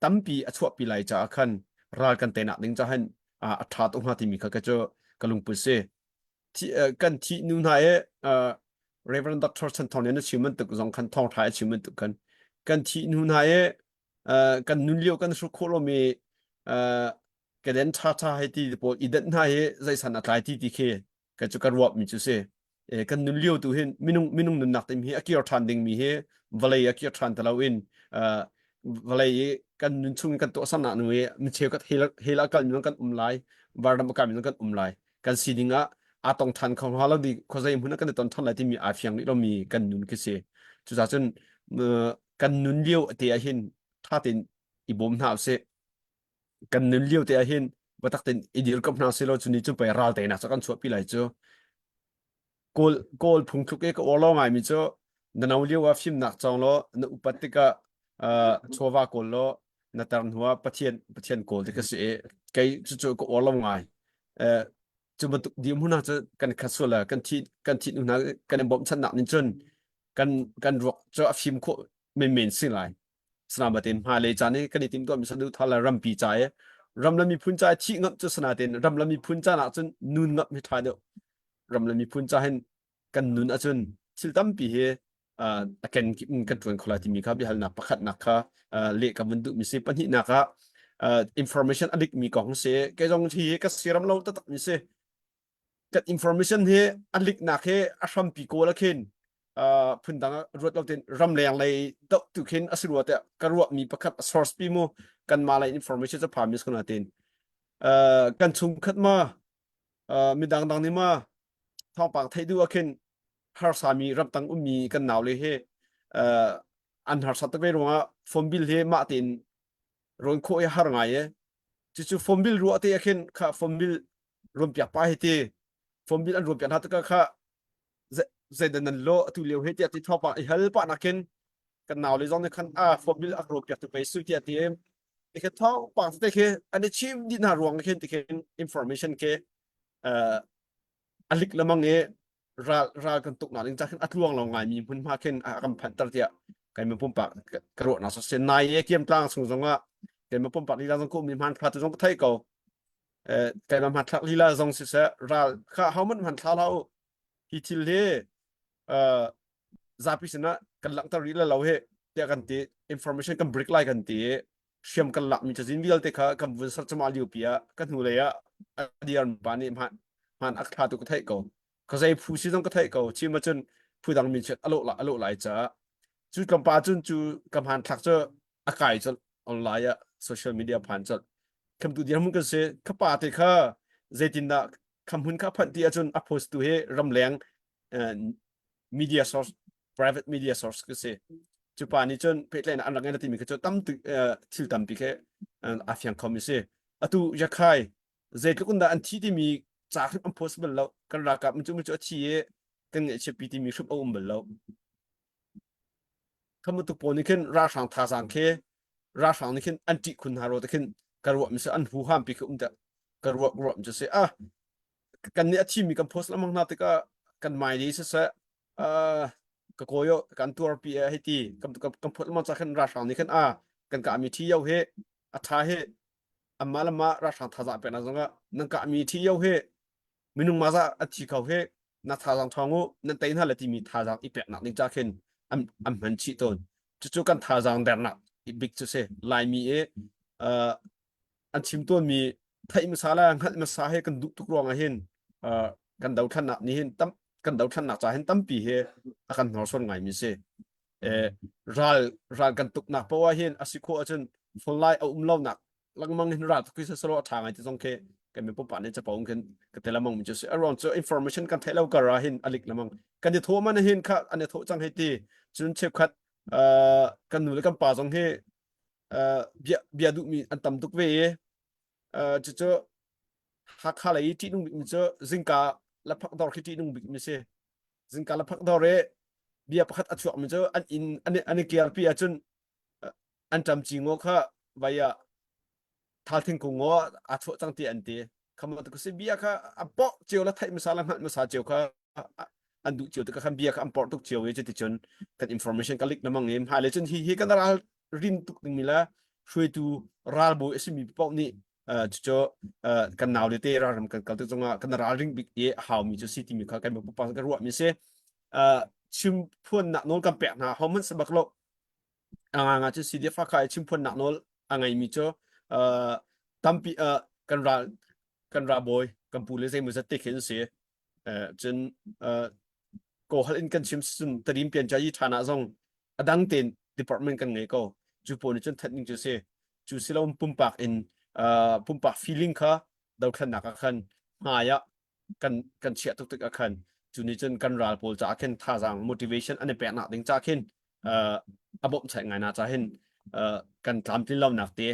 tampi a chuahpi lai caah khan ral kan teinak ding caah hin a ṭha tuk hnga timi kha ka cu ka lungput si kan thih nu hna i Reverend Dr. Chan Thawng Lian a chim bantuk zong khan thawngṭha a chim bantuk khan kan thih hnu hna i kan nun lio kan hruk khawh lomi keden ṭha ṭha hei ti pawl i denh hna hi zeisan a tlai ti ti khi ka cu ka ruah mi cu si kan nun lio tu hin minung minung nunnak tim hi a kir ṭhan ding mi hi vawlei a kir ṭhan ti lo in vawlei i kan nun chung kan tuahsernak nu i mi cheukhat hell a kal mi kan um lai varam a kai mi kan um lai kan sining ah aa tong ṭhan kho hnga lo di khuazei hmun ah kan i ton ṭhan lai timi aa fiang rih lomi kan nun khi si cucaah cun kan nun lio te ah hin ṭha tein i bawm hna usih kan nun lio te ah hin biatak tein i dirkamh hna sih law cu ni cu pei ral teinak cu kan chuahpi lai cu kawl kawl phungthluk i ka uar lo ngaimi cu na no lio ah fimnak cawng law na upat tikah uh, chawva kawl law na tar hnu ah pathian pathian kawl ti ka si i kei cucu ka uar lo ngai eh cu bantuk dirhmun ah cu kan khat sual kan thi kan thi hnu hna kan i bawmhchannak ning cun kan kan ruak cu a fim khawh menmen si lai Sinain hmailei caan i kan i timhtuahmi saduhthah le rampi ca i ram le miphun ca i thih ngamh cu sinain ram le miphun caan ah cun nun ngamh hi ṭha deuh. Ram le miphun ca hin kan nun ahcun thil tampi hi a kenkip in kan ṭuan kho lai timi kha biahalnak pakhatnak kha leh ka vun duhmi si. Pahnihnak ah information a dikmi kong si. Kei zong hi ka siram lo taktakmi si. Kan information hi a liknak hi a hrampi kawl ah khin uh, phundang ruat lo tin ramleng lei doh tu khin a si rua tiah ka ruahmi pakhat a source pi mu kanmah lei information cu phami si tin uh, kan chungkhat ma uh, midang dang nih ma thawngpang theih duh ah khin harsami ramtang ummi kan nau le hi uh, an harsa tuk ve ruangah phone bill hi mah tein rawn khawh hi har ngai e cucu phone bill ruah te ah khin kha phone bill ruam piak pa hi ti phone bill an ruam piak hna tikah kha zeidan nan lo atu lio he tiah ti thawngpang i hal pah nakin kan nau le zong nih khan a phone bill a ruam piak tu pei su tiah ti ti khin thawngpang te khi an i chim dih hna ruang khin ti khin information ke a lik lamang i ral ral kan tuk nak ding ca khin a tluang lo ngai mi hmunhma khin a kan phanter tiah keimah pumpak ka ruahnak so sin nai e kiam tlang chung zong ah keimah pumpak lila zong ko mi hman thla tu zong ka thei ko eh keimah hman thlak lila zong siseh ral kha ho man hman thla hlah u hi thil hi uh, zapi sinah kan langhter rih lo he tiah kan ti information kan break lai kan ti hriam kan lak mi cazin vialte kha kan vun ser chama liu pi ah kan hnu lei ah a diar pa nih hman hman ak thla tu ka theih ko ka zei phu si zong ka theih ko chim ahcun phu dang min chiat alo la alo lai ca cu tlawmpal cun cu ka hman thlak cu. a kai colh online ah social media phan colh khamtu dirhmun kan si kha pa te kha zeitindah khamhmun kha phanh ti ahcun a post tu hi ramleng media source private media source ka si cu pa nih cun pehtlaihnak an rak ngei timi kha cu tam thil tampi khi a fiang khomi si atu yakhai zeitluk in dah an thi timi ca hrim an post bal lo kan ralkap cu cu a thi i kan ngaihchiatpi timi hrim a um bal lo Khamutuk pawl nih khin ralhrang thazaang khi ralhrang nih khin an ṭih khun hna rua te khin ka ruah mi si an huham pi khi um tiah ka ruah ruah mi cu si ah kan nih a thimi kan post lengmang hna tikah kan mai li siseh uh, ka kawi kan tuar pi e hei ti kan kan phot lengmang ca khin ralhrang nih khin a kan kah mi thi yo hi a ṭha hi anmah le mah ralhrang thazaang pek nak zongah nan kah mi thi yo hi minung ma za a thi kho hi na thazaang ṭhawng u nan tei hna le timi thazaang i peknak ding ca khin an an hman chih tawn cucu kan thazaang dernak bik cu si laimi i uh, an chim tawnmi theih hmasa le hngalh hmasa he kan duh tuk ruangah hin uh, kan dothlannak nih hin tam kan dothlannak ca hin tampi hi a kan hnorsuan ngaimi si eh ral ral kan tuknak poah hin a si khawh ahcun phone lai a um lonak lengmang hin ral tuk selo a tha ngai ti zong khi kan mi pupa nih capo khin ka te lamang mi chu si aruang cu information kan theih lo kar ah hin alik lamang kan i tho man hin kha an i tho cang hei ti cun cheukhat kan nu le kan pa zong hi bia bia duh mi an tam tuk ve i cucu Hakha lei ṭih nung bik mi cu zingka laphak dawr khi ṭih nung bik mi si zingka laphak dawr i bia pakhat a chuak mi cu an inn an an i kirpi ahcun an ṭam ci ngaw kha vai ah thal thingkung ngaw aa chuah cang ti an ti khama tu si bia kha a pawh cio la theih hmasa la hngalh hmasa cio kha an duh cio tikah khan bia kha an porh tuk cio i cuticun kan information ka lik lamang i hmailei cun hi hi kan ral rin tuk dingmi le hruaitu ralbawi a simi paoh nih cucu kan nau le te ralram kan kal tik zongah kan ralring bik i a haumi cu si timi kha kan pupa kan ruahmi si chim phuannak nawl kan pek hna hohmanh sabak lo a nga cu CDF Hakha i chimphuannak nawl a ngeimi cu tampi kan ral kan ralbawi kan pu le zeimawzat te khi an si. Cun kawhal in kan chim cun Tarim Piancayi ṭhan ah zong a dang tein department kan ngei ko. Cu pawl nih cun that ning cu si. Cu si lo pumpak in pumpak feeling kha dothlennak ah khan hmai ah kan kan chiah tuk tik ah khan cu nih cun kan ral pawl caah khin thazaang motivation an i peknak ding ca khin a bawmhchanh ngai na ca hin kan tlamtlin lonak te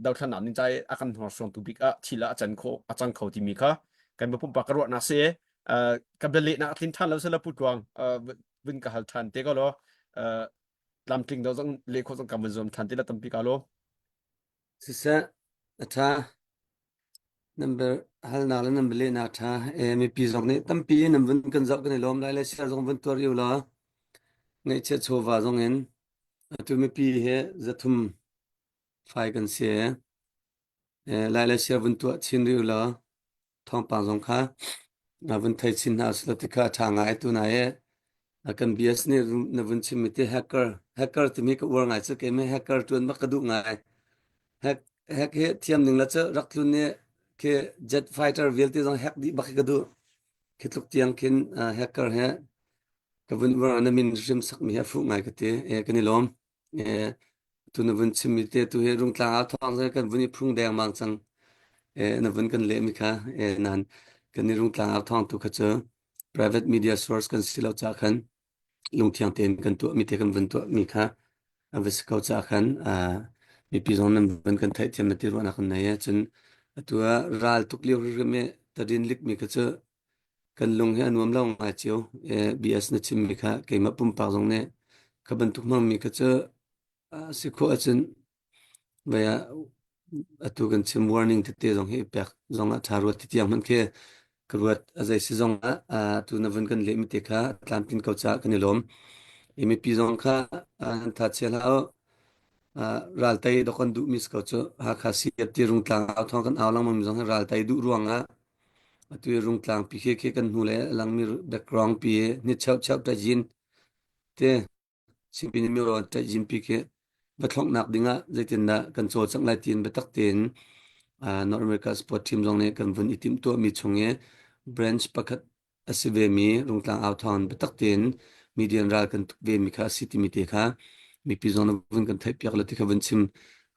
dothlannak ding ca i a kan hnorsuangtu bik ah thil ah a can kho a cang kho timi kha kan pumpak ka ruahnak si ka bialehnak a tlin ṭhan lo sila pu tluang vun ka hal ṭhan te ko law tlamtling do zong leh khawh zong ka vun zuam ṭhan te la tampi ka lo Siseh, a ṭha. Nan halnak le nan bialehnak a ṭha. Mipi zong nih tampi nan vun kan zoh kan i lawm lai le sia zong vun tuar io law ngaihchiat chawva zong in atu mipi he 300 fai kan si. Lai le sia vun tuah chin rih u law thawngpang zong kha vun thei chin hna usih law ti kha a ṭha ngai. Tu nai i kan BS nih na vun chimmi ti hacker hacker timi ka uar ngai cu keimah hacker ṭuan bak ka duh ngai. Hack hack hi thiam ning la cu rak tlun nih khi jet fighter vialte zong hack dih bak hi ka duh. Khi tluk tiang khin hacker he ka vun uar na min hrim sakmi hi a fuh ngai ka ti. Kan i lawm. Tu na vun chimmi te tu hi Rungtlang ah thawng zong kan vun i phung dengmang cang. Na vun kan lehmi kha nan kan i Rungtlang ah thawng tu kha cu private media source kan si lo caah khan lungthiang tein kan tuahmi te kan vun tuahmi kha a va si ko caah khan mipi zong nan vun kan theihthiam na ti ruahnak kan nei. Cun atu ah ral tuk lio hrimhrim i tadin likmi kha cu Kan lung hi a nuam lo ngai cio. BS na chimmi kha keimah pumpak zong nih kha bantuk hmangmi kha cu a si khawh ahcun vei ah atu kan chim warning tete zong hi pek zong ah ṭha ruat ti tiang hmanh khi ka ruat a zei si zong ah atu na vun kan lehmi te kha tlamtlin ko caah kan i lawm. I mipi zong kha an tha chia hlah u. Raltei dok kan duhmi si ko cu Hakha CFT Rungtlang au thawng kan au lengmang mi zong hi raltei duh ruangah Atu i Rungtlang pi khi khi kan hnu le a langmi background pi ni cheu cheu ṭajin te Chinpin in mirawn ṭajin pi khi va thlonghnak dingah zeitindah kan cawlcangh lai tiin biatak tein North America Sport Team zong nih kan vun i timhtuahmi chung i branch pakhat a si vemi Rungtlang au thawng biatak tein median ral kan tuk vemi kha a si timi te kha. Mipi zong na vun kan theih piak le ti kha vun chim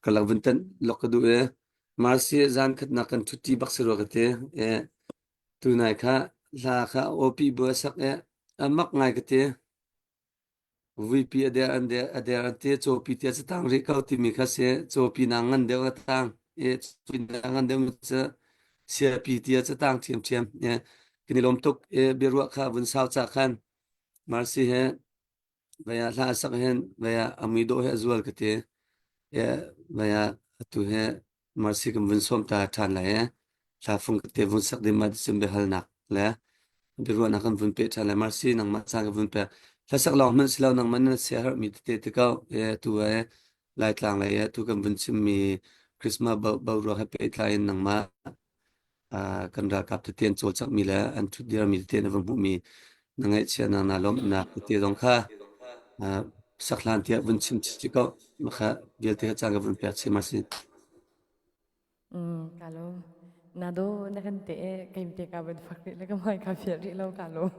ka lak vun tanh lok ka duh e. Marcy zan khatnak kan ṭhutti bak si rua ka ti. E tunai kha hla kha awpi bu a sak e a mak ngai ka ti. Vuipi a der an der a der an ti cawpi tia catang rih ko timi kha si cawpi na ngan deuh a tang e cawpi na ngan deuh cu siapi tia catang ṭhiamṭhiam e kan i lawm tuk e biaruah kha vun sau ca khan Marcy he Vaya hla a sak hin vaya a mui dawh he a zual ka ti. E vaya atu he Mercy kan vun sawm ta ṭhan lai e. Hla fung ka te vun sak ding ma ticun biahalnak le biaruahnak kan vun peh ṭhan lai. Mercy nangmah caan ka vun pek. Hlasak lawng hmanh si lo nangmah na sia herhmi tete te ko. E atu e Laitlang lei e atu kan vun chimmi Christmas boruak he pehtlai in nangmah kan ralkap tete an cawlcanghmi le an ṭhutdirmi tete na va hmuhmi na ngaihchiatnak naa lawmhnak tete zong kha sak hlan tiah vun chim chih ko. Mah vialte kha caan ka vun pek chih ma si. Mm, ka lawm. Na do na kan te keim te ka vun fak rih le ka mai ka fial rih lo ka lawm.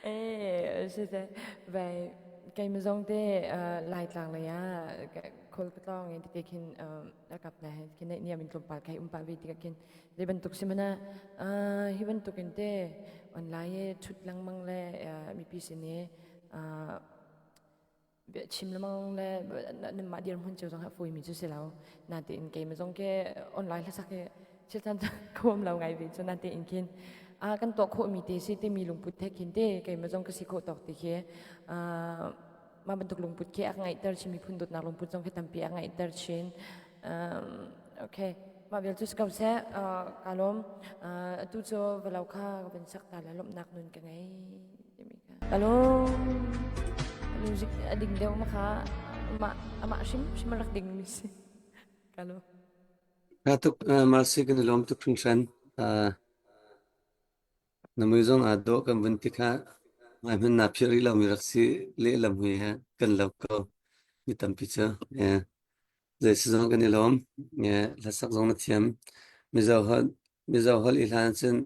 Eh, siseh, vai keimah zong te Laitlang lei ah khual ka tlawng i tete khin ralkap hna he khin naihniam in tlawmpal kai um pah ve tikah khin zei bantuk si hmanh ah hi bantuk in te online i ṭhut lengmang le mipi sin i chim lengmang le nanmah dirhmun cio zong hi a fawimi cu si lo. Natein keimah zong ke online hlasak hi thilthan ka huam lo ngai ve cu natein khin kan tuah khawhmi te si timi lungput he khin te keimah zong ka si khawh tawk ti khi mah bantuk lungput khi a ka ngeihter chin miphun dawtnak lungput zong khi tampi a ngeihter chin. Okay mah vial cu si ko seh ka lawm atu cu valo kha ka van sak ta le lawmhnak nun ka ngei Alo music a ding deuh ma kha amah amah hrim hrim a rak ding mi si. Kalo. Ka tuk Marcy kan i lawm tuk hringhran. Na mui zong aa dawh kan vun ti kha ngai hman na philh rih lomi rak si lehlam hui he kan lo ko mi tampi cu. Zei si zong kan i lawm. Hlasak zong na thiam. Mizo holh Mizo holh i hlan cun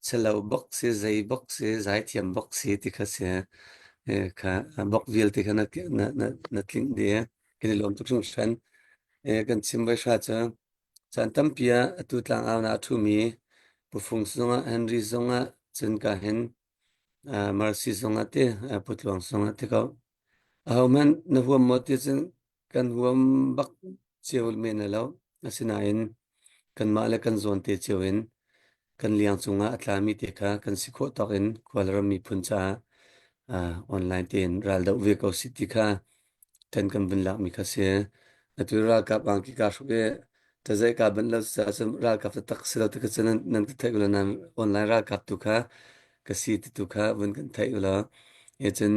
chelo bok si zei bok si zaithiam bok si ti kha si kha bok vialte kha na na na na tlinh dih kan i lawm tuk hringhran. Kan chim voi hra cu caan tampi ah atu tlangau na a ṭhumi Pufung zongah Henry zongah cun ka hin Mercy zongah ti Putluang zongah ti ko ahohmanh na huam maw ti cun kan huam bak cio men lo. Asinain kanmah le kan zawn te cio in kan liang cungah a tlami te kha kan si khawh tawk in Khualram miphun caah online tein ral doh ve ko si ti kha ṭan kan vun lakmi kha si. Atu ralkap angki kaa hruk i tazaih kaa banh lo caah cun ralkap taktak si lo ti kha cu nan, nan ka theih ulaw nan online ralkap tu kha ka si ti tu kha vun kan theih ulaw. E cun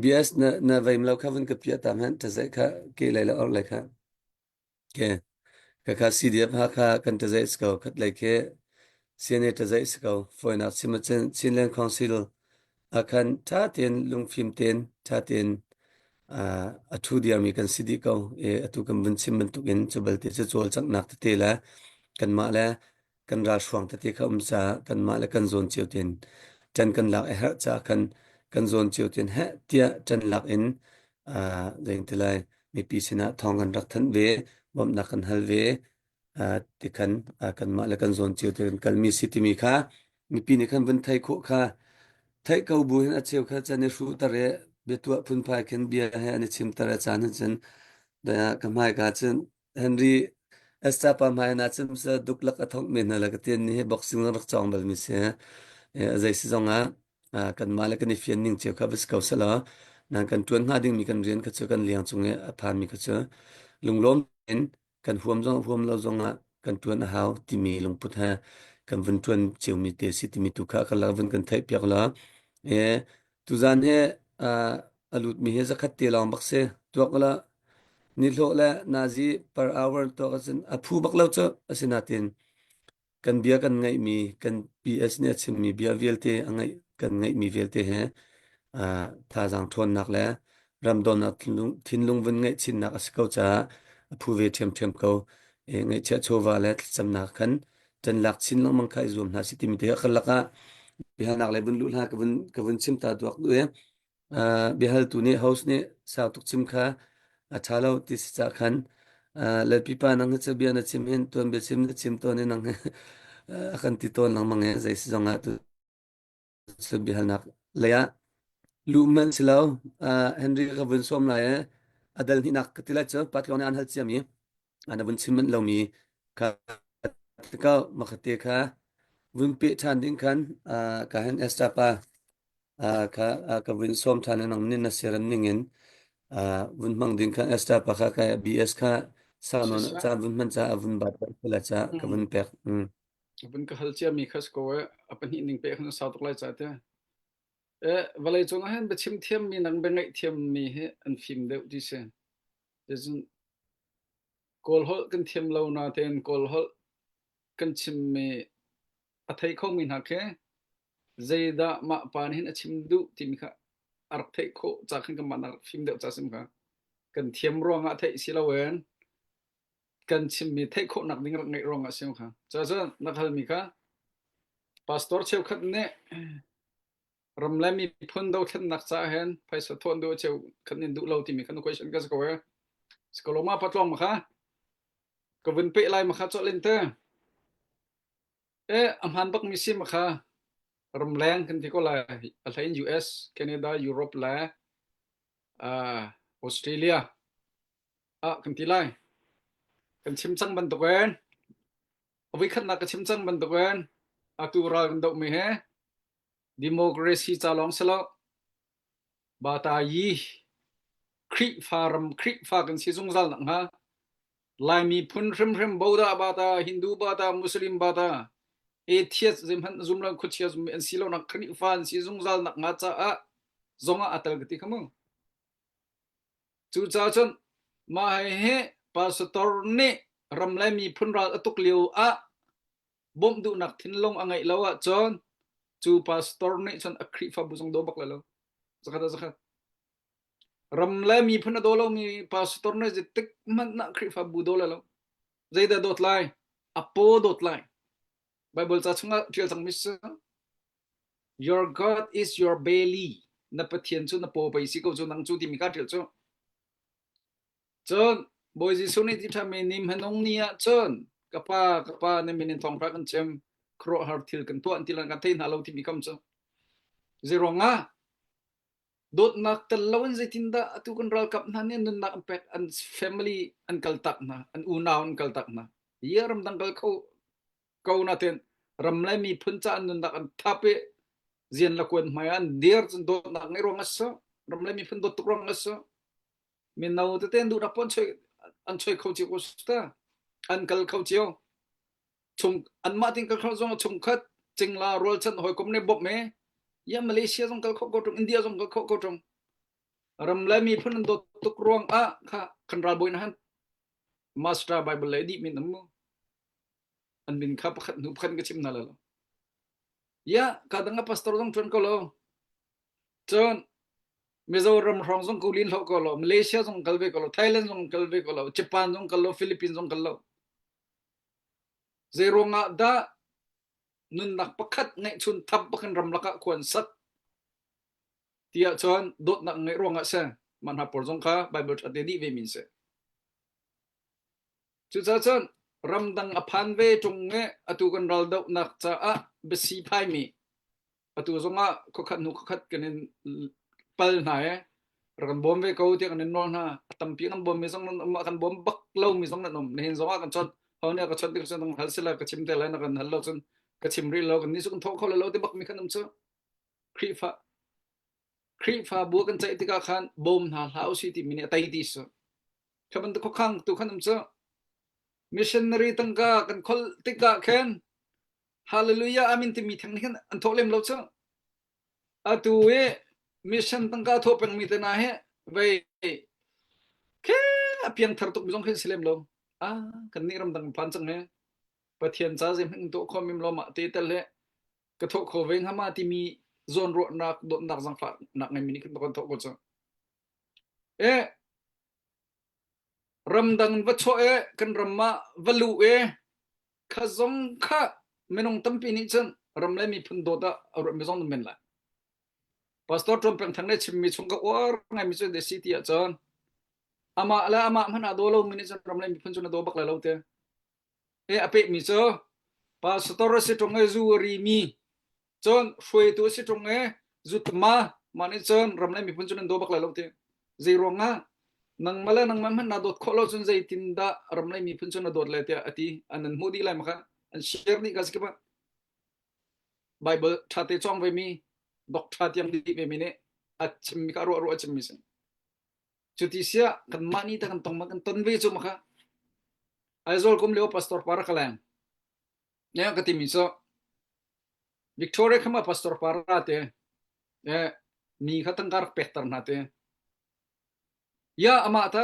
BS na na veim lo kha vun ka piah ta hmanh tazaih kha ke lei le or lei kha. Ke Khakha CDF Hakha kan ṭazeih si ko. Khatlei khi CNA ṭazeih si ko. Fawinak chim ahcun Chinland Council ah khan ṭha tein lungfim tein ṭha tein a ṭhu diarmi kan si dih ko. I atu kan vun chim bantukin cu balte cu cawlcanghnak tete le kanmah le kan ralhruang tete kha um caah kanmah le kan zawn cio tein ṭan kan lak a herh caah khan kan zawn cio tein heh tiah ṭan lak in zei ti lai mipi sinah thawng kan rak thanh ve bawmhnak kan hal ve tikhan kanmah le kan zawn cio te kan kalmi si timi kha mipi nih khan vun thei khawh kha theih ko bu hin a cheu kha chan i hru tar i biatuah phunphai khin bia he an i chim tar a caan hin cun ka hmai ka cun Henry Esther pa hmai na cun sa duklak a thongh men hna la ka tian ni hi boxing rak cawng bal mi si zei si zong ah kanmah le kan i fian ning cio kha va si ko selaw nan kan ṭuan hnga dingmi kan rian kha cu kan liang cung i a phanmi kha cu lunglawm in kan huam zong huam lo zongah kan ṭuan a hau timi lungput he kan vun ṭuan ciomi te si timi tu kha kan lak vun kan theih piak law e tuzan he a lutmi hi zakhat te lawng bak si tuak la nihlawh le nazi per hour tuak ahcun a phu bak lo cu asinain kan bia kan ngaihmi kan PS nih a chimmi bia vialte a ngaih kan ngaihmi vialte he thazaang ṭhawnnak le ramdawnak thinlung, thinlung vun ngeih chinnak a si ko caah a phu ve ṭhiamṭhiam ko. E, ngaihchiah chawva le thlacamnak khan ṭan lak chin lengmang kha i zuam hna si timi te ka lakah biahalnak le vun luh hna ka vun ka vun chim ta duak du e. Uh, biahaltu nih host nih sau tuk chim kha a ṭha lo ti si cah khan uh, Lalpipa nang hi cu bia na chim hin tuan bia chim na chim tawn i nang hi a kan ti tawn lengmang i zei si zong ah tu cu biahalnak lei ah luh manh si lo. Uh, Henry ka vun sawm lai i a dal hnihnak ka ti lai cu patluang nih an hal ciami na vun chim manh lomi kha tikau makhate kha vun peh ṭhan ding khan uh, ka hen Esther pa uh, kha uh, ka vun sawm ṭhan i nang nin na siaran ning in uh, vun hmang ding khan Esther pa kha ka BS kha sau non Siseh. caan vun hman ca a vun bat la ca ka Mm. vun pek mm. Vun ka hal ciami kha si ko e a pahnih ning pe khan sau tuk lai ca te. E vawlei cung ah hin biachim thiammi nang bia ngaih thiammi hi an fim deuh ti si. Cun Kawl holh kan thiam lo natein Kawl holh kan chimmi a thei khomi hna khi zeidah mah pa nih hin a chim duh timi kha a rak theih khawh ca khan kanmah nak rak fim deuh ca sim kha kan thiam ruangah theih si loin kan chimmi theih khawhnak ding rak ngeih ruangah sim kha. Cuacun na halmi kha pastor cheukhat nih ram le miphun dothlennak caah hin phaisa thawn duh cheu khan in duh lo timi khan question ka si ko e sikoloma patlong ma kha ka vun pe lai ma kha cholin te e a hman bak mi si ma kha ramleng kan ti ko lai a hlein US Canada Europe le uh, Australia ah kan ti lai kan chim cang bantuk in a voikhatnak ka chim cang bantuk in atu ral kan doh mi he Democracy ca lawng si lo. Bata yi Khrihfa ram Khrihfa kan si zungzal nak hnga Laimi phun hrimhrim Boda bata Hindu bata Muslim bata atheist zeihmanh zum lo khuachia zum an si lo nak Khrihfa an si zungzal nak hnga caah zongah a tel ka ti kha mu. Cucaah cun mah hi pastor nih ram le miphun ral a tuk lio ah bawmh duhnak thinlung a ngeih lo ahcun cu pastor nih cun a Khrihfabu zong daw bak lai lo. Zakhat ah zakhat. Ram le miphun a daw lomi pastor nih zeitik hmanh ah Khrihfabu daw lai lo. Zeidah dawt lai? A paw dawt lai. Bible ca chungah ṭial cangmi si. Your God is your belly. Na Pathian cu na paw pei si ko cu nang cu timi kha ṭial cu. Cun Bawi Jesuh nih ti ṭhami ni hmanung ni ah cun ka pa ka pa na min in thawngṭha kan chim khuaruahhar thil kan tuah an ti lan kan thei hna lo timi kam cu zeiruangah dawtnak tel loin zeitindah atu kan ralkap hna nih an nunnak an pek an family an kaltak hna an unau an kaltak hna hi ramdang kal kho ko natin ram le miphun ca an nunnak an thap i zian la kuan hmai ah an dir cun dawtnak ngeih ruang a si ram le miphun dawt tuk ruang a si mino tete an duhnak pon choi an choi kho cio ko ta an kal kho cio chung anmah tin kal kho zong chungkhat cingla rualchan hawikom ne bawmh me ya Malaysia zong kal kho ko tung India zong kal kho ko tung ram le miphun an dawt tuk ruang ah kha kan ralbawi na han master bible le di min amu an min kha pakhat hnu pakhat ka chim na la lo ya ka dang a pastor zong tuan ko lo cun Mizoram hrawng zong ko lin hlo ko lo, Malaysia zong kal ve ko lo, Thailand zong kal ve ko lo, Japan zong kal lo, Philippines zong kal lo. Zei ruangah dah nunnak pakhat ngeihchun thap bakin ram lakah khuan sak tiah cun dawtnak ngeih ruangah si mah hna pawl zong kha Bible ṭha te dih ve min si. Cucaah cun ramdang a phan ve ṭung i atu kan ral dohnak caah biasi phaimi atu zongah khuakhat hnu khuakhat kan in pal hna i rak kan bawm ve ko tiah kan in nawl hna a tampi kan bawm mi zong nan um kan bawm bak lo mi zong nan um nihin zongah kan chawt ho nih ka chawt tik cun hal sila ka chim te lai na kan hal lo cun ka chim rih lo kan ni cu kan thawh kho lo ti bak mi khan um cu Khrihfa Khrihfabu kan ceih tikah khan bawm hna hlah usih timi nih a tei ti su kha bantuk khuakhang tu khan um cu missionary tangka kan khol tikah khan Hallelujah amin timi theng nih khan an thawh lem lo cu. Atu i mission tangka thawh pengmi te hna hi vei khe a piangthar tuk mi zong khi si lem lo. Ah kan nih ramdang phan cang he Pathian ca zeihmanh tuah kho mim lo mah te tel he ka thawh kho ve hnga ma timi zawn ruahnak dawtnak zangfahnak ngeimi nih khan kan thawh ko cu. Eh ramdang va chuah e kan ram ah va luh e kha zong kha minung tampi nih cun ram le miphun dawt ah a ruat mi zong nan men lai. Pastor Ṭuan Peng Thang nih chimmi chung ka uar ngaimi cu si ti ahcun amah le amah hmanh aa daw lomi nih cun ram le miphun cu na daw bak lai lo te. E a pehmi cu pastor a si ṭung i zu a rimi cun hruaitu a si ṭung i zutma mah nih cun ram le miphun cu nan daw bak lai lo te. Zei ruangah nangmah le nangmah hmanh naa dawt khawh lo cun zeitindah ram le miphun cu na dawt lai tiah a ti. An nan hmuh dih lai ma kha an share dih ka si kip ah. Bible ṭhate cawng vemi, doctor tiang dih vemi nih a chimmi kha ruah ruah a chimmi si. Cuti siah kanmah nih ta kan tong ma kan ton ve cu ma kha. Aizawl kum lio pastor para ka leng. Ne ka timi cu Victoria khama pastor para te eh mi kha tangka rak pekter hna te. Ya amah ta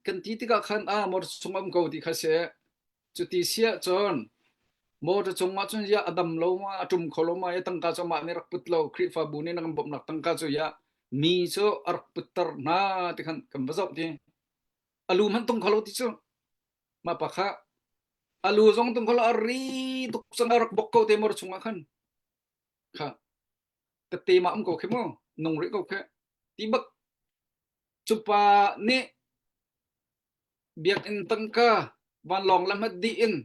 kan ti tikah khan ah motor chung um ko ti kha si. Cuti siah cun motor cung ah cun ya a dam lo ma a ṭum kho lo ma ya tangka cu amah nih rak put lo Khrihfabu nih na kan bawmhnak tangka cu ya mi cu a rak putter hna ti khan kan va zoh ti. A lu hmanh tung kho lo ti cu. Mah pa kha a lu zong tung kho lo a ri tuk cang a rak bok ko te motor chung ah khan. Kha tette ma um ko khi mu nung rih ko khi ti bak cu pa nih biakinn tangka vanlawng lam hat dih in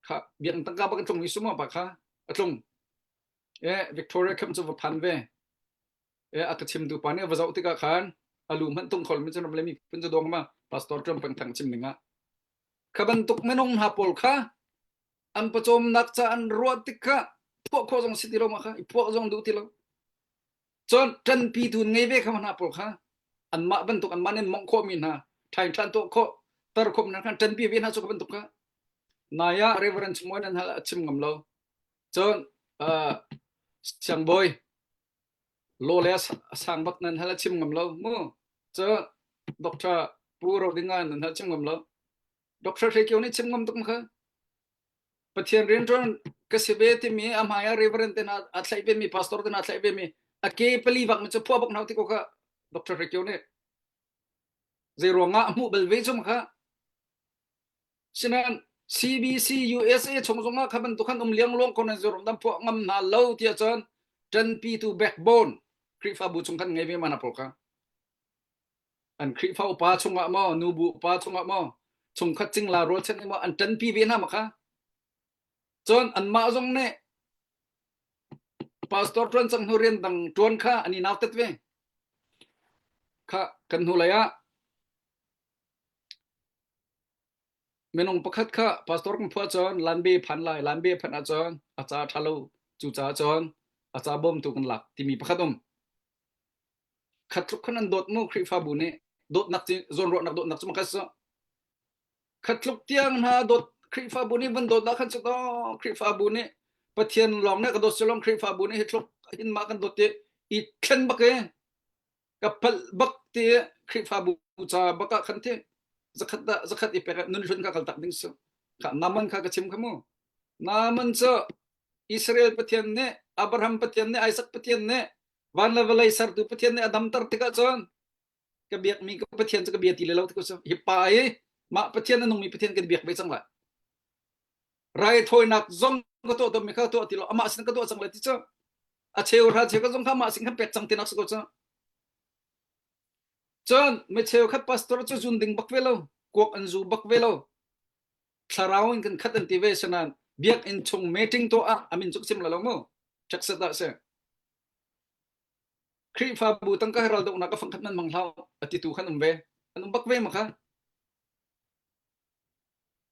kha biakinn tangka bak a tlung i suma pa kha a tlung e Victoria camp cu va phan ve e a ka chimtu pa nih va zoh tikah khan a lu hmanh tung khol mi cun ram le mi phun cu dong ma pastor Trump peng thang chim ning ah kha bantuk minung hna pawl kha an pawcawmnak ca an ruah tik kha phuah khawh zong si ti lo ma kha i phuah zong duh ti lo cun ṭanpitu ngei ve kha hna pawl kha anmah bantuk anmah nin mongh khawh mi hna ṭhain ṭhan tuah khawh tar khawh hna khan ṭanpi ve hna cu ka bantuk kha nai ah Reverend Chumuan an hal a chim ngam lo cun uh, siangbawi law le a sang bak nan hal a chim ngam lo mu cu Dr. Pu Rodinga nan hal chim ngam lo Dr. Hre Kio nih chim ngam tuk ma kha Pathian rianṭuan ka si ve timi a hmai ah reverend te hna a thlaih ve mi pastor te hna a thlaih ve mi a ke pali bak mi cu phuah bak hna ti ko kha Dr. Hre Kio nih zei ruangah a hmuh bal ve cu kha sinan CBC USA chung zongah kha bantuk khan um liangluang ko nan zurum dam phuah ngam hna lo tiah cun ṭanpitu backbone Khrihfabu chung khan ngei ve ma na pawl kha an Khrihfa upa chungah maw nubu upa chungah maw chungkhat cingla rualchan nih maw an ṭanpi ve hna ma kha cun anmah zong nih pastor ṭuan cang hnu rian dang ṭuan kha an i nautat ve kha kan hnu lei ah minung pakhat kha pastor kan phuah cun lanbe phan lai lanbe phan ahcun a ca ṭha lo cu caah cun a ca bawmtu kan lak timi pakhat um Khat tluk khan an dawt mu Khrihfabu nih dawtnak ci zawnruahnak dawtnak cu makas khat tluk tiang hna dawt Khrihfabu nih van dawt ah khan cu to Khrihfabu nih Pathian lawng nih ka dawt silong Khrihfabu nih hi tluk hin mah kan dawt ti i thlen bak e ka palh bak ti Khrihfabu ca bak ah khan ti zakhat da zakhat i pek nun hlun ka kal tak ding su kha naman kha ka chim kha mu naman cu Israel Pathian nih Abraham Pathian nih Isaac Pathian nih Van le vawlei sertu Pathian nih a damter tikah cun ka biakmi ka Pathian cu ka bia ti le lo ti ko cu hi pa i mah Pathian a nungmi Pathian kan biak ve cang lai. Raithawinak zong ka tuah tawnmi kha tuah ti lo amah sin ka tuah cang lai ti cu a cheu hra cheu ka zong kha amah sin khan pek cang ti nak si ko cu. Cun mi cheukhat pastor cu zun ding bak ve lo kuak an zu bak ve lo thlarau in kan khat an ti ve sanan biakinn chung meeting tuah ah amin cuk sim la lo mu chekset ah si Khrihfabu tangka he raldohnak a fangkhat nan mang hlah a titu khan um ve. An um bak ve ma kha.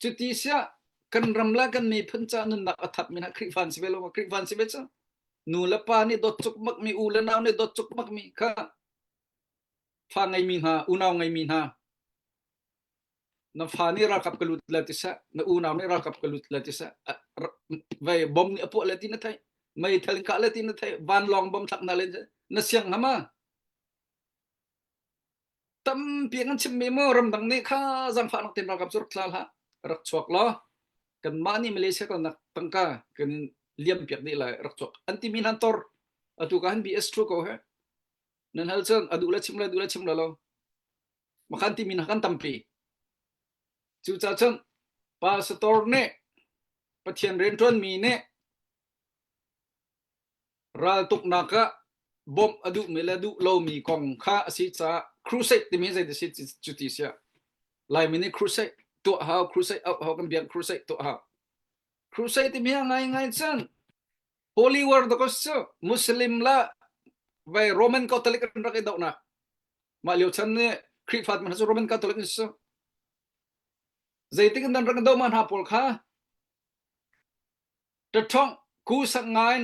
Cuti siah kan ram le kan miphun ca nunnak a thap mi hna Khrihfa an si ve lo ma Khrihfa an si ve cu. Nu le pa nih dawt cuk mak mi u le nau nih dawt cuk mak mi kha fa ngei mi hna unau ngei mi hna na fa nih ralkap ka lut le ti seh na unau nih ralkap ka lut le ti seh vei bom nih a puah le ti na theih meithal in kah le ti na theih vanlawng bom thlak na le na siang hnga ma tampi kan chimmi mu ramdang nih kha zaangfahnak ten ralkap cu rak tla hlah rak chuak law kanmah nih Malaysia kalnak tangka kan in liam piak dih lai rak chuak an timi hnan tor atu ka han BS true ko he nan hal cun a duh le chim le duh le chim le lo Makhan timi hna kan tampi. Cucaah cun pastor nih Pathian rianṭuanmi nih raltuknak ah bawmh a duhmi le duh lomi kong kha a si caah crusade timi zei si cu ti siah Laimi nih crusade tuah hau crusade auh hau kan biak crusade tuah hau crusade timi a ngai ngai cun holy war da ko cu Muslim la vai Roman Catholic an rak i dohnak mah lio chan nih Khrihfa man cu Roman Catholic an si zeitik in dan rak doh ma hna pawl kha Ṭaṭhawngh ku sak ngain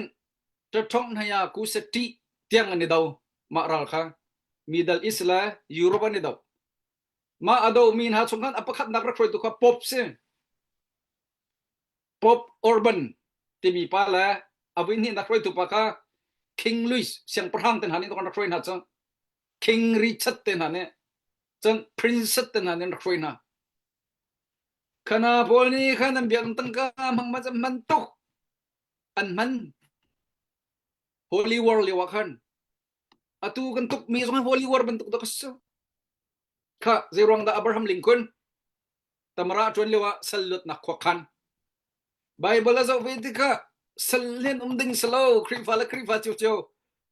ṭaṭhawngh hnaya ku sa ṭih tiang an i do mah ral kha Middle East le Europe an i do. Mah a domi hna chung khan a pakhatnak rak hruaitu kha Pope si. Pope Urban timi pa le a vuihnihnak hruaitu pa kha King Louis siangpahrang te hna nih rak hruai hna cu. King Richard te hna nih cun Princess te hna nih rak hruai hna. Khana pawl nih khan an biakinn tangka hmang ma hman tuk an hman. Holy War lio ah khan atu kan tuk mi zong Holy War bantuk dak si. Kha zeiruang dah Abraham Lincoln tamara ṭuan lio ah sal luatnak khua khan Bible a zoh ve tikah sal len um ding salo Khrihfa le Khrihfa cio cio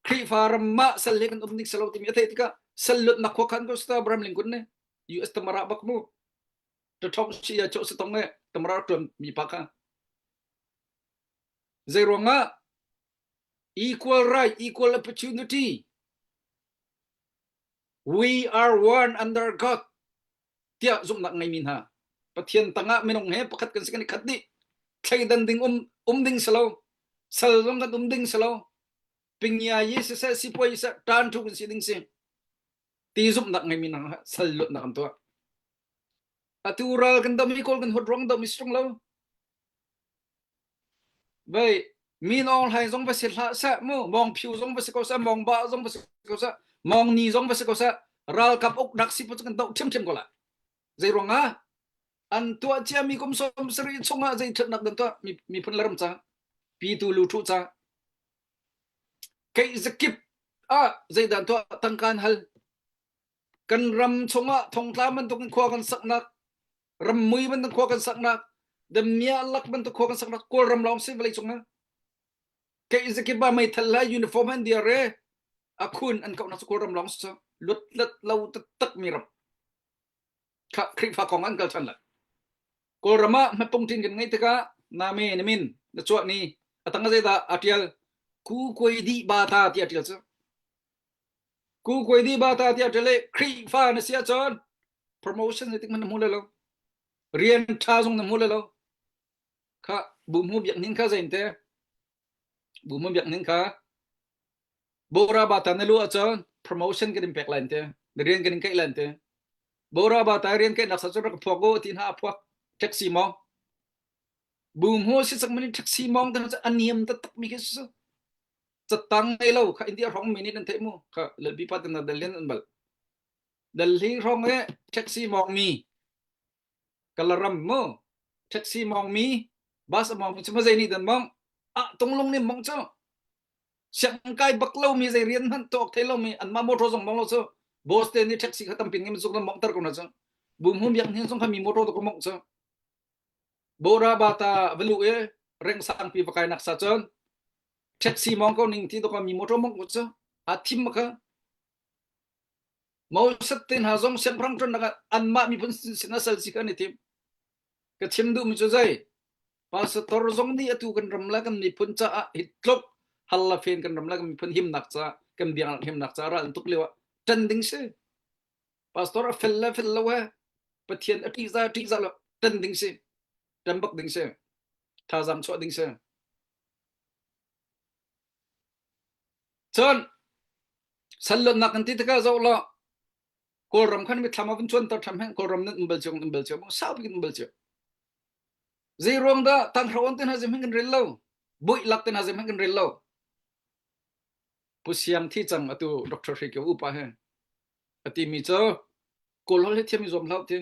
Khrihfa ram mah sal le kan um ding salo timi a theih tikah sal luatnak khua khan ko sta Abraham Lincoln nih US tamara bak mu ta thong si ya cho si tong e tamara tuan mi pa kha zei ruangah equal right equal opportunity we are one under God tiah zumhnak ngeimi hna Pathian tangah minung he pakhat kan si kan i khat dih thleidan ding um um ding salo sal zong kan um ding salo pingya yi siseh sipuai siseh tan thu kan si ding si ti zumhnak ngeimi hna sal luatnak an tuah atu ral kan dam i kawl kan huat ruang dam i strong lo vei min ong hlai zong va si hlah seh mu mong phiu zong va si ko seh mong ba zong va si ko seh mong ni zong va si ko seh ralkap uknak si pu kan doh ṭhiamṭhiam ko la zei ruangah an tuah ciami kum som sarih chungah zei ṭhatnak dan tuah miphun le ram ca pitu lu ṭhu ca Keih zakip ah zeidah an tuah tangka an hal. Kan ram chungah thongtla bantukin khua kan saknak, rammui bantuk khua kan saknak, damiah lak bantuk khua kan saknak Kawlram lawng si vawlei cungah. Keih zakip ah meithal le uniform an dir i a khun an kauhnak cu Kawlram lawng si cu. Luatlat lo taktak mi ram. Khrihfa kong an kal ṭhan lai. Kawlram ah hmatpungṭin kan ngeih tikah name na min na chuah ni a tang ah zeidah aa ṭial ku kuai di ba ta tiah a ṭial cu. Ku kuai di ba ta tiah a ṭial i Khrihfa na si ahcun promotion zeitik hmanh na hmu lai lo. Rian ṭha zong na hmu lai lo. Kha buhmu biakinn kha zein te buhmu biakinn kha Bora bata na luh ahcun promotion kan in pek lai te na rian kan in kaih lai te Bora bata rian kaih nak sa cu rak phuak u ti hna a phuak taxi mong bu hmu si sak mani taxi mong te cu aniam taktak mi khi su catang ngei lo kha India rong mi nih nan theih mu kha lalbi pa te na dalian an bal Delhi rong e taxi mong mi Kalaram mu taxi mong mi bus a mong mi chu ma zei nih dan mong ah tunglung nih mong cu sianginn kai bak lomi zei rian hmanh tuak thei lomi anmah motor zong mong lo cu boss te nih taxi kha tampin ngim zuk na mong ter ko na cu bum hum yak hin zong kha mi motor to ko mong cu bora bata valu e reng sang pi vakai nak sa chon taxi mong ko ning ti to ko mi motor mong ko cu a thim kha Moses te hna zong siangpahrang ṭuannak ah anmah miphun sin a sal si kha an i tim. Ka chim duhmi cu zei? Pastor zong nih atu kan ram le kan miphun caah hi tluk hal le fen kan ram le kan miphun himnak caah kan biaknak himnak caah ral an tuk lio ah ṭan ding si. Pastor a fel le fel lo he Pathian a ṭihzah a ṭihzah lo ṭan ding si. Ṭan bak ding si. Thazaang chuah ding si. Cun salluatnak kan ti tikah zoh law Kawlram khan mitthlam ah vun cuanter ṭham hen Kawlram nan um bal cio um bal cio saupi kan um bal cio. Zei ruang dah tanghra on te hna zem kan rel lo buih lak te hna zem kan rel lo. Pu Siang thi cang atu Dr. Hri Kio upa he ati mi cu Kawl holh hi thiam i zuam hlah ti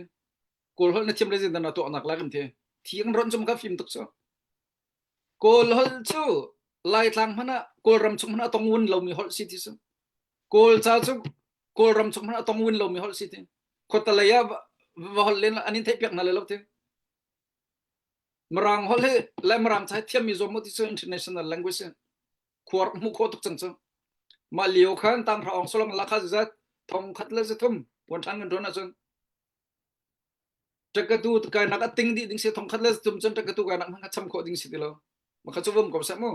Kawl holh na thiam le zindan na tuahnak la kan ti thi kan ron cum ka fim tuk cu Kawl holh cu Laitlang hmanh ah Kawlram chung hmanh ah a tong wun lomi holh si ti cu. Kawl ca cu Kawlram chung hmanh ah a tong wun lomi holh si ti. Khuatalei ah va holh len an in theihpiak hna lai lo ti. Mirang holh hi le Mirang ca hi thiammi zuam mu ti cu international language si. Khuar hmuh khawh tuk cang cu. Mah lio khan tanghra ong solong lakha zat thong khat le zathum puan ṭhan kan ṭuan ahcun ṭakatu kainak a ting dih ding si thong khat le zathum cun ṭakatu kainak hmanh kha cham khawh ding si ti lo. Mah kha cu vum ko seh mu.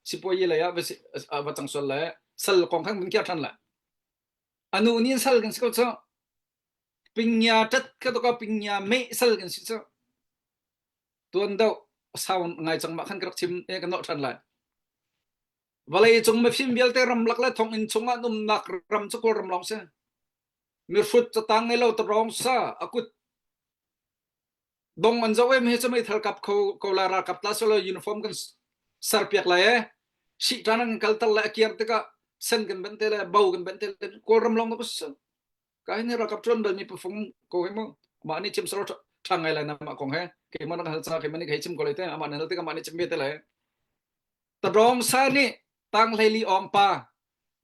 Sipuayi lei ah va cang sual le sal kong khan vun kiar ṭhan le. Anu nih sal kan si ko cu. Pingya ṭat kha to ka pingya meh sal kan si cu. Tuan deuh sau ngai cang mah khan ka rak chim e kan nolh ṭhan lai. Vawlei cung mifim vialte ramlak le thonginn chungah an umnak ram cu Kawlram lawng si. Mihrut catang ngei lo tarawng sa a kut dong an zoh em hi cu meithal kap kho ko lai ralkap tla solo uniform kan serpiak lai e sih ṭan an kalter le a kiar tikah sen kan banh te le bo kan banh te le Kawlram lawng ka si ka hin ralkap ṭuan balmi pafung ko he mu mah nih chim salo ṭha ngai lai na mah kong he keimah na hal ca keimah nih hei chim ko lai te amah na hal tik amah nih chim ve te lai Tadawng sa nih tanghleili awng pa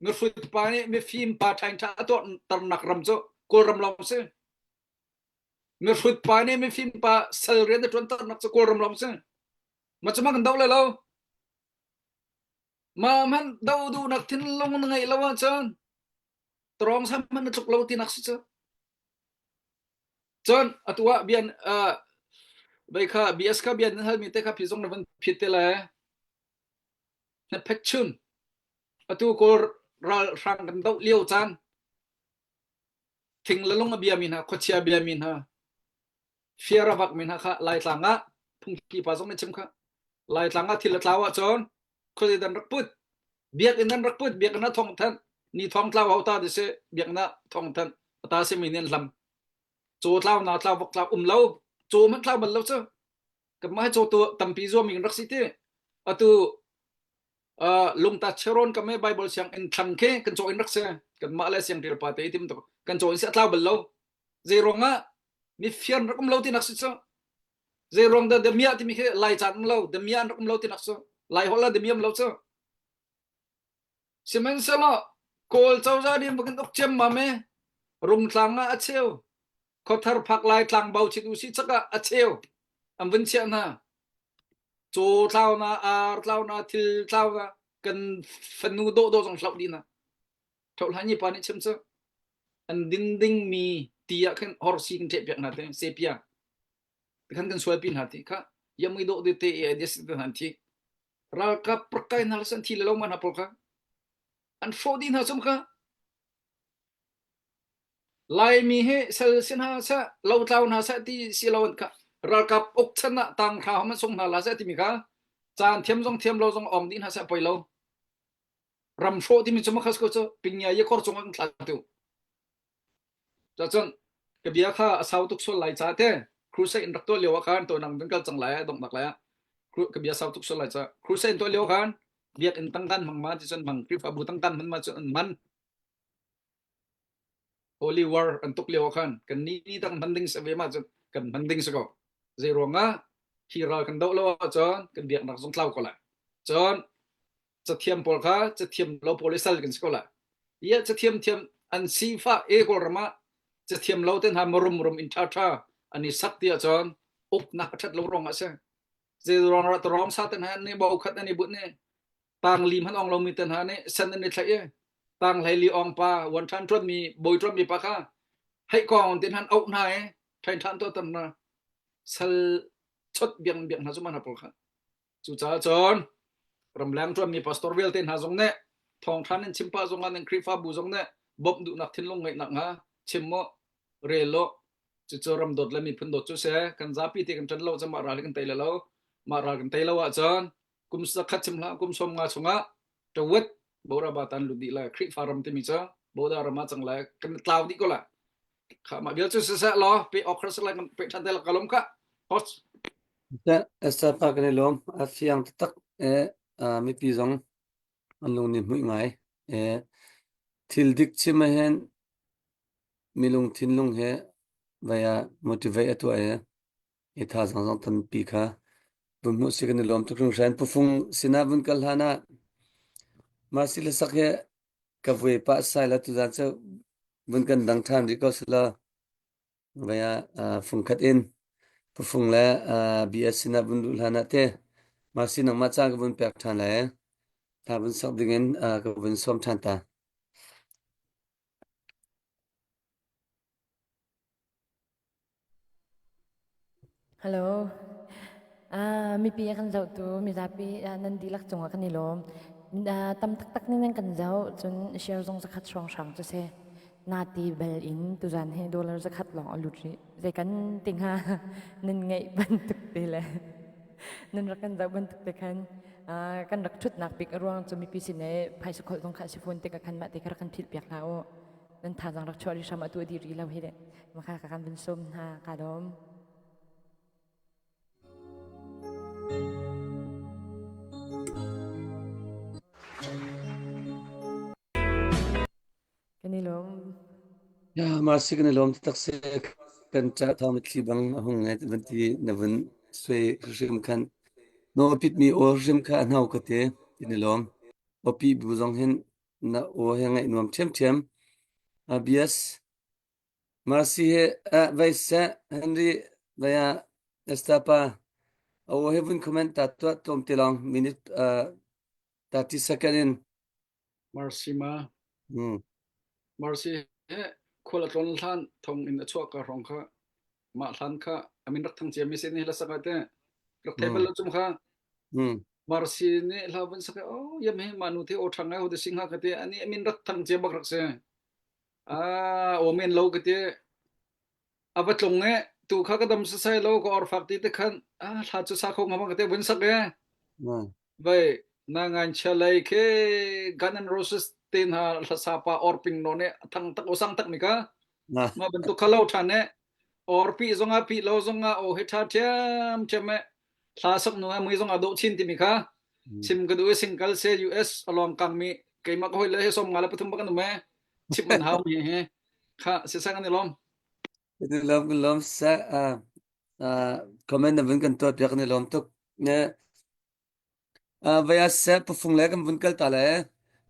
mihrut pa nih mifim pa ṭhaing ṭha a tuahternak ram cu Kawlram lawng si. Mihrut pa nih mifim pa sal rian a ṭuanternak cu Kawlram lawng si. Ma cu ma kan doh lai lo. Ma hmanh do duhnak thinlung na ngeih lo ahcun tawng sa hmanh na tluk lo tinak si cu. Cun atu ah bian uh, vei kha BS kha bian nan halmi te kha phi zong na van phit te le na phet chun atu kawl ral hrang kan doh lio caan thing le lung a bia mi hna khuachia bia mi hna fiar a vak mi hna kha laitlang ah phungki pa zong nih chim kha laitlang ah thil a tlau ahcun khuazei dan rak put biakinn an rak put biakinn ah thong thanh ni thong tlau ho ta ti si biakinn ah thong thanh ata si mi nih an hlam caw tlau na tlau vok tlau um lo caw hmanh tlau bal lo cu kanmah hi caw tu tampi zuam mi kan rak si ti atu lungta cheron kam he bible siang in thlang khi kan caw in rak si kanmah le siang ṭil pa te tim tuk kan caw in si a tlau bal lo zei ruangah mi fian rak um lo ti nak si cu zei ruang dah demia timi khi lai caan um lo demia an rak um lo ti nak cu lai holh ah demia um lo cu sihmanhsehlaw kawl cozah nih kan uk ciam mam e rungtlang ah a cheu khuathar phak lai tlangbo chit usi chak ah a cheu an vun chiah hna caw tlau na ar tlau na thil tlau na kan fanu dawh dawh zong hloh dih na Thohlan pa nih chim cu an din ding mi ti ah khin horsi kan ṭheh piak hna te sepia khan kan sual pi hna ti kha yamui dawh de te e des te han thi ralkap prakai hna san thi le lo ma hna pawl kha an hrawh dih hna sum kha Laimi hi sal si hna seh lotlau hna seh ti si lo kha ralkap uk chan ah tang hra hom sung hna la seh timi kha caan thiam zong thiam lo zong ong dih hna seh poi lo ram hrawh timi cu makhas ko cu pingya ye khor cung ah kan thla tu cun ka bia kha a sau tuk sual lai ca te crusade in rak tuah lio ah khan to nang kan kal cang lai dong nak lai ah ka bia sau tuk sual lai ca crusade in tuah lio khan biakinn tangkan hmang ma ti cun hmang Khrihfabu tangkan hman ma cun an man Holy War an tuk lio ah khan kan ni ni tang hman ding se ve ma cun kan hman ding si ko zei ruangah hi ral kan doh lo ahcun kan biaknak zong tlau ko lai cun cathiam pawl kha cathiam lo pawl i sal kan si ko lai ia cathiam thiam an sifah e kawlram ah cathiam lo te hna marum rum in ṭha ṭha an i sak ti ahcun uknak a ṭhat lo ruang ah si zei ruang ra tarong sa te hna nih bo khat an i but nih tang li hman ong lomi te hna nih sen an i thlaih i tang hlei li ong pa wan ṭhan ṭuan mi bawi ṭuan mi pa kha hei kong tin han auh hna i ṭhain ṭhan to tam na sal chot biang biang hna cu man pawl kha Cucaah cun ramleng ṭuanmi pastor vialte hna zong nih thawngṭha nan chim pah zongah nan Khrihfabu zong nih bawmh duhnak thinlung ngeihnak hnga chim u, rel u. Cucu ram dawt le miphun dawt cu si. Kan zapi te kan ṭan lo cun mah ral hi kan tei lai lo. Mah ral kan tei lo ahcun kum zakhat chim hlah, kum 50 chungah ṭawit Boraba tan lut dih lai. Khrihfa ram timi cu Boda ram ah cang lai. Kan tlau dih ko lai. Kha mah vial cu siseh law pe awk har lai kan pe ṭhan te la ka lom kha. Host. Esther pa kan i lawm. A fiang taktak e mipi zong an lung nih hmuih ngai. E thil dik chim ahhin milung thinlung he vai ah motivate a tuah i i thazaang zong tampi kha vun hmuh si kan i lawm tuk hringhran. Pufung sinah vun kal hlan ah mah si le sak hi ka vui pah sai la tuzaan cu vun kan dang ṭhan rih ko selaw Vai ah fungkhat in pufung le BS sinah vun luh hlan ah te mah si nangmah caan ka vun pek ṭhan lai. Thla vun sok dingin ka vun sawm ṭhan ta. Hello. Ah, mipi a kan zohtu mizapi ah, nan dihlak cungah kan i lawm. Ah, tam taktak nih nan kan zoh cun share zong zakhat hrawnghrang cu si. Nati bel in tuzan hi dollar zakhat lawng a lut rih. Zei kan ti hnga nan ngeih bantuk te le nan rak kan zoh bantuk te khan ah, kan rak ṭhutnak bik a ruang cu mipi sin i phaisa kholh zong kha a si fawn tikah khan mah te kha rak kan philh piak hlah u. Nan thazaang rak chuah rih hram atu a dih rih lo hi le maka ka kan vun sawm hna ka lawm. Kan i lawm. Ya, mah si kan i lawm taktak si. Kan ca thawng mitthli bang a hung ngai van ti na vun sui hrim khan. No pit mi aw hrim kha a hnau ka te. Kan i lawm. Opi bu zong hin na aw he ngaih nuam ṭhiamṭhiam. Abias Mercy he ah vai seh Henry vai ah Esther pa a aw he vun comment ta tuah tlawm te lawng minute uh, 30 second in. Mercy ma. Hmm. Mercy he khual a tlawn hlan thong in a chuah ka hrawng kha mah hlan kha amin rak thang cia mi sin hi la sak te rak thei bal lo cum kha Hmm. Mercy nih hla vun sak oh yam he manu the o thang ngai ho de sing ha ka te ani amin rak thang cia bak rak se Ah, aw men lo ka ti. A va tlung e, tu kha ka dam sasai lo ka or fak ti te khan ah thla cu sa kho ngam ka te vun sak e. Vai na ngan chia lei ke Gun and Roses te hna hlasa pa or ping no ne thang tak osang tak mi ka. Ma bantuk kha lo than e. Or pi zonga pi lo zonga o he tha thiam thiam e. Hla sak nu mui zong a dawh chin timi kha chim ka duh i single se US along kang mi keimah ka hoi le he som nga le pathum ba kan um e chim an hau mi he kha si sang an i lom Kan i lawm kan lawm sa comment na vun kan tuah piak kan i lawm tuk ne vaya se pufung le kan vun kal ta le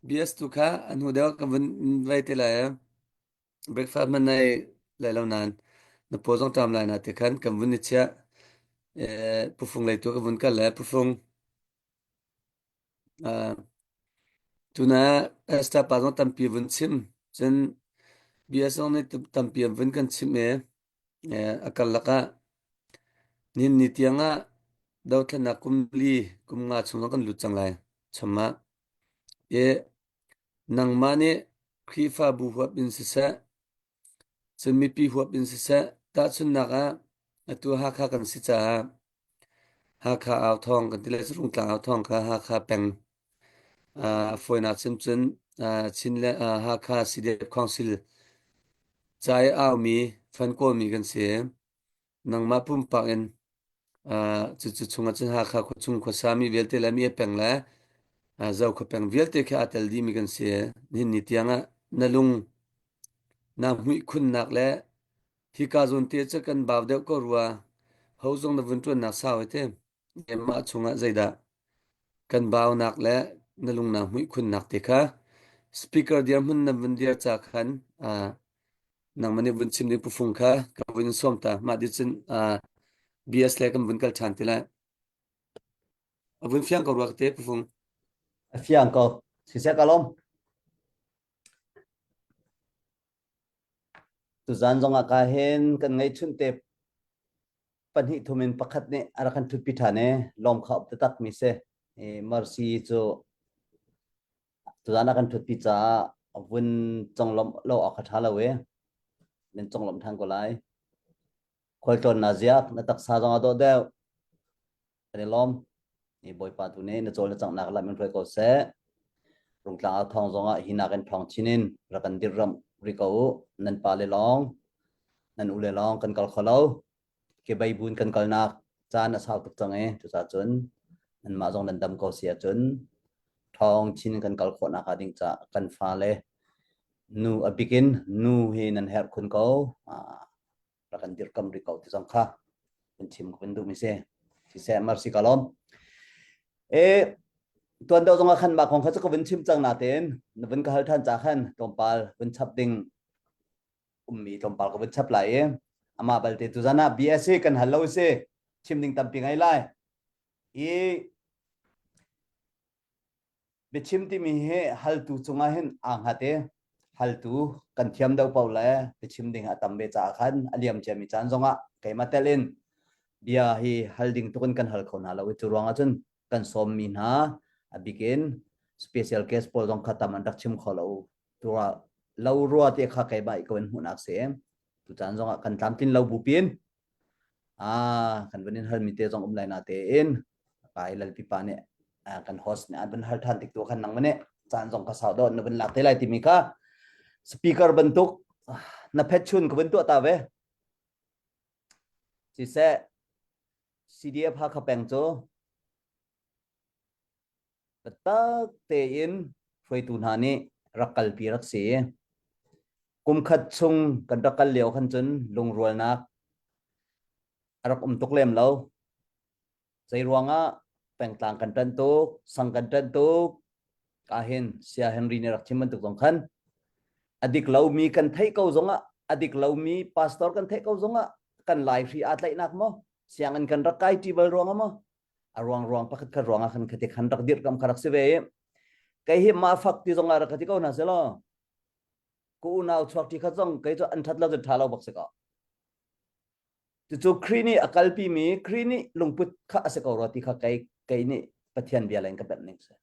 BS tu kha an hu deuh kan vun vai te le breakfast man nei lai lo nan na paw zong ṭam lai na ti khan kan vun i chiah pufung lei tu kan vun kal le pufung tuna Esther pa zong tampi vun chim cun bia zong nih tampi an vun kan chim e a kal lakah nin ni tiang ah dothlennak kum li kum nga chung zong kan lut cang lai chom ah e Nangmah nih Khrihfabu huap in siseh, cun mipi huap in siseh, tahchunhnak ah atu Hakha kan si caah Hakha au thawng kan ti le Rungtlang au thawng kha Hakha peng a fawinak chim cun Chin le Hakha CDF Council ca i aumi fan kawlmi kan si. Nangmah pumpak in cucu chungah cun Hakha khuachung khuasami vialte le mi a peng le Zokhua peng vialte khi aa tel dihmi kan si. Nihin ni tiangah na lung naa hmuihkhunnak le hika zawn te cu kan bau deuh ko rua. Ho zong na vun ṭuannak sau hei ti. Mah chungah zeidah kan baunak le na lung naa hmuihkhunnak te kha speaker dirhmun na vun dir ca khan nangmah nih vun chim ding pufung kha ka vun in sawm ta. Mah ti cun BS le kan vun kal ṭhan ti lai. A vun fiang ko rua ka te pufung. A fiang ko. Siseh ka lawm. Tuzan zong ah ka hin kan ngeihchunh te pahnih thum in pakhat nih a rak kan ṭhutpi ṭhan i lawm kha up taktak mi si. I Mercy cu tuzan a kan ṭhutpi caah vun conglawmh lo awk a ṭha lo i nan conglawmh ṭhan ko lai. Khualtlawn na ziak, na taksa zong a dawh deuh. Kan i lawm. I Bawipa tu nih na cawl na canghnak lam in hruai ko seh. Rungtlang au thawng zongah hi nakin ṭhawng chin in rak kan dirhramh rih ko u. Nan pale lawng, nan ule lawng kan kal kho lo. Kebei buin kan kalnak caan a sau tuk cang i cucaah cun nanmah zong nan dam ko si ahcun ṭhawng chin in kan kal khawh nakhnga ding caah kan fale nu a bik in nu hi nan herh khun ko. Rak kan dirhkamh rih ko ti zong kha kan chim ka van duhmi si. Siseh mercy ka lawm. E tuan deuh zong ah khan mah kong kha cu ka vun chim cang natein na vun ka hal ṭhan ca khan tlawmpal vun chap ding ummi tlawmpal ka vun chap lai i amah balte tuzan ah BSC kan hal lo si chim ding tampi ngai lai i biachim timi hi haltu cungah hin aa hngat i haltu kan thiam deuh paoh le biachim ding a tam ve caah khan a liam ciami caan zongah keimah tel in. Bia hi hal ding tukin kan hal kho hna lo i cu ruangah cun kan sawmmi hna a bikin special case pawl zong kha tam an rak chim kho lo tura lo rua te kha keimah i ko in hmuhnak si. Tucaan zongah kan tlamtlin lo bupin ah kan van in halmi te zong um lai na tein kai lalpi pa nih kan host nih an van hal than tik tu khan nang mane caan zong ka sau do na van lak te lai timi kha speaker bantuk na phet chun ka van tuah ta ve siseh CDF Hakha peng cu Biatak tein hruaitu hna nih rak kalpi rak si. Kum khat chung kan rak kal lio khan cun lungrualnak a rak um tuk lem lo. Zei ruangah pengtlang kan ṭanh tuk, sang kan ṭanh tuk, ahhin Sia Henry nih rak chim bantuk zong khan a dik lomi kan theih ko zongah a dik lomi pastor kan theih ko zongah kan lai hri aa tlaihnak maw sianginn kan rak kai ṭi bal ruangah maw a ruang ruang pakhat khat ruangah khan khati khan rak dirhkam kha rak si ve i kei hi mah fak ti zong ah rak ti ko hna selaw ku unau chuak ti khat zong kei cu an that lo cu tha lo bak si ko cucu Khrih nih a kalpi mi Khrih nih lungput kha a si ko rua ti kha kei kei nih Pathian bia len ka pemh ning si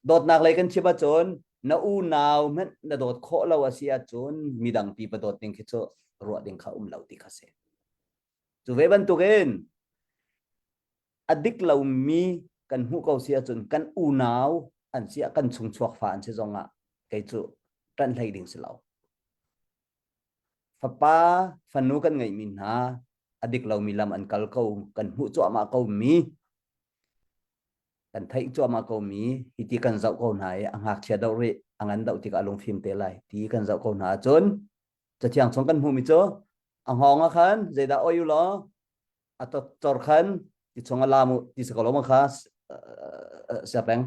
dawtnak lei kan chim ahcun na unau hmanh na dawt khawh lo a si ahcun midang pi pa dawt ding khi cu ruah ding kha um lo ti kha si Cu ve bantukin a dik lomi kan hmuh ko si ahcun kan unau an si ah kan chungchuak fa an si zongah kei cu ṭanh hlei ding si lo. Fapa fanu kan ngeihmi hna a dik lomi lam an kal ko kan hmuh cuahmah ko mi kan theih cuahmah ko mi hiti kan zoh ko hna i a ngakchia doh rih a ngan doh tikah a lungfim te lai ti kan zoh ko hna ahcun cathiang chung kan hmuhmi cu a hngawng ah khan zeidah oi u law a cor khan ti chung a lam u ti si ko lo ma kha siapeng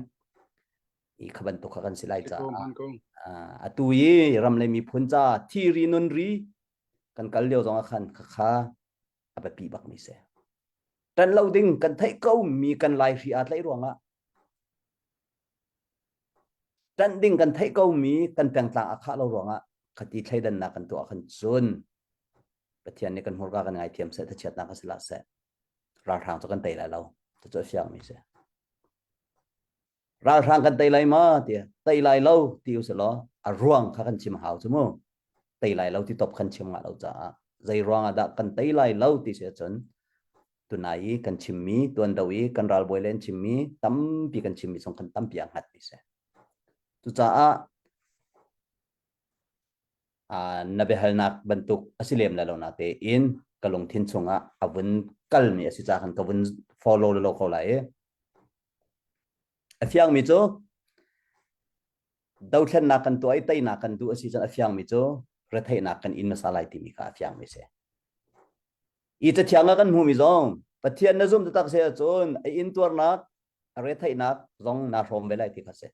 i kha bantuk kha kan si lai caah atu i ram le miphun ca thi ri nun ri kan kal lio zong ah khan kha a biapi bak mi si tan lo ding kan theih ko mi kan lai hri aa tlaih ruangah Ṭanh ding kan theih komi kan pengtlang a khah lo ruangah khati thleidannak kan tuah khan cun Pathian nih kan hmurka kan ngaithiam seh thachiatnak kan si hlah seh ralhrang cu kan tei lai lo cucu a fiangmi si. Ralhrang kan tei lai ma ti tei lai lo ti usih law a ruang kha kan chim hau cu mu tei lai lo ti top kan chim ngah lo caah zei ruang ah dah kan tei lai lo ti si ahcun tunai i kan chimmi tuando i kan ralbawi le an chimmi tampi kan chimmi chung kan tampi a hngat mi si cucaah na biahalnak bantuk a si lem lai lo na tein ka lungthin chungah a vun kalmi a si ca khan ka vun follow lo ko lai i a fiangmi cu dothlennak kan tuah i teinak kan duh a si cun a fiangmi cu retheihnak kan in hmasa lai timi kha a fiangmi si. I cathiang ah kan hmuhmi zong Pathian na zumh taktak si ahcun a intuarnak a retheihnak zong naa hrawm ve lai ti kha si.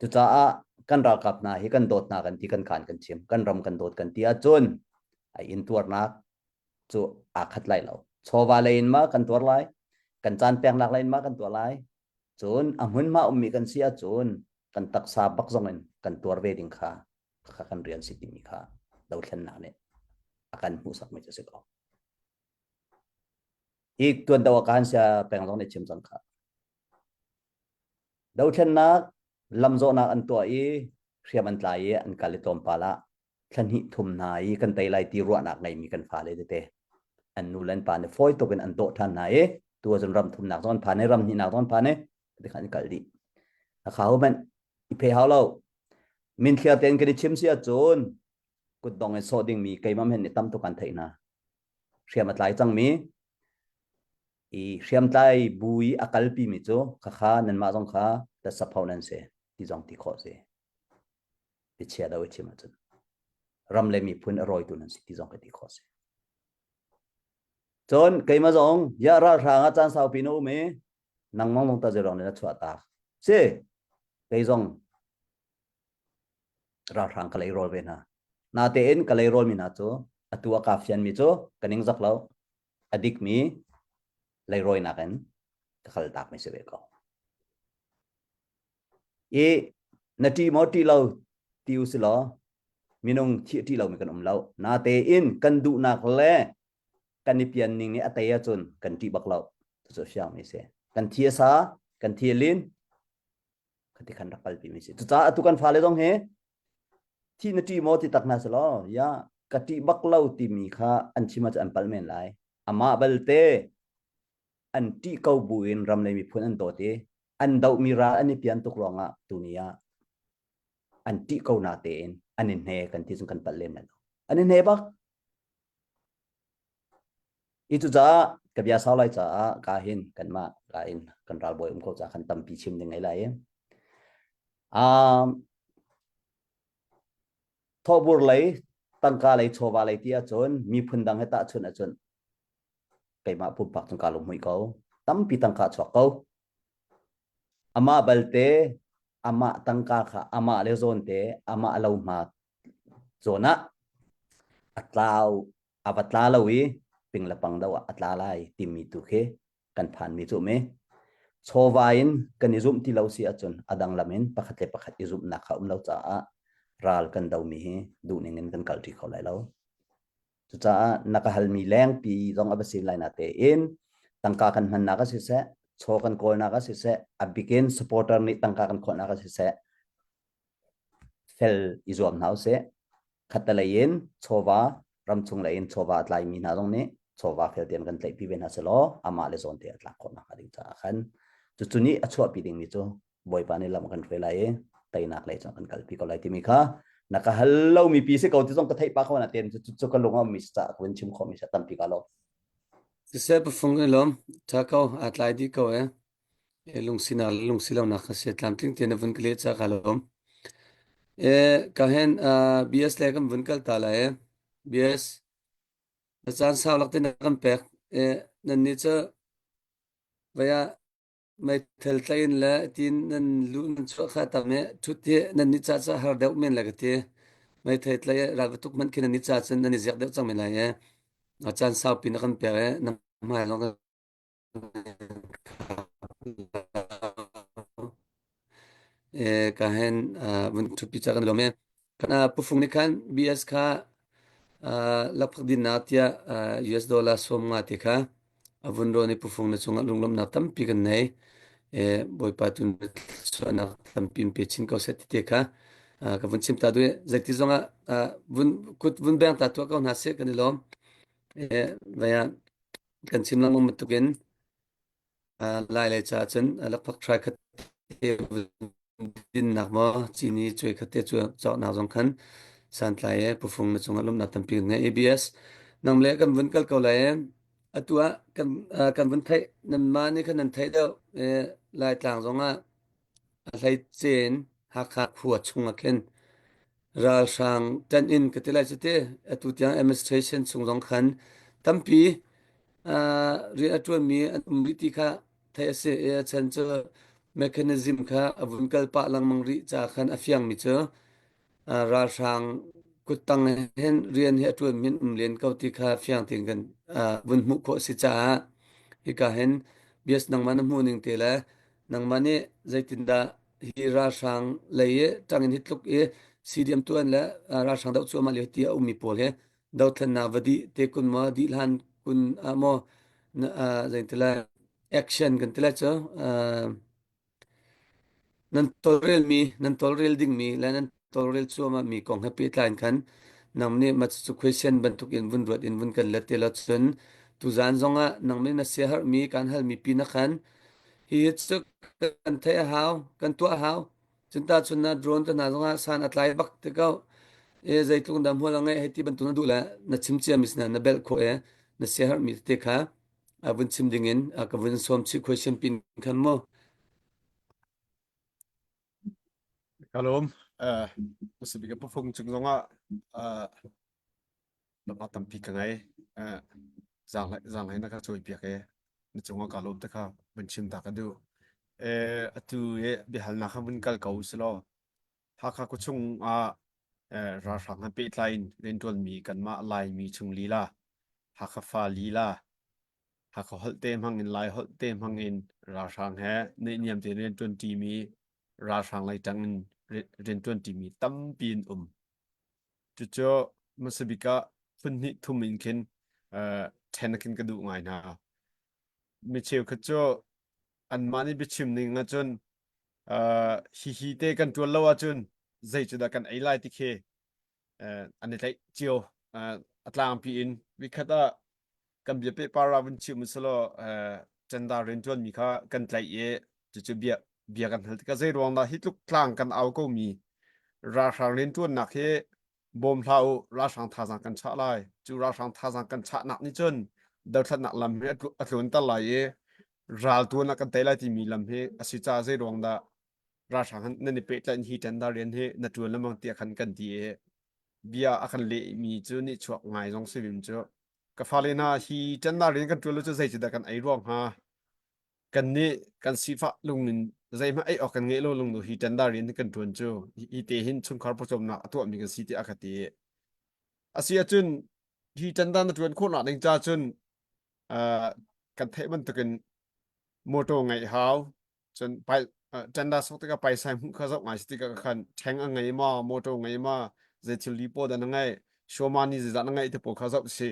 Cucaah kan ralkap hna hi kan dawt hna kan ti kan kaan kan chim kan ram kan dawt kan ti ahcun a intuarnak cu aa khat lai lo. Chawva lei in ma kan tuar lai, kan caan peknak lei in ma kan tuar lai. Cun a hmunhma ummi kan si ahcun kan taksa bak zong in kan tuar ve ding kha kha kan rian si timi kha dothlennak nih a kan hmuhsakmi cu si ko. Hi tuan do ah kan sia peng zong nih chim cang kha. Dothlennak lamzawhnak an tuah i hriam an tlai i an kal i tlawmpal ah thla hnih thum hna i kan tei lai ti ruahnak ngeimi kan fale tete an nu le an pa nih fawi tuk in an dawh ṭhan hna i tu ahcun ram thumnak zong an phan i ram hnihnak zong an phan i tikhan an kal dih. A kha ho hmanh i phe hau lo. Min thliar tein kan i chim si ahcun kutdong in sawh dingmi keimah hen nih tam tuk an theih hna. Hriam a tlai cangmi i hriamtlai bu i a kalpi mi cu khakha nanmah zong kha lasapho nan si ti zong ti khawh si. Biachia do i chim ahcun ram le miphun a rawitu nan si ti zong ka ti khawh si. Cun keimah zong ya ralhrang ah caan saupi na um i nangmang zong ta zeirong na chuah tak. Si kei zong ralhrang ka leirawl ve hna. Natein ka leirawl mi hna cu atu a ka fian mi cu ka ning zak lo. A dik mi leirawinak in ka kal tak mi si ve ko. I na ṭih maw ṭih lo ti u si law. Minung thih ṭih lomi kan um lo. Natein kan duhnak le kan i pian ning nih a tei ahcun kan ṭih bak lo. Cucu a fiangmi a si. Kan thi a sa, kan thi a lin, khati khan rak kalpi mi si. Cucaah atu kan fale zong hi thi na ṭih maw ti tak hna selaw, ya ka ṭih bak lo timi kha an chim ahcun an palh men lai. Amah balte an ṭih ko buin ram le miphun an dawt i an dohmi ral an i pian tuk ruangah tuni ah an ṭih ko na tein an i hne kan ti cun kan palh lem lai lo. An i hne bak. I cucaah ka bia sau lai caah ka hin kanmah ka in kan ralbawi um ko caah khan tampi chim ding ngei lai i. Um, thawhbur lei tangka lei chawva lei ti ahcun miphun dang he tahchunh ahcun keimah pumpak cun kaa lunghmuih ko. Tampi tangka chuak ko. Amah balte amah tangka kha amah le zawn te amah lo hma zawn ah a tlau a va tla lo i ping le pang do ah a tla lai timi tu khi kan phanmi cu me chawva in kan i zumh ti lo si ahcun a dang lam in pakhat le pakhat i zumhnak kha um lo caah ral kan domi hi duhning in kan kalṭi kho lai lo. Cucaah na ka halmi lengpi zong a va sin lai na tein tangka kan hmannak ah siseh, chaw kan kawlnak ah siseh, a bikin supporter nih tangka kan khawhnak ah siseh, fel i zuam hna usih. Khattelei in chawva ramchung lei in chawva a tlaimi hna zong nih chawva fel tein kan tlaihpi ve hna selaw amah le zawn te a tlak khawh nakhnga ding caah khan cucu nih a chuahpi dingmi cu Bawipa nih lam kan hruai lai i teinak lei cun kan kalpi ko lai timi kha na ka hal lomi pi si ko ti zong ka theih pah ko na ten cu cu ka lung a ummi ca ka vun chim khawhmi sa tampi ka lo. Siseh pafung i lawm tha ko aa tlai dih ko e. E lungsinak le lungsilonak kha sia tlamtling tein na vun ka leh ca ka lawm. E ka hen BS le kan vun kal ta lai e. BS na caan sau lak te na kan pek. E nan nih cu vaya meithal tlain le tin nan lu nan chuah kha tam e thut hi nan ni ca ca har deuh men le ka ti. Meithal tlai ral tuk man khi nan ni ca cun nan i ziak deuh cang men lai e. A caan saupi na kan pek e na hmai long Ka hen vun ṭhutpi ca kan lawm i pufung nih khan BS kha lakphak dinnak tiah US dollar 50 te kha a vun rawn i pufung na cungah lunglawmhnak tampi kan nei. Bawipa tu chuahnak tampi in pe chin ko seh ti te kha ka vun chim ta duh i zeiti zongah vun kut vun beng ta tuah ko hna seh kan i lawm. Vaya kan chim lengmang bantukin Lai lei caah cun lakphak trai khat te dinnak maw cini cuai khat te cu cawknak zong khan santlai e pufung na cungah lawmhnak tampi kan ngei ABS nang le kan vun kal ko lai e atu ah kan kan vun theih nan mah nih khan nan theih deuh e Laitlang zongah a hleicen Hakha khua chungah khin ralhrang ṭanh in ka ti lai cu ti atu tiang administration chung zong khan tampi rian a ṭuanmi an um rih ti kha theih a si i a chan cu mechanism kha a vun kal pah lengmang rih caah khan a fiangmi cu ralhrang kuttang hin rian hi a ṭuanmi an um len ko ti kha fiang tein kan vun hmuh khawh a si caah hika hin bias nangmah na hmuh ning te le nangmah nih zeitindah hi ralhrang lei i ṭang in hi tluk i CDM tuan le ralhrang doh cuahmah lio ti a ummi pawl hi dothlennak va dih te kun maw dih hlan kun ah maw zeintila action kan ti lai cu Nan tawlrelmi, nan tawlrel dingmi le nan tawlrel cuahmahmi kong he pehtlai in khan nang nih mah cucu question bantukin vun ruat in vun kan let te law cun tuzaan zongah nang nih na siaherhmi kaan halmi pin ah khan hihi cu kan theih a hau, kan tuah a hau. Cun tahchun na drone te hna zongah san a tlai bak te ko. E zeitluk dah hmual a ngeih hei ti bantuk na duh le na chim ciami sinah na belh khawh i na siaherhmi tete kha a vun chim dingin a ka vun sawm chih question pin khan mu. Ka lawm. Uh, Usibik pafung cung zongah uh, lama tampi ka ngei. Uh, zaang zaang na ka cawi piak e. Na cungah ka lawm te kha vun chim ta ka duh. Eh, atu e biahalnak kha vun kal ko usilo. Hakha khuachung ah eh, ralhrang he pehtlai in rianṭuanmi kanmah Laimi chung lila, Hakha fa lila, Hakha holh te hmang in Lai holh te hmang in ralhrang he naihniam tein rianṭuanṭimi ralhrang lei ṭang in rianṭuanṭimi tampi an um. Cucu hmasa bik ah phun hnih thum in khin ṭhen khin ka duh ngai hna. Mi cheukhat cu anmah nih biachim ning ahcun hihi te kan ṭuan lo ahcun zei cu dah kan ei lai ti khi an i tlaih cio. A tlangpi in vikhat ah kan bia pehpar ah vun chim usalaw canda rianṭuanmi kha kan tlaih i cucu bia bia kan hal tikah zei ruang dah hi tluk tlang kan au ko mi ralhrang rianṭuannak hi bawm hlah u ralhrang thazaang kan chah lai cu ralhrang thazaang kan chahnak nih cun dothlatnak lam hi a tlunter lai i ral tuan ah kan tei lai timi lam hi a si caah zei ruang dah ralhrang nan i pehtlaih hi tender rian hi na ṭuan lengmang tiah khan kan ti i bia a kan lehmi cu nihchuak ngai zong si vim cu ka fale hna hi ṭannak rian kan ṭuan lo cu zei cu dah kan ei ruang hnga kan nih kan sifah lungin zeihmanh ei awk kan ngeih lo lung hi ṭanda rian kan ṭuan cu hi te hin chungkhar pawcawmnak a tuahmi kan si tiah a ka ti a si ahcun hi ṭanda na ṭuan khawhnak ding ca cun kan theih bantukin motor ngeih hau cun pai ṭanda sok tikah paisa hmuh kha zoh ngai si tikah khan ṭheng a ngei ma motor ngei ma zei thil li pawl dah na ngeih shoma ni zeizah na ngeih te pawl kha zoh si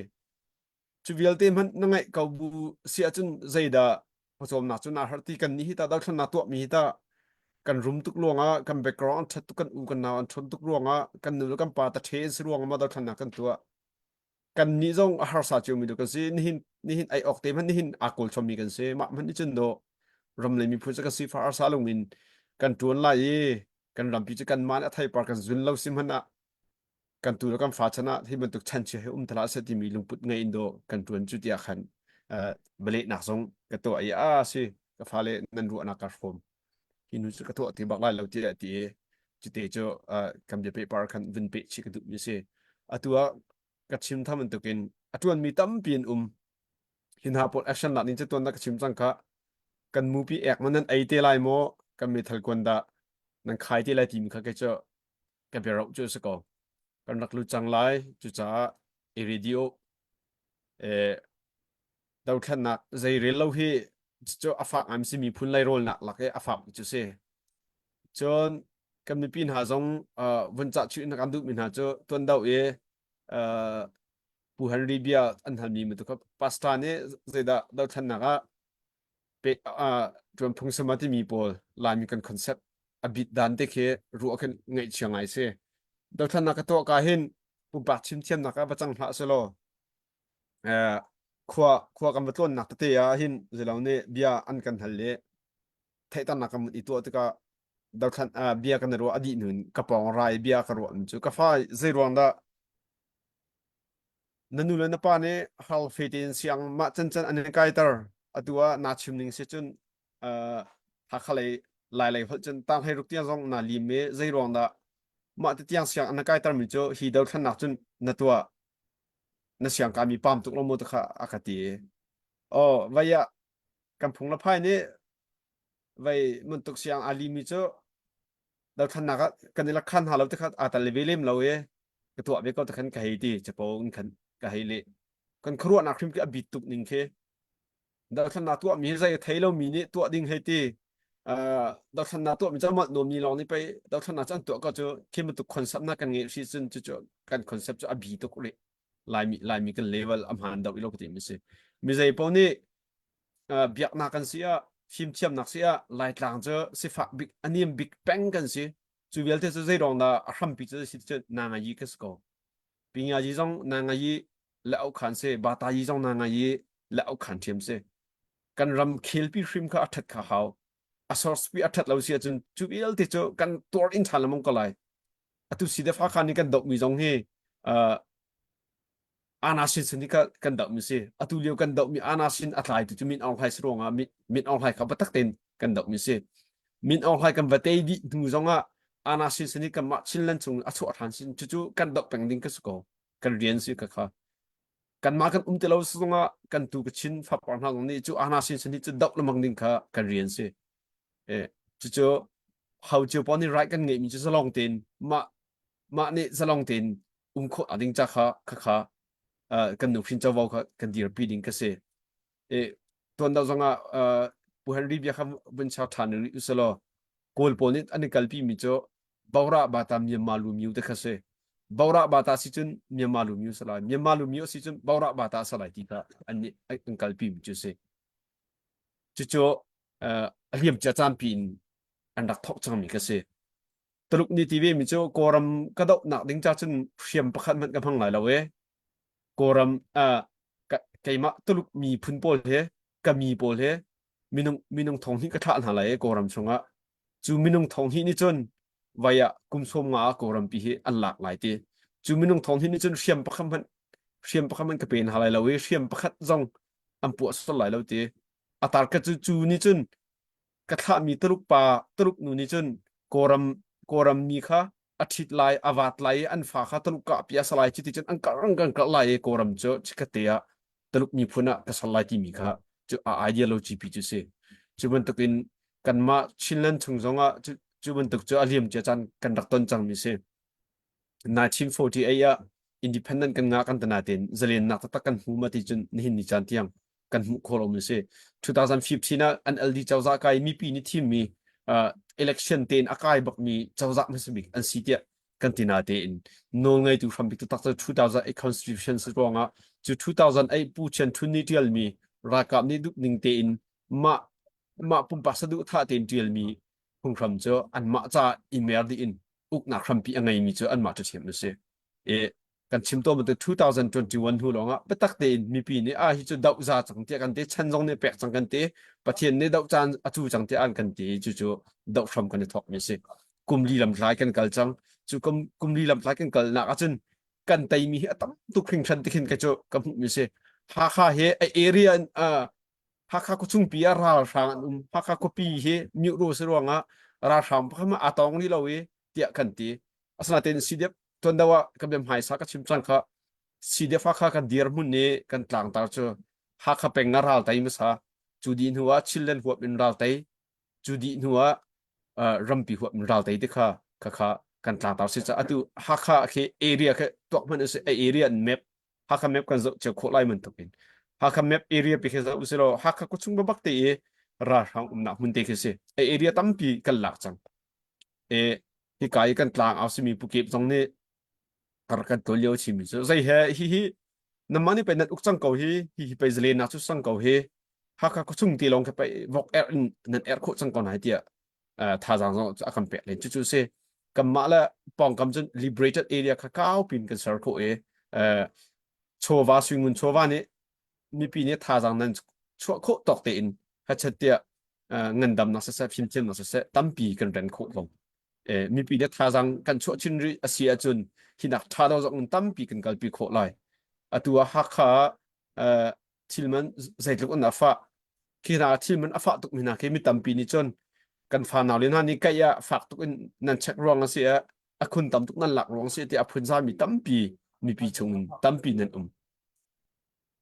Cu vialte hmanh na ngaih ko bu si ahcun zeidah pawcawmnak cu naa harh ti kan nih hi tah dothlennak tuahmi hi tah kan rum tuk ruangah kan background an ṭhat tuk kan u kan nau an ṭhawn tuk ruangah kan nu le kan pa ta ṭhe an si ruangah maw dothlennak kan tuah kan nih zong a harsa ciomi tu kan si nihin nihin ei awk te hmanh nihin aa kawl chommi kan si mah hmanh nih cun dawh ram le miphun cu kan sifah arsa lungin kan ṭuan lai i kan rampi cu kanmah nih a theipar kan zun lo si hmanh ah kan tu le kan fa chan ah hi bantuk chanchia hi um tala se timi lungput ngei in do kan tuan cu tiah khan balehnak zong ka tuah i a si ka fale nan ruahnak ka hrawm hi nu cu ka tuah ti bak lai lo tiah ti i cute cu kan bia pehpar khan vun peh chih ka duh mi si atu ah ka chim tham bantukin a tuan mi tampi an um hi hna pawl action lak ning cu tuan na ka chim cang kha kan mupi ek man nan ei te lai maw kan meithal kuan dah nan khai te lai timi kha kei cu ka biaroh cu a si ko. Kan rak lut cang lai. Cucaah i radio eh, dothlennak zei rel lo hi cu a fak ngai si miphun leirawl-nak lak i a fak cu si. Cun kan mipi hna zong uh, vun cah chuih na kan duhmi hna cu tuan do i uh, Pu Henry bia an halmi mu tu kha pastor nih zeidah dothlennak ah pe uh, ṭuan phung sama timi pawl Laimi kan concept a bit dan te khi ruah khin ngaihchia ngai si. Dothlannak ka tuah ka hin pumpak chim thiamnak ah va cang hlah selaw eh khua khua kan va tlawnnak tete ah hin zelo nih bia an kan hal le theihternak kan i tuah tikah dothlan uh, bia kan ruah a dih nun ka pawng rai bia ka ruah cu ka fa zei ruang dah Na nu le na pa nih hal fe tein siang mah cancan an in kaiter. Atu ah naa chim ning si cun uh, Hakha lei Lai lei holh cun tang hlei ruk tiang zong naa lim i zei ruang dah mah ti tiang siang an kaiter mi cu hi dothlannak cun na tuah na siang kaimi pam tuk lo mu ti kha a ka ti. Oh, vai ah kan phung le phai nih vai mun tuk siang aa lim mi cu dothlannak ah kan i lakhan hna lo ti kha aa tel ve lem lo i ka tuah ve ko te khan ka hei ti capo in khan ka hei leh kan khuaruahnak hrim khi a bit tuk ning khi dothlannak tuah mi zei thei lo mi nih tuah ding hei ti dothlannak tuah mi cu mah nuam ni lawng nih pei dothlannak cu an tuah ko cu khi bantuk concept na kan ngeih hri cun cu cu kan concept cu a bi tuk rih laimi laimi kan level a hmaan deuh i lo ka ti mi si mi zei paoh nih biaknak kan si ah fimthiamnak si ah laitlang cu sifak bik a niam bik peng kan si cu vialte cu zei ruang dah a hrampi cu si cu na ngai yi ka si ko pingayi zong na ngai yi le au khan si bata yi zong na ngai yi le au khan thiam si kan ram khelpi hrim kha a that kha hau a source pi a that lo si ahcun cu vialte cu kan tuar in than lamong ko lai atu si de fa khan ni kan doh mi zong hi Ana sin sin hi kan doh mi si. Atu lio kan doh mi Ana sin a tlai tu cu Min Aung Hlaing si ruangah Min Aung Hlaing kha biatak tein kan doh mi si. Min Aung Hlaing kan va tei dih hnu zongah Ana sin sin hi kanmah Chinland chung a chuah ṭhan sin cucu kan doh peng ding ka si ko. Kan rian si ka kha. Kanmah kan um ti lo zongah kan tu ka Chin fapar hna zong nih cu Ana sin sin hi cu doh lengmang ding kha kan rian si. Eh, cucu hau cio pawl nih right kan ngeihmi cu zalong tein mah mah nih zalong tein um khawh a ding ca kha kha kha kan nuhrin covo kha kan dirpi ding ka si. E tuan deuh zongah Pu Henry bia kha vun char ṭhan rih usalaw Kawl pawl nih an i kalpi mi cu Bora Bata Myanmar lu myu te kha si. Borah bata si cun Myanmar lu myu salai Myanmar lu myu si cun Borah bata salai ti kha an nih an kalpi mi cu si. Cucu a liam cia caan pi in an rak thawk cangmi ka si. Tuluk nih ti ve mi cu Kawlram ka dohnak ding ca cun hriam pakhat hmanh ka hmang lai lo e. Kawlram uh, keimah Tuluk miphun pawl he ka mi pawl he minung minung thong hnih ka thlah hna lai e Kawlram chungah. Cu minung thong hnih nih cun vai ah kum sawm nga ah Kawlram pi hi an lak lai ti. Cu minung thong hnih nih cun hriam pakhat hmanh hriam pakhat hmanh ka pe hna lai lo i hriam pakhat zong an puah sual lai lo ti. A tarka cu cu nih cun ka thlahmi Tuluk pa Tuluk nu nih cun Kawlram Kawlram mi kha a ṭhit lai a vat lai i an fa kha Tuluk kah pi a sa lai cuti cun an karh an kan karh lai i Kawlram cu chikkhatte ah Tuluk miphun ah ka ser lai timi kha cu a ideology pi cu si. Cu bantukin kanmah Chinland chung zongah cu, cu bantuk cu a liam cia caan kan rak ton cangmi si. 1948 ah independent kan ngah kan tana tein zalennak taktak kan hmu ma ti cun nihin ni caan tiang kan hmuh khawh lomi si. 2015 ah NLD cozah kai mipi nih thimmi uh, election tein a kai bakmi cozah hmasa bik an si tiah kan ti na tein nawlngeitu hrambik taktak cu 2008 constitution si ruangah cu 2008 Pu Chian Thun nih tialmi ralkap nih duh ning tein mah mah pumpak saduhthah tein tialmi phunghram cu anmah ca i mer dih in uknak hrampi a ngeimi cu anmah ṭhathiam an si. I kan chim tawn bantuk 2021 hnu lawngah biatak tein mipi nih ah hi cu doh za cang tiah kan ti chan zong nih pek cang kan ti Pathian nih doh caan a cu cang tiah an kan ti cu cu doh hram kan i thawk mi si kum li lam tlai kan kal cang cu kum kum li lam tlai kan kal nak ahcun kan teimi hi a tam tuk hringhran ti khin ka cu ka hmuh mi si Hakha hi a area in uh, Hakha khuachungpi ah ralhrang an um. Hakha khuapi hi Myuhro si ruangah ralhrang pakhat hmanh aa tawng rih lo i tiah kan ti. Asinain CDF tuan deuh ah ka bia hmaisa ka chim cang kha CDF Hakha kan dirhmun i kan tlangtar cu Hakha peng ah ral tei hmasa. Cu dih hnu ah Chinland huap in ral tei. Cu dih hnu ah uh, rampi huap in ral tei ti kha kha kha kan tlangtar si ca atu Hakha khi area khi tuak hmanh usih a area an map Hakha map kan zoh cio khawh lai bantuk in Hakha map area pi khi zoh usih law Hakha khuachung babak te i ralhrang umnak hmun te khi si a area tampi kan lak cang e hika i kan tlang au simi pukep zong nih kar kan tol lio chimi cu zei he hi hi namah nih pei nan uk cang ko hi hi hi pei zalen nak cu sang ko hi Hakha khuachung te lawng khi pei vok er in nan er khawh cang ko nai tiah thazaang zong a kan pek len cucu si kanmah le pawngkam cun liberated area kha kau pin kan ser khawh i chawva suingun chawva nih mipi nih thazaang nan chuah khawh tawk tein hachet tiah ngandamnak siseh fimthiamnak siseh tampi kan ren khawh ko mipi nih thazaang kan chuah chin rih a si ahcun hinak tha lo zong tampi kan kalpi khawh lai atu ah Hakha thil man zeitluk in a fah khi hna thil man a fah tuk mi hna khi mi tampi nih cun kan fa nau le hna nih kaih ah fak tuk in nan check ruang a si ah a khun tam tuk nan lak ruang si ti a phun mi tampi mipi chung in tampi nan um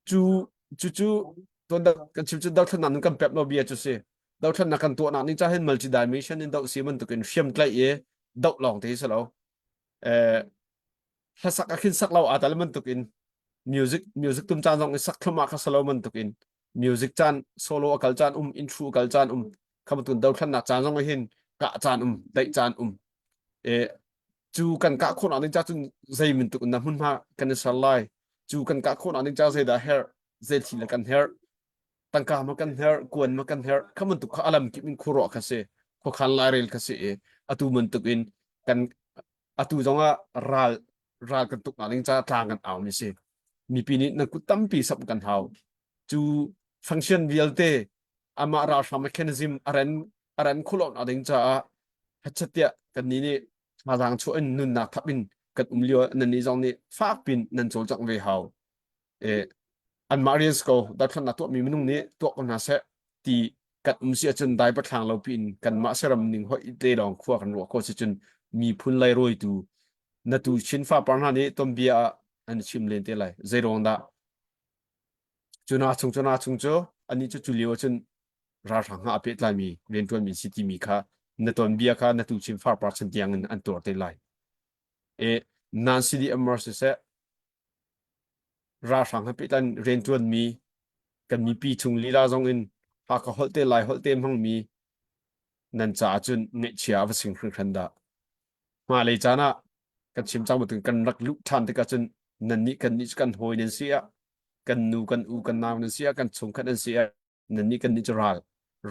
cu cu cu tuan kan chim cu dothlennak nun kan pep lo bia cu si dothlennak kan tuahnak ning cha hin multi dimension in doh si bantuk in hriam tlaih i doh lawng te hi si lo eh hlasak a khin sak lo aa tal bantuk in music music tum caan zong i sak thlum ah kha salo bantuk in music caan solo a kal caan um intro a kal caan um kha bantuk dothlannak caan zong hin kah caan um daih caan um e cu kan kah khawh ding cha cun zei bantuk in na hmunhma kan i ser lai cu kan kah khawh ding cha zei dah herh zei thil kan herh tangka ma kan herh kuan ma kan herh kha bantuk kha alam kip in khuaruah kha si khuakhan lairel kha si i atu bantuk in kan atu zongah ral ral kan tuk nak ding ca tlang kan au mi si mipi nih nan kut tampi sap kan hau cu function vialte amah ralhrang mechanism a ren a ren khulon a ding caah hachat kan ni nih thazaang chuah in nunnak thap in kan um lio nan ni zong nih fak pin nan cawlcangh ve hau e anmah rian si ko dothlatnak tuahmi minung nih tuah ko hna seh ti kan um si ahcun dai pathlang lo piin kanmah saram ning hoih te lawng khua kan ruah ko si cun miphun leirawitu na tu Chin fapar hna nih tonbia ah an chim len te lai zei ruang dah cu na chung cu na chung cu anih cu cu lio ahcun ralhrang ha a pehtlaimi rianṭuanmi si timi kha na tonbia kha na tu Chin farpar chan tiang in an tuar te lai e nan CDMR siseh Ralhrang he pehtlai in rianṭuanmi kan mipi chung lila zong in Hakha holh te Lai holh te hmangmi nan caah cun ngaihchia a va sing hringhran dah. Hmailei caan ah Kan chim cang bantukin kan rak luh ṭhan tikah cun nannih kannih cu kan hawi nan si ah, kan nu kan u kan nau nan si ah, kan chungkhat nan si ah, nannih kannih cu ral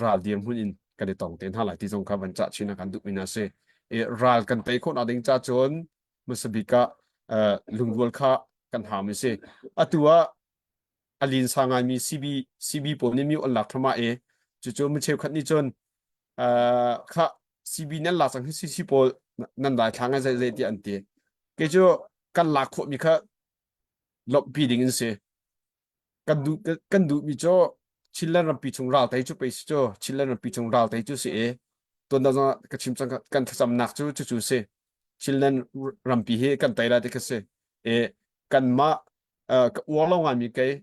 ral dirhmun in kan i tong te hna lai ti zong kha van cah chin ah kan duhmi hna si. I ral kan tei khawhnak ding ca cun hmasa bik ah lungrual kha kan haumi si. Atu ah a linsa ngaimi CB CB pawl nih myu an lak thluahmah i cucu mi cheukhat nih cun kha CB nan lak cang hi CC pawl nan dai thla ngai zai zai tiah an ti. Kei cu kan lak khawhmi kha lawmhpi ding in si. Kan duh kan duhmi cu Chinland rampi chung ral tei cu pei si cu Chinland rampi chung ral tei cu si i tuan dang zong ka chim cang kan thlacamnak cu cucu si. Chinland rampi hi kan tei lai ti kha si. I kanmah ka uar lo ngaimi kei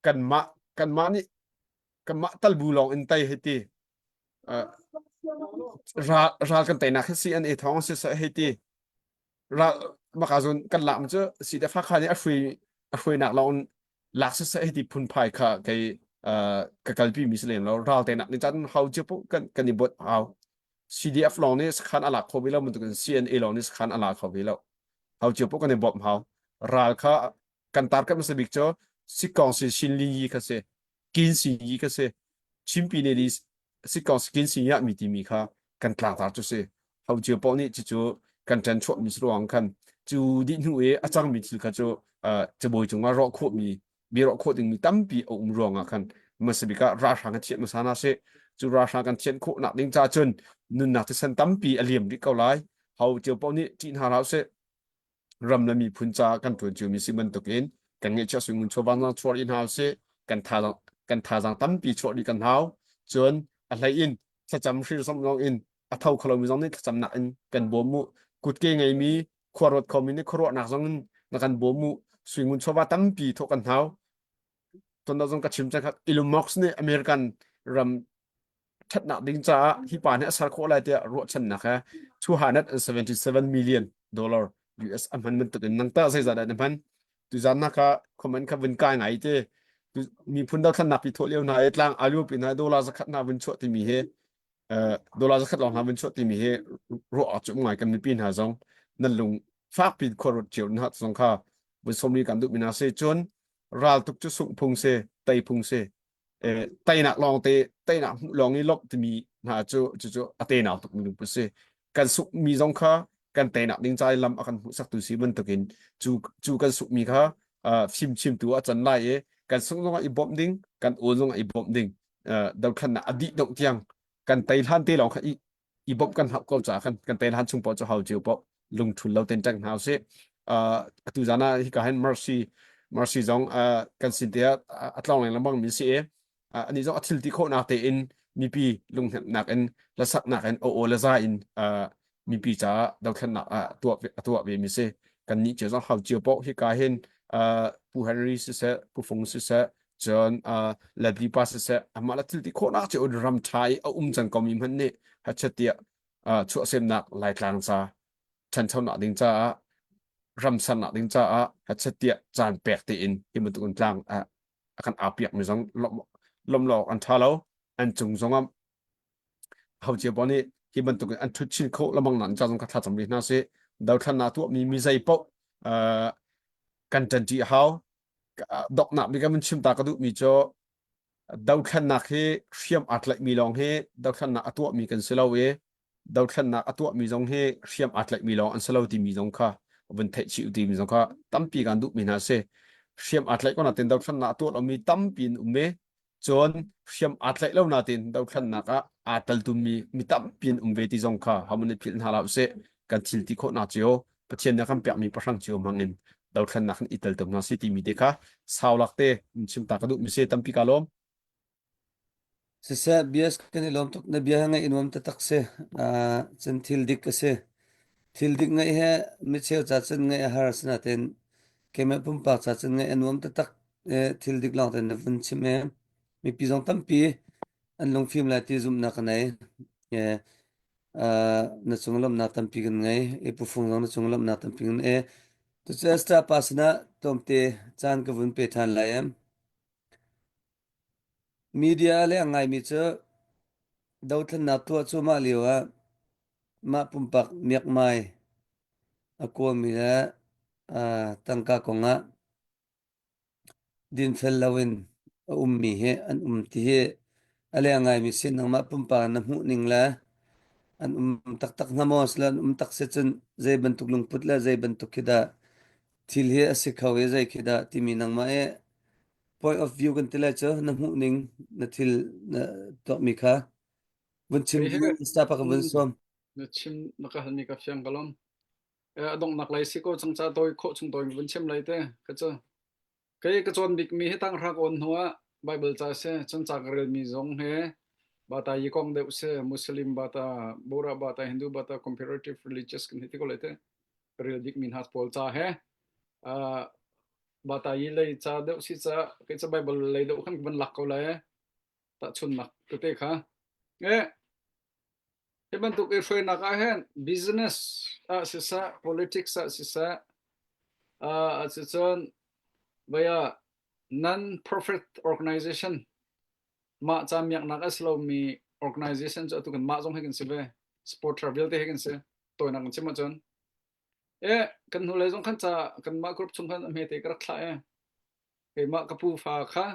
kanmah kanmah nih kanmah talbu lawng in tei hei ti ral ral kan teinak hi si an e thawng si seh hei ti ral maka zun kan lak cu si te fa kha nih a hrui a hruinak lawng lak si seh hei ti phunphai kha kei ka kalpi mi si lem lo ral teinak ni chan hau cio po kan kan i bot hau CDF lawng nih sakhan a lak kho ve lo bantukin CNA lawng nih sakhan a la kho ve lo hau cio poh kan i bawmh hau ral kha kan tar kan hmasa bik cu sikong si shin li yi kha si kin si yi kha si chimpi ne li sikong si kin si ya mi timi kha kan tlangtar cu si hau cio poh nih cucu kan ṭan chuah mi ruang khan cu dih hnu i a cang mi thil kha cu cabawi cungah rawh khawh mi mi rawh khawh ding mi tampi a um ruangah khan hmasa bik ah ralhrang kan thian hmasa hna sih cu ralhrang kan thian khawh nak ding ca cun nunnak thisen tampi a liam rih ko lai ho cio paoh nih ṭih hna hlah usih ram le miphun ca kan ṭuan cio mi si bantukin kan ngeihchiah suingun chawva zong chuah rih hna usih kan thazaang kan thazaang tampi chuah rih kan hau cun a hlei in thlacam hrir zong in a tho kho lomi zong nih thlacamnak in kan bawm mu kutke ngeimi khuaruat khomi nih khuaruahnak zong in na kan bawm mu suingun chawva tampi thawh kan hau ton zong ka chim cang khat Elon Musk nih American ram ṭhatnak ding caah hi pa nih a ser khawh lai tiah ruahchannak he 277 million dollar US a hman bantuk in nang tah zeizah dah na hman tuzan na kha comment kha vun kai ngai te miphun dothlannak pi thawh lio hna i tlang alu pi hna dollar zakhat hna vun chuah timi hi dollar zakhat lawng hna vun chuah timi hi ruah awk cu um ngai kan mipi hna zong nan lung fakpi khuaruat cio hna zong kha vun sawm kan duh mi hna si cun raltuk cu sungh phung si tei phung si teinak lawng te teinak hmuh lawng i lawmh timi hna cu cucu a tenau tuk mi lungput si kan sungh mi zong kha kan teinak ding ca i lam a kan hmuhsaktu si bantukin cu cu kan sungh mi kha fimchimtu a can lai i kan sungh zongah i bawmh ding kan awl zongah i bawmh ding dothlannak a dih dongh tiang kan tei hlan te lawng kha i i bawmh kan hauh ko caah kan kan tei hlan chung paoh cu hau cio paoh lungthul lo ten ṭang hna usih atu zan ah hika hin Mercy Mercy zong kan sin te ah a tlawng lengmang mi si i ani zong a thil ti khawhnak tein mipi lunghnemhnak in lasaknak in aw le za in mipi caah dothlennak ah tuah a tuah ve mi si kan nih cio zong hau cio paoh hika hin Pu Henry siseh Pu Fung siseh cun Ladli pa siseh amah le thil ti khawhnak cio ram ṭha i a um cang komi hmanh nih hachet tiah chuahsemnak Laitlang ca ṭhanchonak ding caah ram sernak ding caah hachet tiah caan pek tein hi bantuk in tlang a kan aupiak mi zong lawmh lo an ṭha lo an cung zongah ho cio paoh nih hi bantuk in an ṭhut chin kho lamang nan ca zong kha thlacam rih hna sih dothlannak tuahmi mi zei paoh kan ṭanṭi a hau doknak bik kan chim ta ka duhmi cu dothlannak hi hriam aa tlaihmi lawng hi dothlannak a tuahmi kan si lo i dothlannak a tuahmi zong hi hriam aa tlaihmi lawng an si lo timi zong kha vun theih chih timi zong kha tampi kan duhmi hna si hriam aa tlaih ko natin dothlannak a tuah lomi tampi in um i cun hriam aa tlaih lo natin dothlannak ah aa teltummi mi tampi in um ve ti zong kha hamun i philh hna hlah usih kan thil ti khawhnak cio Pathian nih a kan pekmi pahrang cio hmang in dothlannak in i teltum hna si timi te kha sau lak te in chim ta ka duh mi si tampi ka lawm Siseh bias kan i lawm tuk na bia ngaih i nuam taktak si. Uh, cun thil dik a si. Thil dik ngaih he micheu ca cun ngaih a har asinain keimah pumpak ca cun ngaih a nuam taktak. Eh, thil dik lawng te na vun chim e. Mipi zong tampi an lungfim lai ti zumhnak ka nei. Eh, uh, na cung lawmhnak tampi kan ngei. I pufung zong na cung lawmhnak tampi kan e. Tucu Esther pa sinah tlawmte caan ka vun pe ṭhan lai em. Media a leng ngaimi cu dothlennak tuah cuahmah lio ah mah pumpak miakmai. a kawlmi le tangka kongah dinfel loin a ummi hi an um ti hi a leng ngaimi si. Nangmah pumpak na hmuh ning le an um taktak hna maw? Sila an um tak si cun zei bantuk lungput le zei bantuk khi dah thil hi a si kho i zei khi dah timi nangmah i point of view kan ti lai cu na hmuh ning na thil na tuahmi kha vun chim Kei he ding in staff ka vun sawm. na chim na ka halmi ka fiang ka lawm. A donghnak lei si ko cang ca tawi khawh chung tawi vun chim lai te ka cu. Kei ka cawn bikmi hi tanghra ka awn hnu ah Bible ca si, cun ca ka relmi zong hi bata yi kong deuh si, Muslim bata, Bora bata, Hindu bata, comparative religious kan hi ti ko lai te. Ka rel bikmi hna pawl ca he uh, bata yi lei ca deuh si ca kei ca Bible lei deuh khan ka van lak ko lai tahchunnak tete kha. Eh Hi bantuk i hruainak ah hin business ah siseh, politics ah siseh, uh, asicun vaya non-profit organization mah ca miaknak a si lomi organization cu atu kan mah zong hi kan si ve. Supporter vialte hi kan si. Tawinak in chim ahcun. Eh, kan hnulei zong khan ca kanmah group chung khan a hmete ka rak thlah e. Keimah ka pu fa kha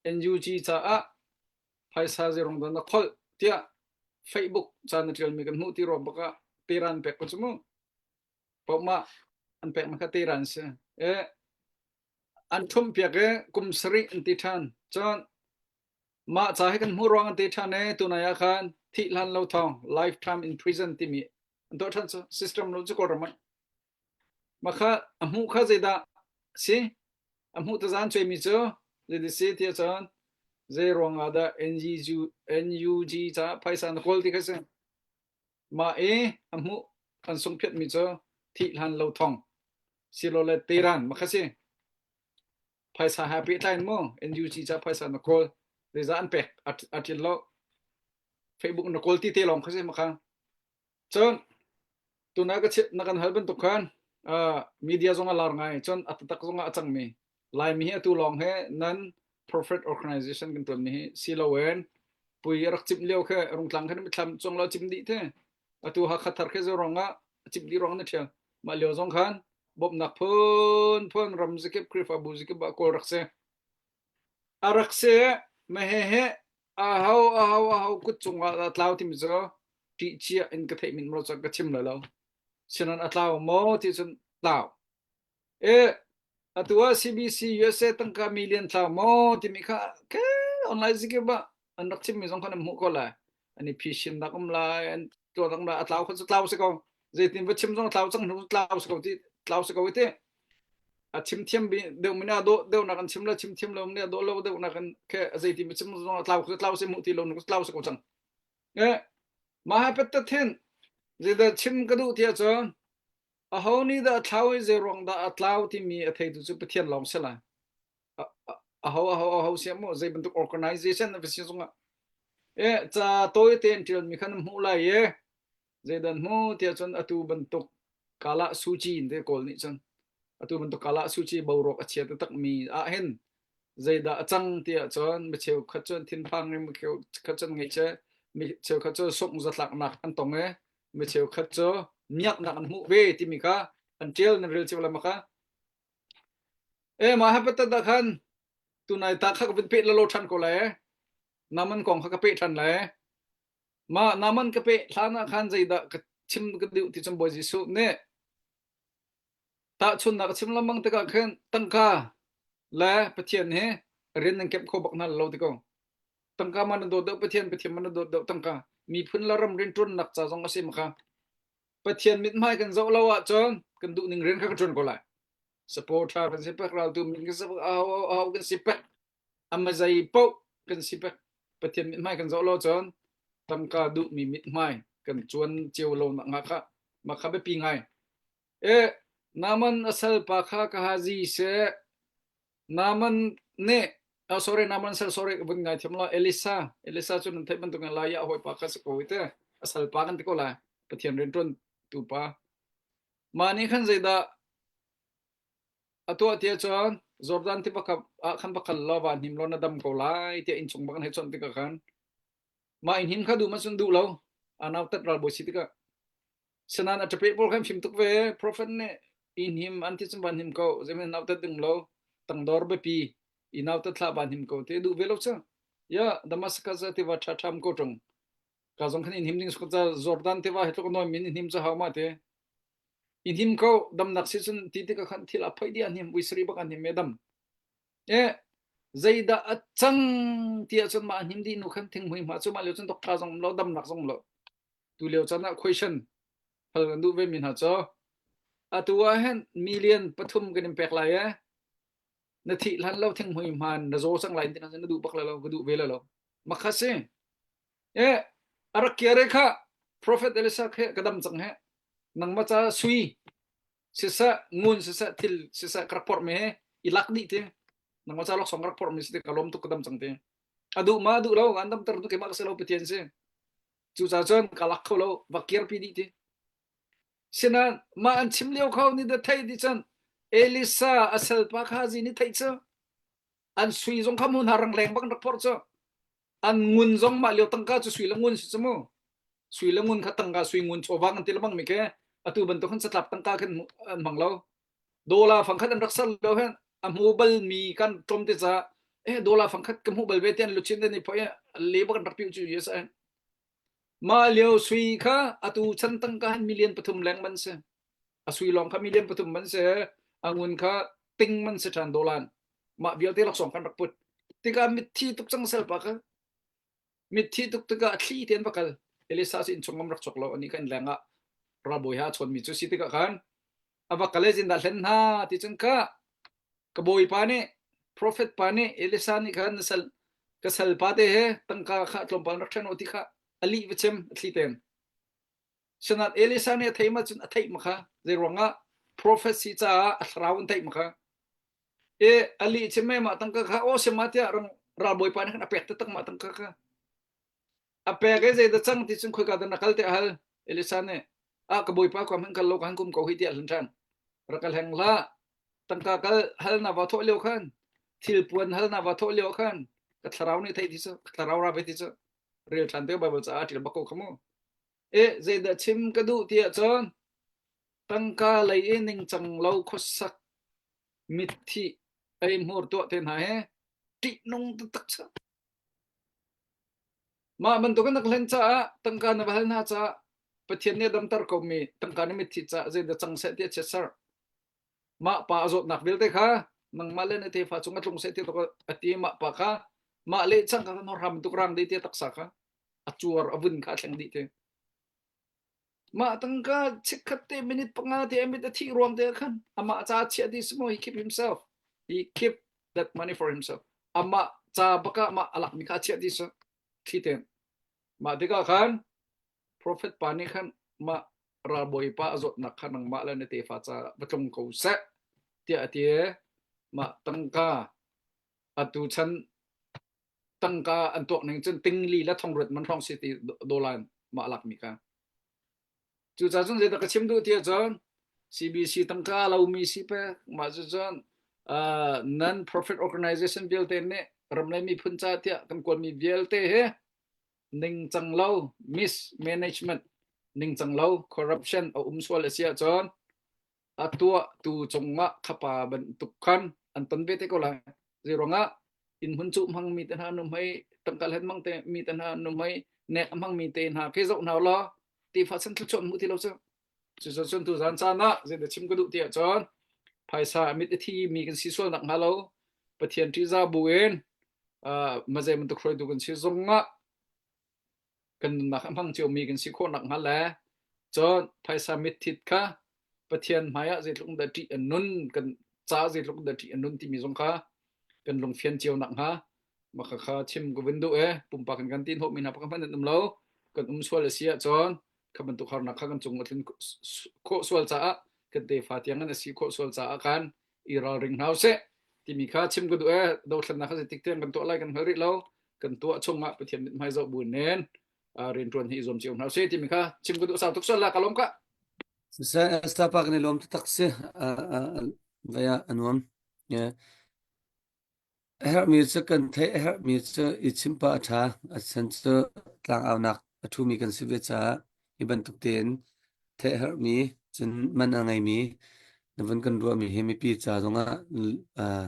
NUG caah phaisa zeirong dah na kholh tiah Facebook ca na ṭialmi kan hmuh ti ruang bak ah teran pek ko cu mu. Pohmah an pek kha teran si. E an ṭhumh piak i kum sarih an ti ṭhan. Cun mah ca hi kan hmuh ruang an ti ṭhan i tunai ah khan thih hlan lo thong lifetime in prison timi an tuah ṭhan cu system lo cu Kawlram ah. Mah kha a hmuh kha zeidah si? A hmuh tazan cuaimi cu zeidah si tiah cun zei ruangah dah NUG, NUG caah phaisa na kawl ti kha si. Mah i a hmuh an sungphiatmi cu thih hlan lo thong silole teran ma kha si. Phaisa he pehtlai in mu NUG caah phaisa na kawl zeizah an pek a ṭil lo. Facebook na kawl ti te lawng kha si ma kha. Cun tuna ka chit na kan hal bantuk khan uh, media zong a lar ngai cun a taktak zong ah a cangmi Laimi hi atu lawng he nan profit organization kan tuan mi hi si loin pui rak cimh lio khe rungtlang khan mithlam cung lo cim dih te atu Hakha thar khe ruang ah cimh dih ruang na thial mah lio zong khan bawmhnak phun phun ram zikip Khrihfabu zikip ah kawl rak si A rak si. Mahehe aho aho aho kut cungah dah a tlau timi cu ṭih cia in ka theih min maw cu ka chim lai lo. Sinan a tlau maw ti cun tlau. E atu ah CBC USA tangka million tlau maw timi kha ke online zikip ah an rak chimmi zong kha nan hmuh ko lai. An i phishin nak um lai, an tuah nak um lai, a tlau kha cu tlau si ko. Zeitin va chim zong tlau cang hnu tlau si ko ti tlau si ko ti. A chim thiam deuh mi nih a dawh deuh nak an chim la chim thiam lo nih a dawh lo deuh nak an ke zeiti mi chim zong tlau tlau si mu ti lo nuk tlau si ko cang. Eh mah hai pet thin zeidah chim ka duh tiah cun aho nih dah a thlau i zei ruang dah a tlau timi a theitu cu Pathian lawng si lai. Aho aho aho sia mu zei bantuk organization na si zongah eh ca tawi tein ṭial mi kha na hmuh lai i Zeidan hmu tiah cun atu bantuk kala suci in te kawl nih cun atu bantuk kala suci boruak a chia taktak mi ah hin zeidah a cang tiah cun mi cheukhat cun thinphang in mi cheukhat cun ngaihchia mi cheukhat cu sungh zatlaknak an tong i mi cheukhat cu miaknak an hmuh ve timi kha an ṭial nan rel cio lai ma kha e mah he patat ah khan tunai ta kha ka vun peh lalo ṭhan ko lai naman kong kha ka peh ṭhan lai Mah naman ka peh hlan ah khan zeidah ka chim ka duh ti cun Bawi Jesuh nih tahchunhnak a chim lengmang tikah khin tangka le Pathian hi rian nan kemh kho bak hna lo ti ko. Tangka man na dawt deuh Pathian, Pathian man na dawt deuh tangka. Miphun le ram rianṭuannak ca zong a si ma kha. Pathian mithmai kan zoh lo ahcun kan duh ning rian kha ka ṭuan ko lai. Supporter kan si pek, raltu min kan si pek, aho aho kan si pek. Ama zei paoh kan si pek Pathian mithmai kan zoh lo cun tangka duhmi mithmai kan cuan cio lo nak nga kha mah kha biapi ngai. E Naaman a salpa kha Gehazi seh Naaman nih oh sorry Naaman sal sorry vun ngai thiam lo Elisa Elisa cu nan theih bantuk in lai a hawipa kha si ko te a salpa kan ti ko lai Pathian rianṭuan tu pa mah nih khan zeidah A tuah tiah cun Jordan tiva ah khan va kal law van hnim law na dam ko lai tiah innchung bak an hei chawnh tikah khan mah inn him kha duh ma cun duh lo a nautat ralbawi si tikah. Sinain a ṭape pawl khan fim tuk ve. Prophet nih i hnim an ti cun van hnim ko. Zeihmanh nautat ding lo. Tangdor biapi i nautat thlah van hnim ko ti duh ve lo cu. Ya Damascus tiva ṭha ṭham ko ṭung. Ka zong khan in him ding ca Jordan tiva hi tluk nawi min in hnim cu hau ma ti. In him ko damnak si cun ti tikah khan thil a phoih dih an him uisari bak an him me dam. E zeidah a cang ti ahcun mah an him dih nu khan thinghmui hma cu mah lio cun doctor zong um lo damnak zong lo. Tu lio caan ah question hal kan duh ve mi hna cu atu ah hin million pathum kan in pek lai e na thih hlan lo thinghmui hman na zaw cang lai ti na duh bak lo ka duh ve lo makha si e arak kiare kha prophet Elisa khe ka dam cang he nangma ca sui siseh ngun siseh thil siseh ka rak porh mi he i lak dih ti nangma ca laksawng ka rak porh mi si ti ka lawm tuk ka dam cang ti a duh ma duh lo an damter tu keimah ka si lo Pathian si cucaah cun ka lak kho lo va kirpi dih ti sinain mah an chim lio kho ni da thei ti cun Elisa a salpa kha zi ni theih cu an sui zong kha mu hna rang leng bak rak phorh cu an ngun zong mah lio tangka cu sui le ngun si cu mu sui le ngun kha tangka sui ngun chawva kan ti lebang mi ke atu bantuk khan catlap tangka khan an hmang lo dollar fangkhat an rak ser lo hen a hmu bal mi kan tlom te ca eh dollar fangkhat ka hmu bal ve te an luchin te ni phoi le bak an rak piu chu yes ai ma lio sui kha atu chan tangka han million pathum leng man se a sui lawng kha million pathum man se a ngun kha ting man se than dolan mah vialte laksawng kan rak put tikah mitthi tuk cang sel pa kha mitthi tuk tikah thli tein va kal Elisa cu innchung am rak chok lo ani kha in leng ah ralbawi ha chawn mi cu si tikah khan a va kal zin dah hlen hna ti cun kha ka bawipa nih prophet pa nih Elisa nih khan na sal ka sal pa te he tangka kha tlawmpal rak ṭhen u ti kha a lih va chim a thli tein Sinain Elisa nih a theih ma cun a theih ma kha zei ruangah prophet si caah a thlarau in theih ma kha e a lih chim me mah tangka kha aw sim ma tiah ralbawipa nih khan a pek taktak mah tangka kha a pek i zei dah cang ti cun khoika dah na kal tiah a hal Elisa nih ah ka bawipa kwa hmanh kal lo ka han kum ko hi tiah a hlan ṭhan rak ka hleng hlah tangka kal hal na va thawh lio khan thil puan hal na va thawh lio khan ka thlarau nih theih ti cu ka thlarau ra ve ti cu rel ṭhan te Bible caah ṭial bak ko kha mu e zeidah chim ka duh ti ahcun tangka lei i ningcang lo khuasak mitthi ei hmur tuah te hna he ṭihnung taktak cu Mah bantuk in na ka hlen caah tangka na va hal hna caah Pathian nih a damter komi tangka na mitthi caah zeidah cang seh ti a chiatser. Mah pa a zawtnak vialte kha nangmah le na tefa cung a tlung seh ti a ti mah pa kha mah le cangka kha hram bantuk rang dih ti a taksa kha a cuar a vun kha a thleng dih ti. Mah tangka chikkhat te minute panga te a mit a thih ruang te ah khan amah ca chiah dih si maw he keep himself he keep that money for himself amah ca bak ah mah a lakmi kha a chiah dih si thli tein mah tikah khan prophet pa nih khan mah ralbawi pa a zawtnak kha nangmah le na tefa ca va tlung ko seh tiah a ti mah tangka atu chan tangka an tuak ning cun tingli le thongruat man hrawng si ti dolan mah lakmi kha cucaah cun zeidah ka chim duh ti ahcun CBC tangka lomi si pek mah cu cun non profit organization vialte nih ram le miphun ca tiah kan kualmi vialte hi ningcang lo mismanagement ningcang lo corruption a um sual a si ahcun a tuahtu cungah khapa bantuk khan an ton ve te ko lai. Zeiruangah inn hmun cuh hmangmi te hna nuhmei tangka hlen hmang te mi te hna nuhmei nek hmang mi te hna khi zoh hna law tefa chan thluachuah hmu ti lo cu. Cucu cun tuzan caan ah zeidah chim ka duh ti ahcun phaisa mit a thi mi kan si sual nak hnga lo Pathian ṭihzah bu in mazei bantuk hruaitu kan si zongah kan nunnak a hmang ciomi kan si khawh nakhnga le cun phaisa mitthit kha Pathian hmaiah zeitluk dah ṭih a nun kan ca zeitluk dah ṭih a nun timi zong kha kan lungfian cio nakhnga mah kha chim ka vun duh e pumpak in kan ti hnawhmi hna pakhat hmanh an um lo kan um sual a si ahcun kha bantuk harnak kha kan cung a tlun khawh sual caah kan tefa tiang in a si khawh sual caah khan i ralring hna usih timi kha chim ka duh e dothlennak kha zeitik tiang kan tuah lai kan hngal rih lo kan tuah chungah Pathian mithmai zoh bu nen rianṭuan hi i zuam cio hna usih timi kha chim ka duh sau tuk sual la ka lawm ka Siseh Esther pa kan i lawm taktak si. Vaya a nuam. A herhmi cu kan theih, a herhmi cu i chimh pah a ṭha. A chan cu tlangaunak a ṭhumi kan si ve caah hi bantuk tein. Theih herhmi cun man a ngeimi na vun kan ruahmi hi mipi ca zongah uh,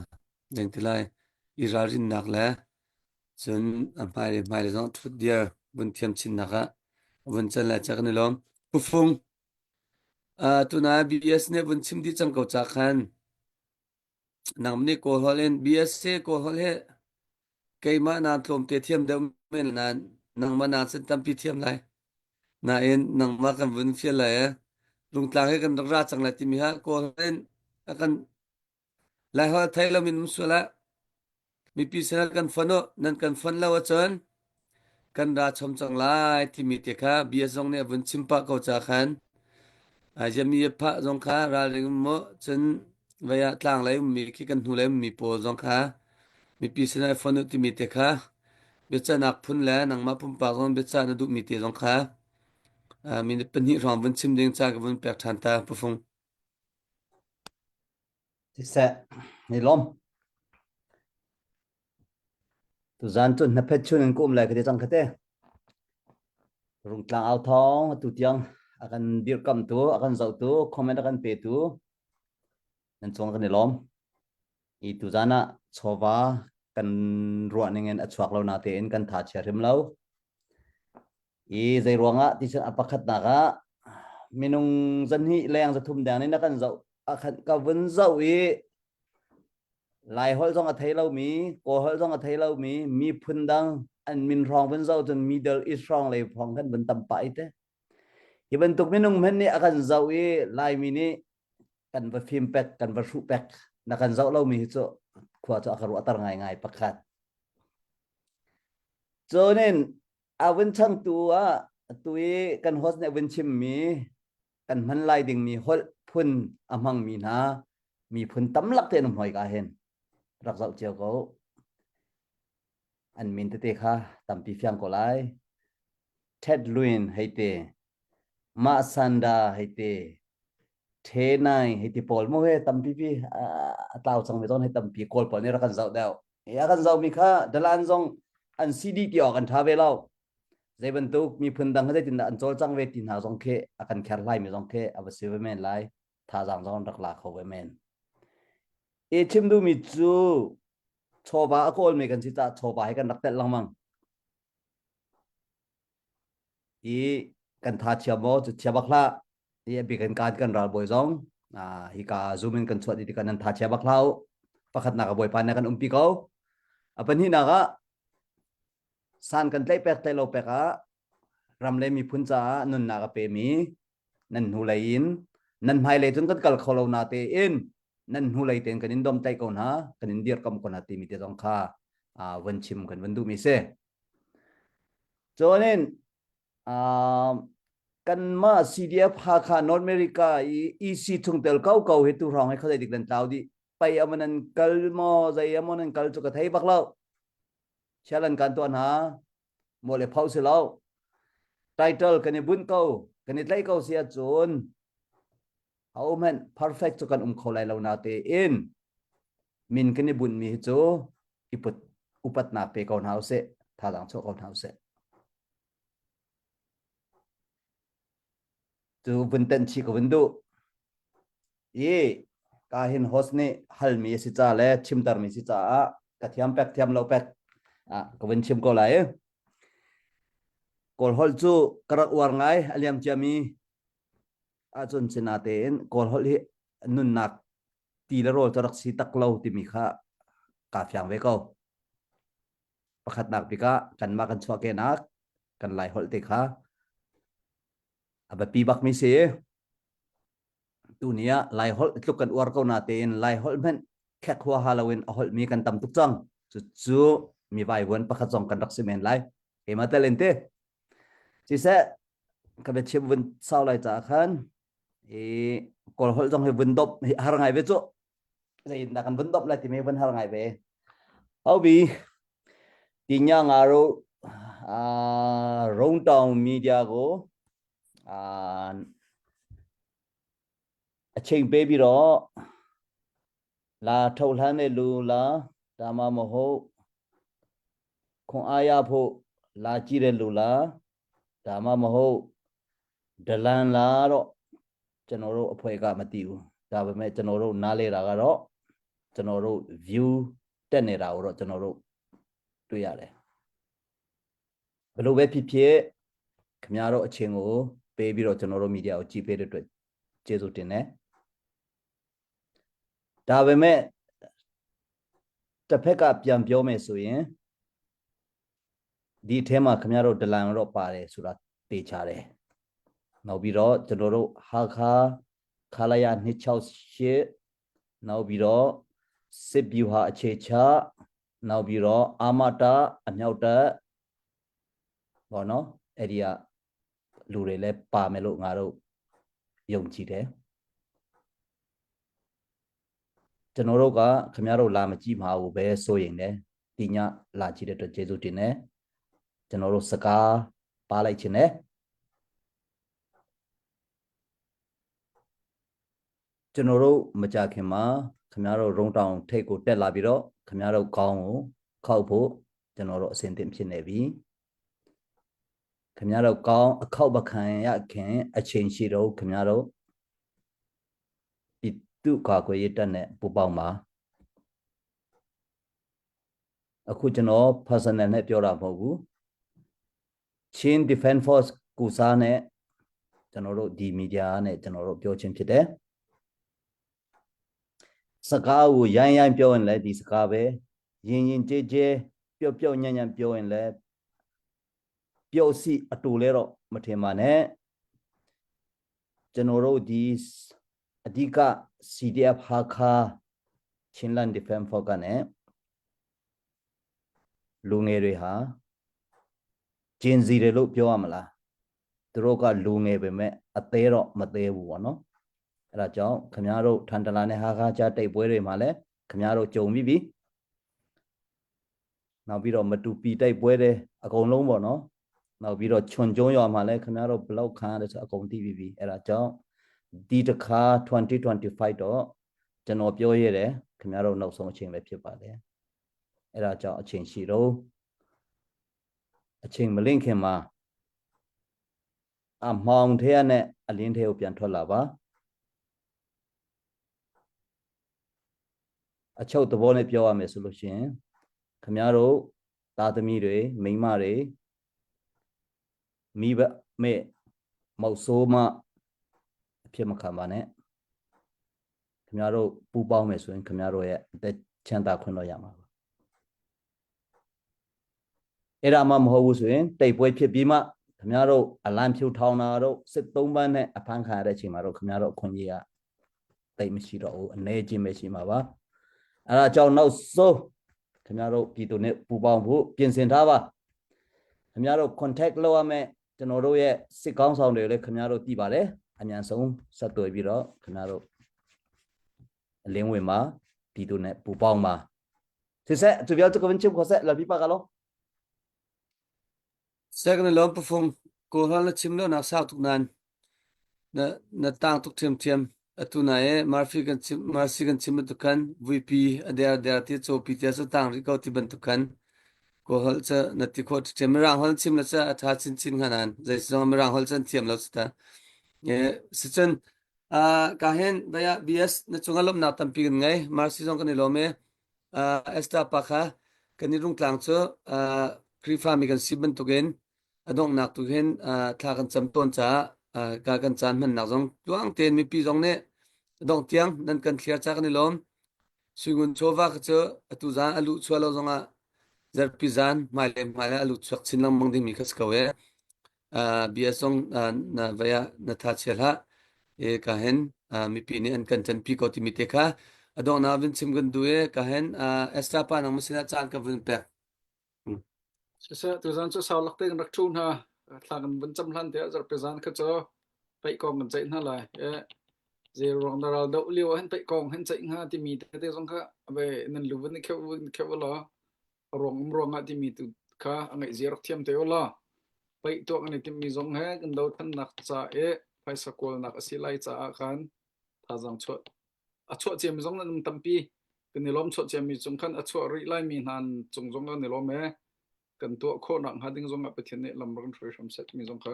deng ti lai i ralrinnak le cun a hmailei hmailei zong ṭhut dir vun thiam chinnak ah vun can lai ca kan i lawm. Pufung uh, tuna BS nih vun chim dih cang ko ca khan Nang nih Kawl holh in BSc Kawl holh hi keimah na tlawmte thiam deuh men nain nangmah na cun tampi thiam lai. Nain nangmah kan vun fial lai eh. Rungtlang hi kan rak ra cang lai timi ha Kawl holh in a kan Laiholh thei lo min um sual ah Mipi sinah kan fonh u, nan kan fonh lo ahcun kan ra chom cang lai timi te kha bia zong nih a vun chim pah ko ca khan Jami phah zong kha ralring um mu cun vei ah tlang lei ummi khi kan hnu lei ummi pawl zong kha mipi sinah i fonh u timi te kha biacanak phun le nangmah pumpak zong biacah na duhmi te zong kha minute pahnih hrawng vun chim ding ca ka vun pek ṭhan ta pufung. Siseh, ni lawm. Tuzaan cu hnaphet chun in ka um lai ka ti cang khate. Rungtlang au thawng atu tiang a kan dirkamtu, a kan zohtu, comment a kan petu nan cung kan i lawm. I tuzaan ah chawva kan ruah ning in a chuak lo na tein kan tha chia hrim lo. I zei ruangah ti cun a pakhatnak ah minung zanhnih leng zathum deng nih na kan zoh a khan ka vun zoh i Lai holh zong a thei lomi, Kawl holh zong a thei lomi, miphun dang an min hrawng vun zoh cun Middle East hrawng lei hrawng kan vun tam pah i te. Hi bantuk minung hmanh nih a kan zoh i Laimi nih kan va fim pek, kan va hruh pek, na kan zoh lomi hi cu khua cu a ka ruahter ngaingai pakhat. Cunin a vun changtu ah atu i kan host nih a vun chimmi kan hman lai dingmi holh phun a hmangmi hna miphun tamlak te an um hoi ka hin rak zoh cio ko an min tete kha tampi fiang ko lai Ted Lwin hei te Mah Sanda hei te The Nai hei ti pawl mu he tampi pi a tlau cang mi zong hei tampi kawl pawl nih rak kan zoh deuh a kan zohmi kha dalan zong an si dih ti awk an ṭha ve lo. Zei bantuk miphun dang zeitindah an cawlcang ve ti hna zong khi a kan kherhlai mi zong khi a va si ve men lai. Thazaang zong an rak la kho ve men. I chim duhmi cu chawva a kawlmi kan si caah chawva hi kan rak telh lengmang. I kan tha chia maw cu chia bak hlah. I a bik in kan kan ralbawi zong hika zoom in kan chuah dih tikah nan tha chia bak hlah u. Pakhatnak a bawipa nih a kan umpi ko. A pahnihnak ah san kan tlaih pek tlaih lo pek ah ram le miphun caah nunnak a pemi nan hnulei in nan hmailei cun kan kal kho lo na tein nan hnulei tein kan in domtlaih ko hna kan in dirkamh ko hna timi te zong kha van chim kan van duhmi si. Cun kanmah CDF Hakha North America i EC chungtel ko ko hi tu hrawng hi khazei dik nan tlau dih pai amaw nan kal maw zei amaw nan kal cu ka thei bak lo chialan kan tuah hna mo le phau si lo title kan i bunh ko kan i tlaih ko si ahcun a um hen perfect cu kan um kho lai lo na te in min kan i bunh mi hi cu i put upatnak pe ko hna usih thazaang chuah ko hna usih Cu vun tenh chih ka vun duh. I ka hin host nih halmi a si ca le chimtermi si caah ka thiam pek thiam lo pek ah ka vun chim ko lai. Kawl holh cu ka rak uar ngai a liam ciami ahcun sinatein Kawl holh hi nunnak ti le rawl cu rak si tak lo timi kha kaa fiang ve ko. Pakhatnak bik ah kanmah kan chuahkehnak kan Lai holh te kha a biapi bakmi si. Tuni ah Lai holh tluk kan uar ko natein Lai holh hmanh khek huaha loin a holhmi kan tam tuk cang. Cucu mi vaivuan pakhat zong kan rak si men lai. Keimah tel in ti. Siseh, ka biachim vun sau lai caah khan i Kawl holh zong hi vun dop hi har ngai ve cu. Zeitindah kan vun dop lai timi vun har ngai ve. Haubi tinya nga ro Rongtong media ko a cheng pe bi ro la tho hlan le lu la tama mo ho khong aya pho la chi re lu la tama mo ho dalan la ro. ကျွန်တော်တို့အဖွဲ့ကမသိဘူးဒါပေမဲ့ကျွန်တော်တို့နားလေတာကတော့ကျွန်တော်တို့ view တက်နေတာကိုတော့ကျွန်တော်တို့တွေ့ရတယ်ဘယ်လိုပဲဖြစ်ဖြစ်ခင်ဗျားတို့အချိန်ကိုပေးပြီးတော့ကျွန်တော်တို့မီဒီယာကိုကြည့်ပေးတဲ့အတွက်ကျေးဇူးတင်တယ်ဒါပေမဲ့တစ်ဖက်ကပြန်ပြောမယ်ဆိုရင်ဒီအထဲမှာခင်ဗျားတို့ဒလန်တော့ပါတယ်ဆိုတာသိချတယ်နောက်ပြီးတော့ကျွန်တော်တို့ဟာခါခလာရ268နောက်ပြီးတော့စစ်ဗျူဟာအခြေချနောက်ပြီးတော့အာမတာအမြောက်တပ်ဘောနော်အဲ့ဒီကလူတွေလည်းပါမယ်လို့ငါတို့ယုံကြည်တယ်ကျွန်တော်တို့ကခင်ဗျားတို့လာမကြည့်မှာဘူးပဲဆိုရင်လည်းဒီညလာကြည့်တဲ့အတွက်ကျေးဇူးတင်တယ်ကျွန်တော်တို့စကားပါလိုက်ခြင်းနဲ့ကျွန်တော်တို့မကြခင်မှာခင်ဗျားတို့ရုံတောင်ထိတ်ကိုတက်လာပြီးတော့ခင်ဗျားတို့ခေါင်းကိုခောက်ဖို့ကျွန်တော်တို့အစဉ်သင့်ဖြစ်နေပြီခင်ဗျားတို့ကောင်းအခောက်ပခံရခင်အချိန်ရှိတော့ခင်ဗျားတို့ပြည်သူ့ကာကွယ်ရေးတပ်နဲ့ပူးပေါင်းပါအခုကျွန်တော် personal နဲ့ပြောတာမဟုတ်ဘူး Chin Defense Force ကူစားနဲ့ကျွန်တော်တို့ဒီမီဒီယာနဲ့ကျွန်တော်တို့ပြောချင်းဖြစ်တယ်စကားကိုရိုင်းရိုင်းပြောရင်လည်းဒီစကားပဲရင်ရင်ကြဲကြဲပျော့ပျော့ညံ့ညံ့ပြောရင်လည်းပျော့စီအတူလဲတော့မထင်ပါနဲ့ကျွန်တော်တို့ဒီအဓိက CDF ဟာခါ Chinland Defense Force ကနေလူငယ်တွေဟာဂျင်စီတယ်လို့ပြောရမလားသူတို့ကလူငယ်ပဲမဲ့အသေးတော့မသေးဘူးပေါ့နော်အဲ့ဒါကြောင့်ခင်ဗျားတို့ထန်တလာနဲ့ဟာခါကြားတိုက်ပွဲတွေမှာလည်းခင်ဗျားတို့ကြုံပြီးပြီနောက်ပြီးတော့မတူပီတိုက်ပွဲတွေအကုန်လုံးပေါ့နော်နောက်ပြီးတော့ချွန်ကျုံးရွာမှာလည်းခင်ဗျားတို့ဘလောက်ခံရတယ်ဆိုအကုန်သိပြီးပြီအဲ့ဒါကြောင့်ဒီတစ်ခါ2025တော့ကျွန်တော်ပြောရတယ်ခင်ဗျားတို့နောက်ဆုံးအချိန်ပဲဖြစ်ပါတယ်အဲ့ဒါကြောင့်အချိန်ရှိတော့အချိန်မလင့်ခင်မှာအမောင်ထဲနဲ့အလင်းထဲကိုပြန်ထွက်လာပါအချုပ်သဘောနဲ့ပြောရမယ်ဆိုလို့ရှိရင်ခင်ဗျားတို့သားသမီးတွေမိန်းမတွေမိဘမဲ့မောက်ဆိုးမအဖြစ်မခံပါနဲ့ခင်ဗျားတို့ပူပေါင်းမယ်ဆိုရင်ခင်ဗျားတို့ရဲ့အသက်ချမ်းသာခွင့်တော့ရမှာပါအဲ့ဒါမှမဟုတ်ဘူးဆိုရင်တိတ်ပွဲဖြစ်ပြီးမှခင်ဗျားတို့အလံဖြူထောင်တာတို့စစ်သုံးပန်းနဲ့အဖမ်းခံရတဲ့အချိန်မှာတော့ခင်ဗျားတို့အခွင့်အရေးကတိတ်မရှိတော့ဘူးအနေချင်းပဲရှိမှာပါအဲ့ဒါကြောင့်နောက်ဆုံးခင်ဗျားတို့ပြည်သူနဲ့ပူပေါင်းဖို့ပြင်ဆင်ထားပါခင်ဗျားတို့ contact လုပ်ရမယ်ကျွန်တော်တို့ရဲ့စစ်ကောင်းဆောင်တွေလည်းခင်ဗျားတို့သိပါတယ်အမြန်ဆုံးဆက်သွယ်ပြီးတော့ခင်ဗျားတို့အလင်းဝင်မှာပြည်သူနဲ့ပူပေါင်းပါစစ်ဆက်သူပြော这个问题我ဆက်လာပြီးပါကလော Second lawm pafung Kawlhal na chim lo nak sau tuk nain na na tang tuk ṭhiamṭhiam. Atu nai e Murphy kan chim Mercy kan chim bantuk khan vuipi a der der ti cawpi tia cu tang rih ko ti bantuk khan Kawlholh cu na ti khawh ṭhiamṭhiam. Mirang holh chim le cu a ṭha chinchin hnga nain zeizong Mirang holh cu an thiam lo cu ta. E, sicun uh, ka hin vaya BS na cungah lawmhnak tampi kan ngei. Mercy zong kan i lawm i uh, Esther pa kha kan i rungtlang cu uh, Khrihfami kan si bantukin a donghnak tu hin uh, thla kan cam tawn caah uh, ka kan caan hmannak zong tluang tein mipi zong nih dongh tiang nan kan thliar ca kan i lawm. Suingun chawva kha cu atu zan a luh chuah lo zongah zarhpi zan hmailei hmailei a luh chuak chin lengmang dingmi kha si ko e. Uh, bia zong uh, na vaya na tha chia hlah. E ka hen uh, mipi nih an kan canpi ko timi te kha a donghnak vun chim kan duh e ka hen uh, Esther pa nang sinah caan ka vun pek. Siseh tuzan cu sau lak te kan rak ṭhu hna. Thla kan vun cam hlan te ah zarhpi zan kha cu paih kong kan ceih hna lai. E, zei ruang dah ral doh lio ah hin paih kong hin ceih hnga timi tete zong kha abe nan lu vun i kheuh vun kheuh law a ruang um ruang ah timi tu kha a ngaih zia rak thiam te u law paih tuah kan i timhmi zong he kan dothlennak ca i phaisa kawlnak a si lai caah khan thazaang chuah a chuah ciami zong nan um tampi kan i lawm chuah ciami cung khan a chuah rih laimi hna cung zong kan i lawm e kan tuah khawh nak hnga ding zong ah Pathian nih lam rak kan hruai hram seh timi zong kha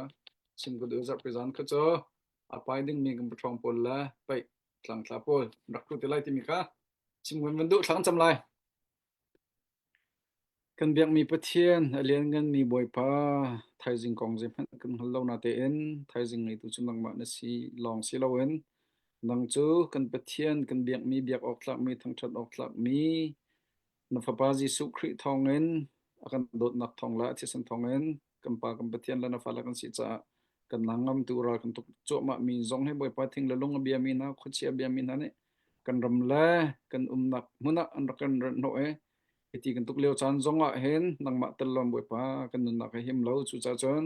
chim ka duh zarhpi zan kha cu. A pai dingmi kan paṭhawng pawl le paih tlangtla pawl rak tu te lai timi kha chim kan van duh thla kan cam lai. Kan biakmi Pathian a liannganmi Bawipa thaizing kong zeihmanh kan hngal lo natein thaizing ngeitu cu nangmah na si lawng si loin nang cu kan Pathian kan biakmi biak awk tlakmi thangṭhat awk tlakmi Na Fapa Jesuh Khrih thawngin a kan dawtnak thawng le a thisen thawngin kan Pa kan Pathian le na fale kan si caah kan ngangamtu ral kan tuk cuahmahmi zong hi Bawipa thing le lung a biami hna khuachia a biami hna nih kan ram le kan umnak hmun ah an rak kan hnawh i hiti kan tuk lio caan zong ah hin nangmah tel lawng Bawipa kan nunnak hi him lo cucaah cun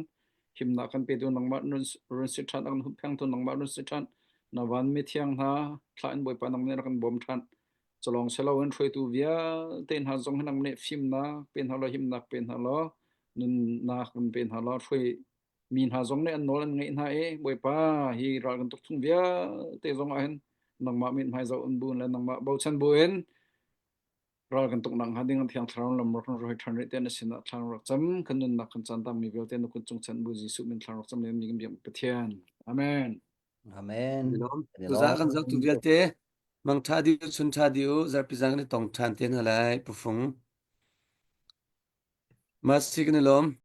himnak kan petu nangmah run si ṭhan a kan hupphengtu nangmah run si ṭhan na vanmi thiang hna thlah in Bawipa nang nih rak kan bawm ṭhan Culawng si loin hruaitu vialte hna zong hi nang nih fimnak pe hna law himnak pe hna law nunnak run pe hna law hruai mi hna zong nih an nawl an ngaih hna i Bawipa hi ral kan tuk chung vialte zong ah hin nangmah mithmai zoh in bu le nangmah bochan bu in ral kan tuk nak hnga ding thiang thlarau lam rak ruai ṭhan rih te na sinah thlang rak cam kan nunnak kan caan tam mi vialte na kut cung chan bu Jesuh min thlang rak cam le mi kan biak Pathian Amen Amen. Tuzaan kan zohtu vialte mangṭha dih u, chunṭha dih u, zarhpi zan kan i tong ṭhan te hna lai, pufung. Masi kan i lawm.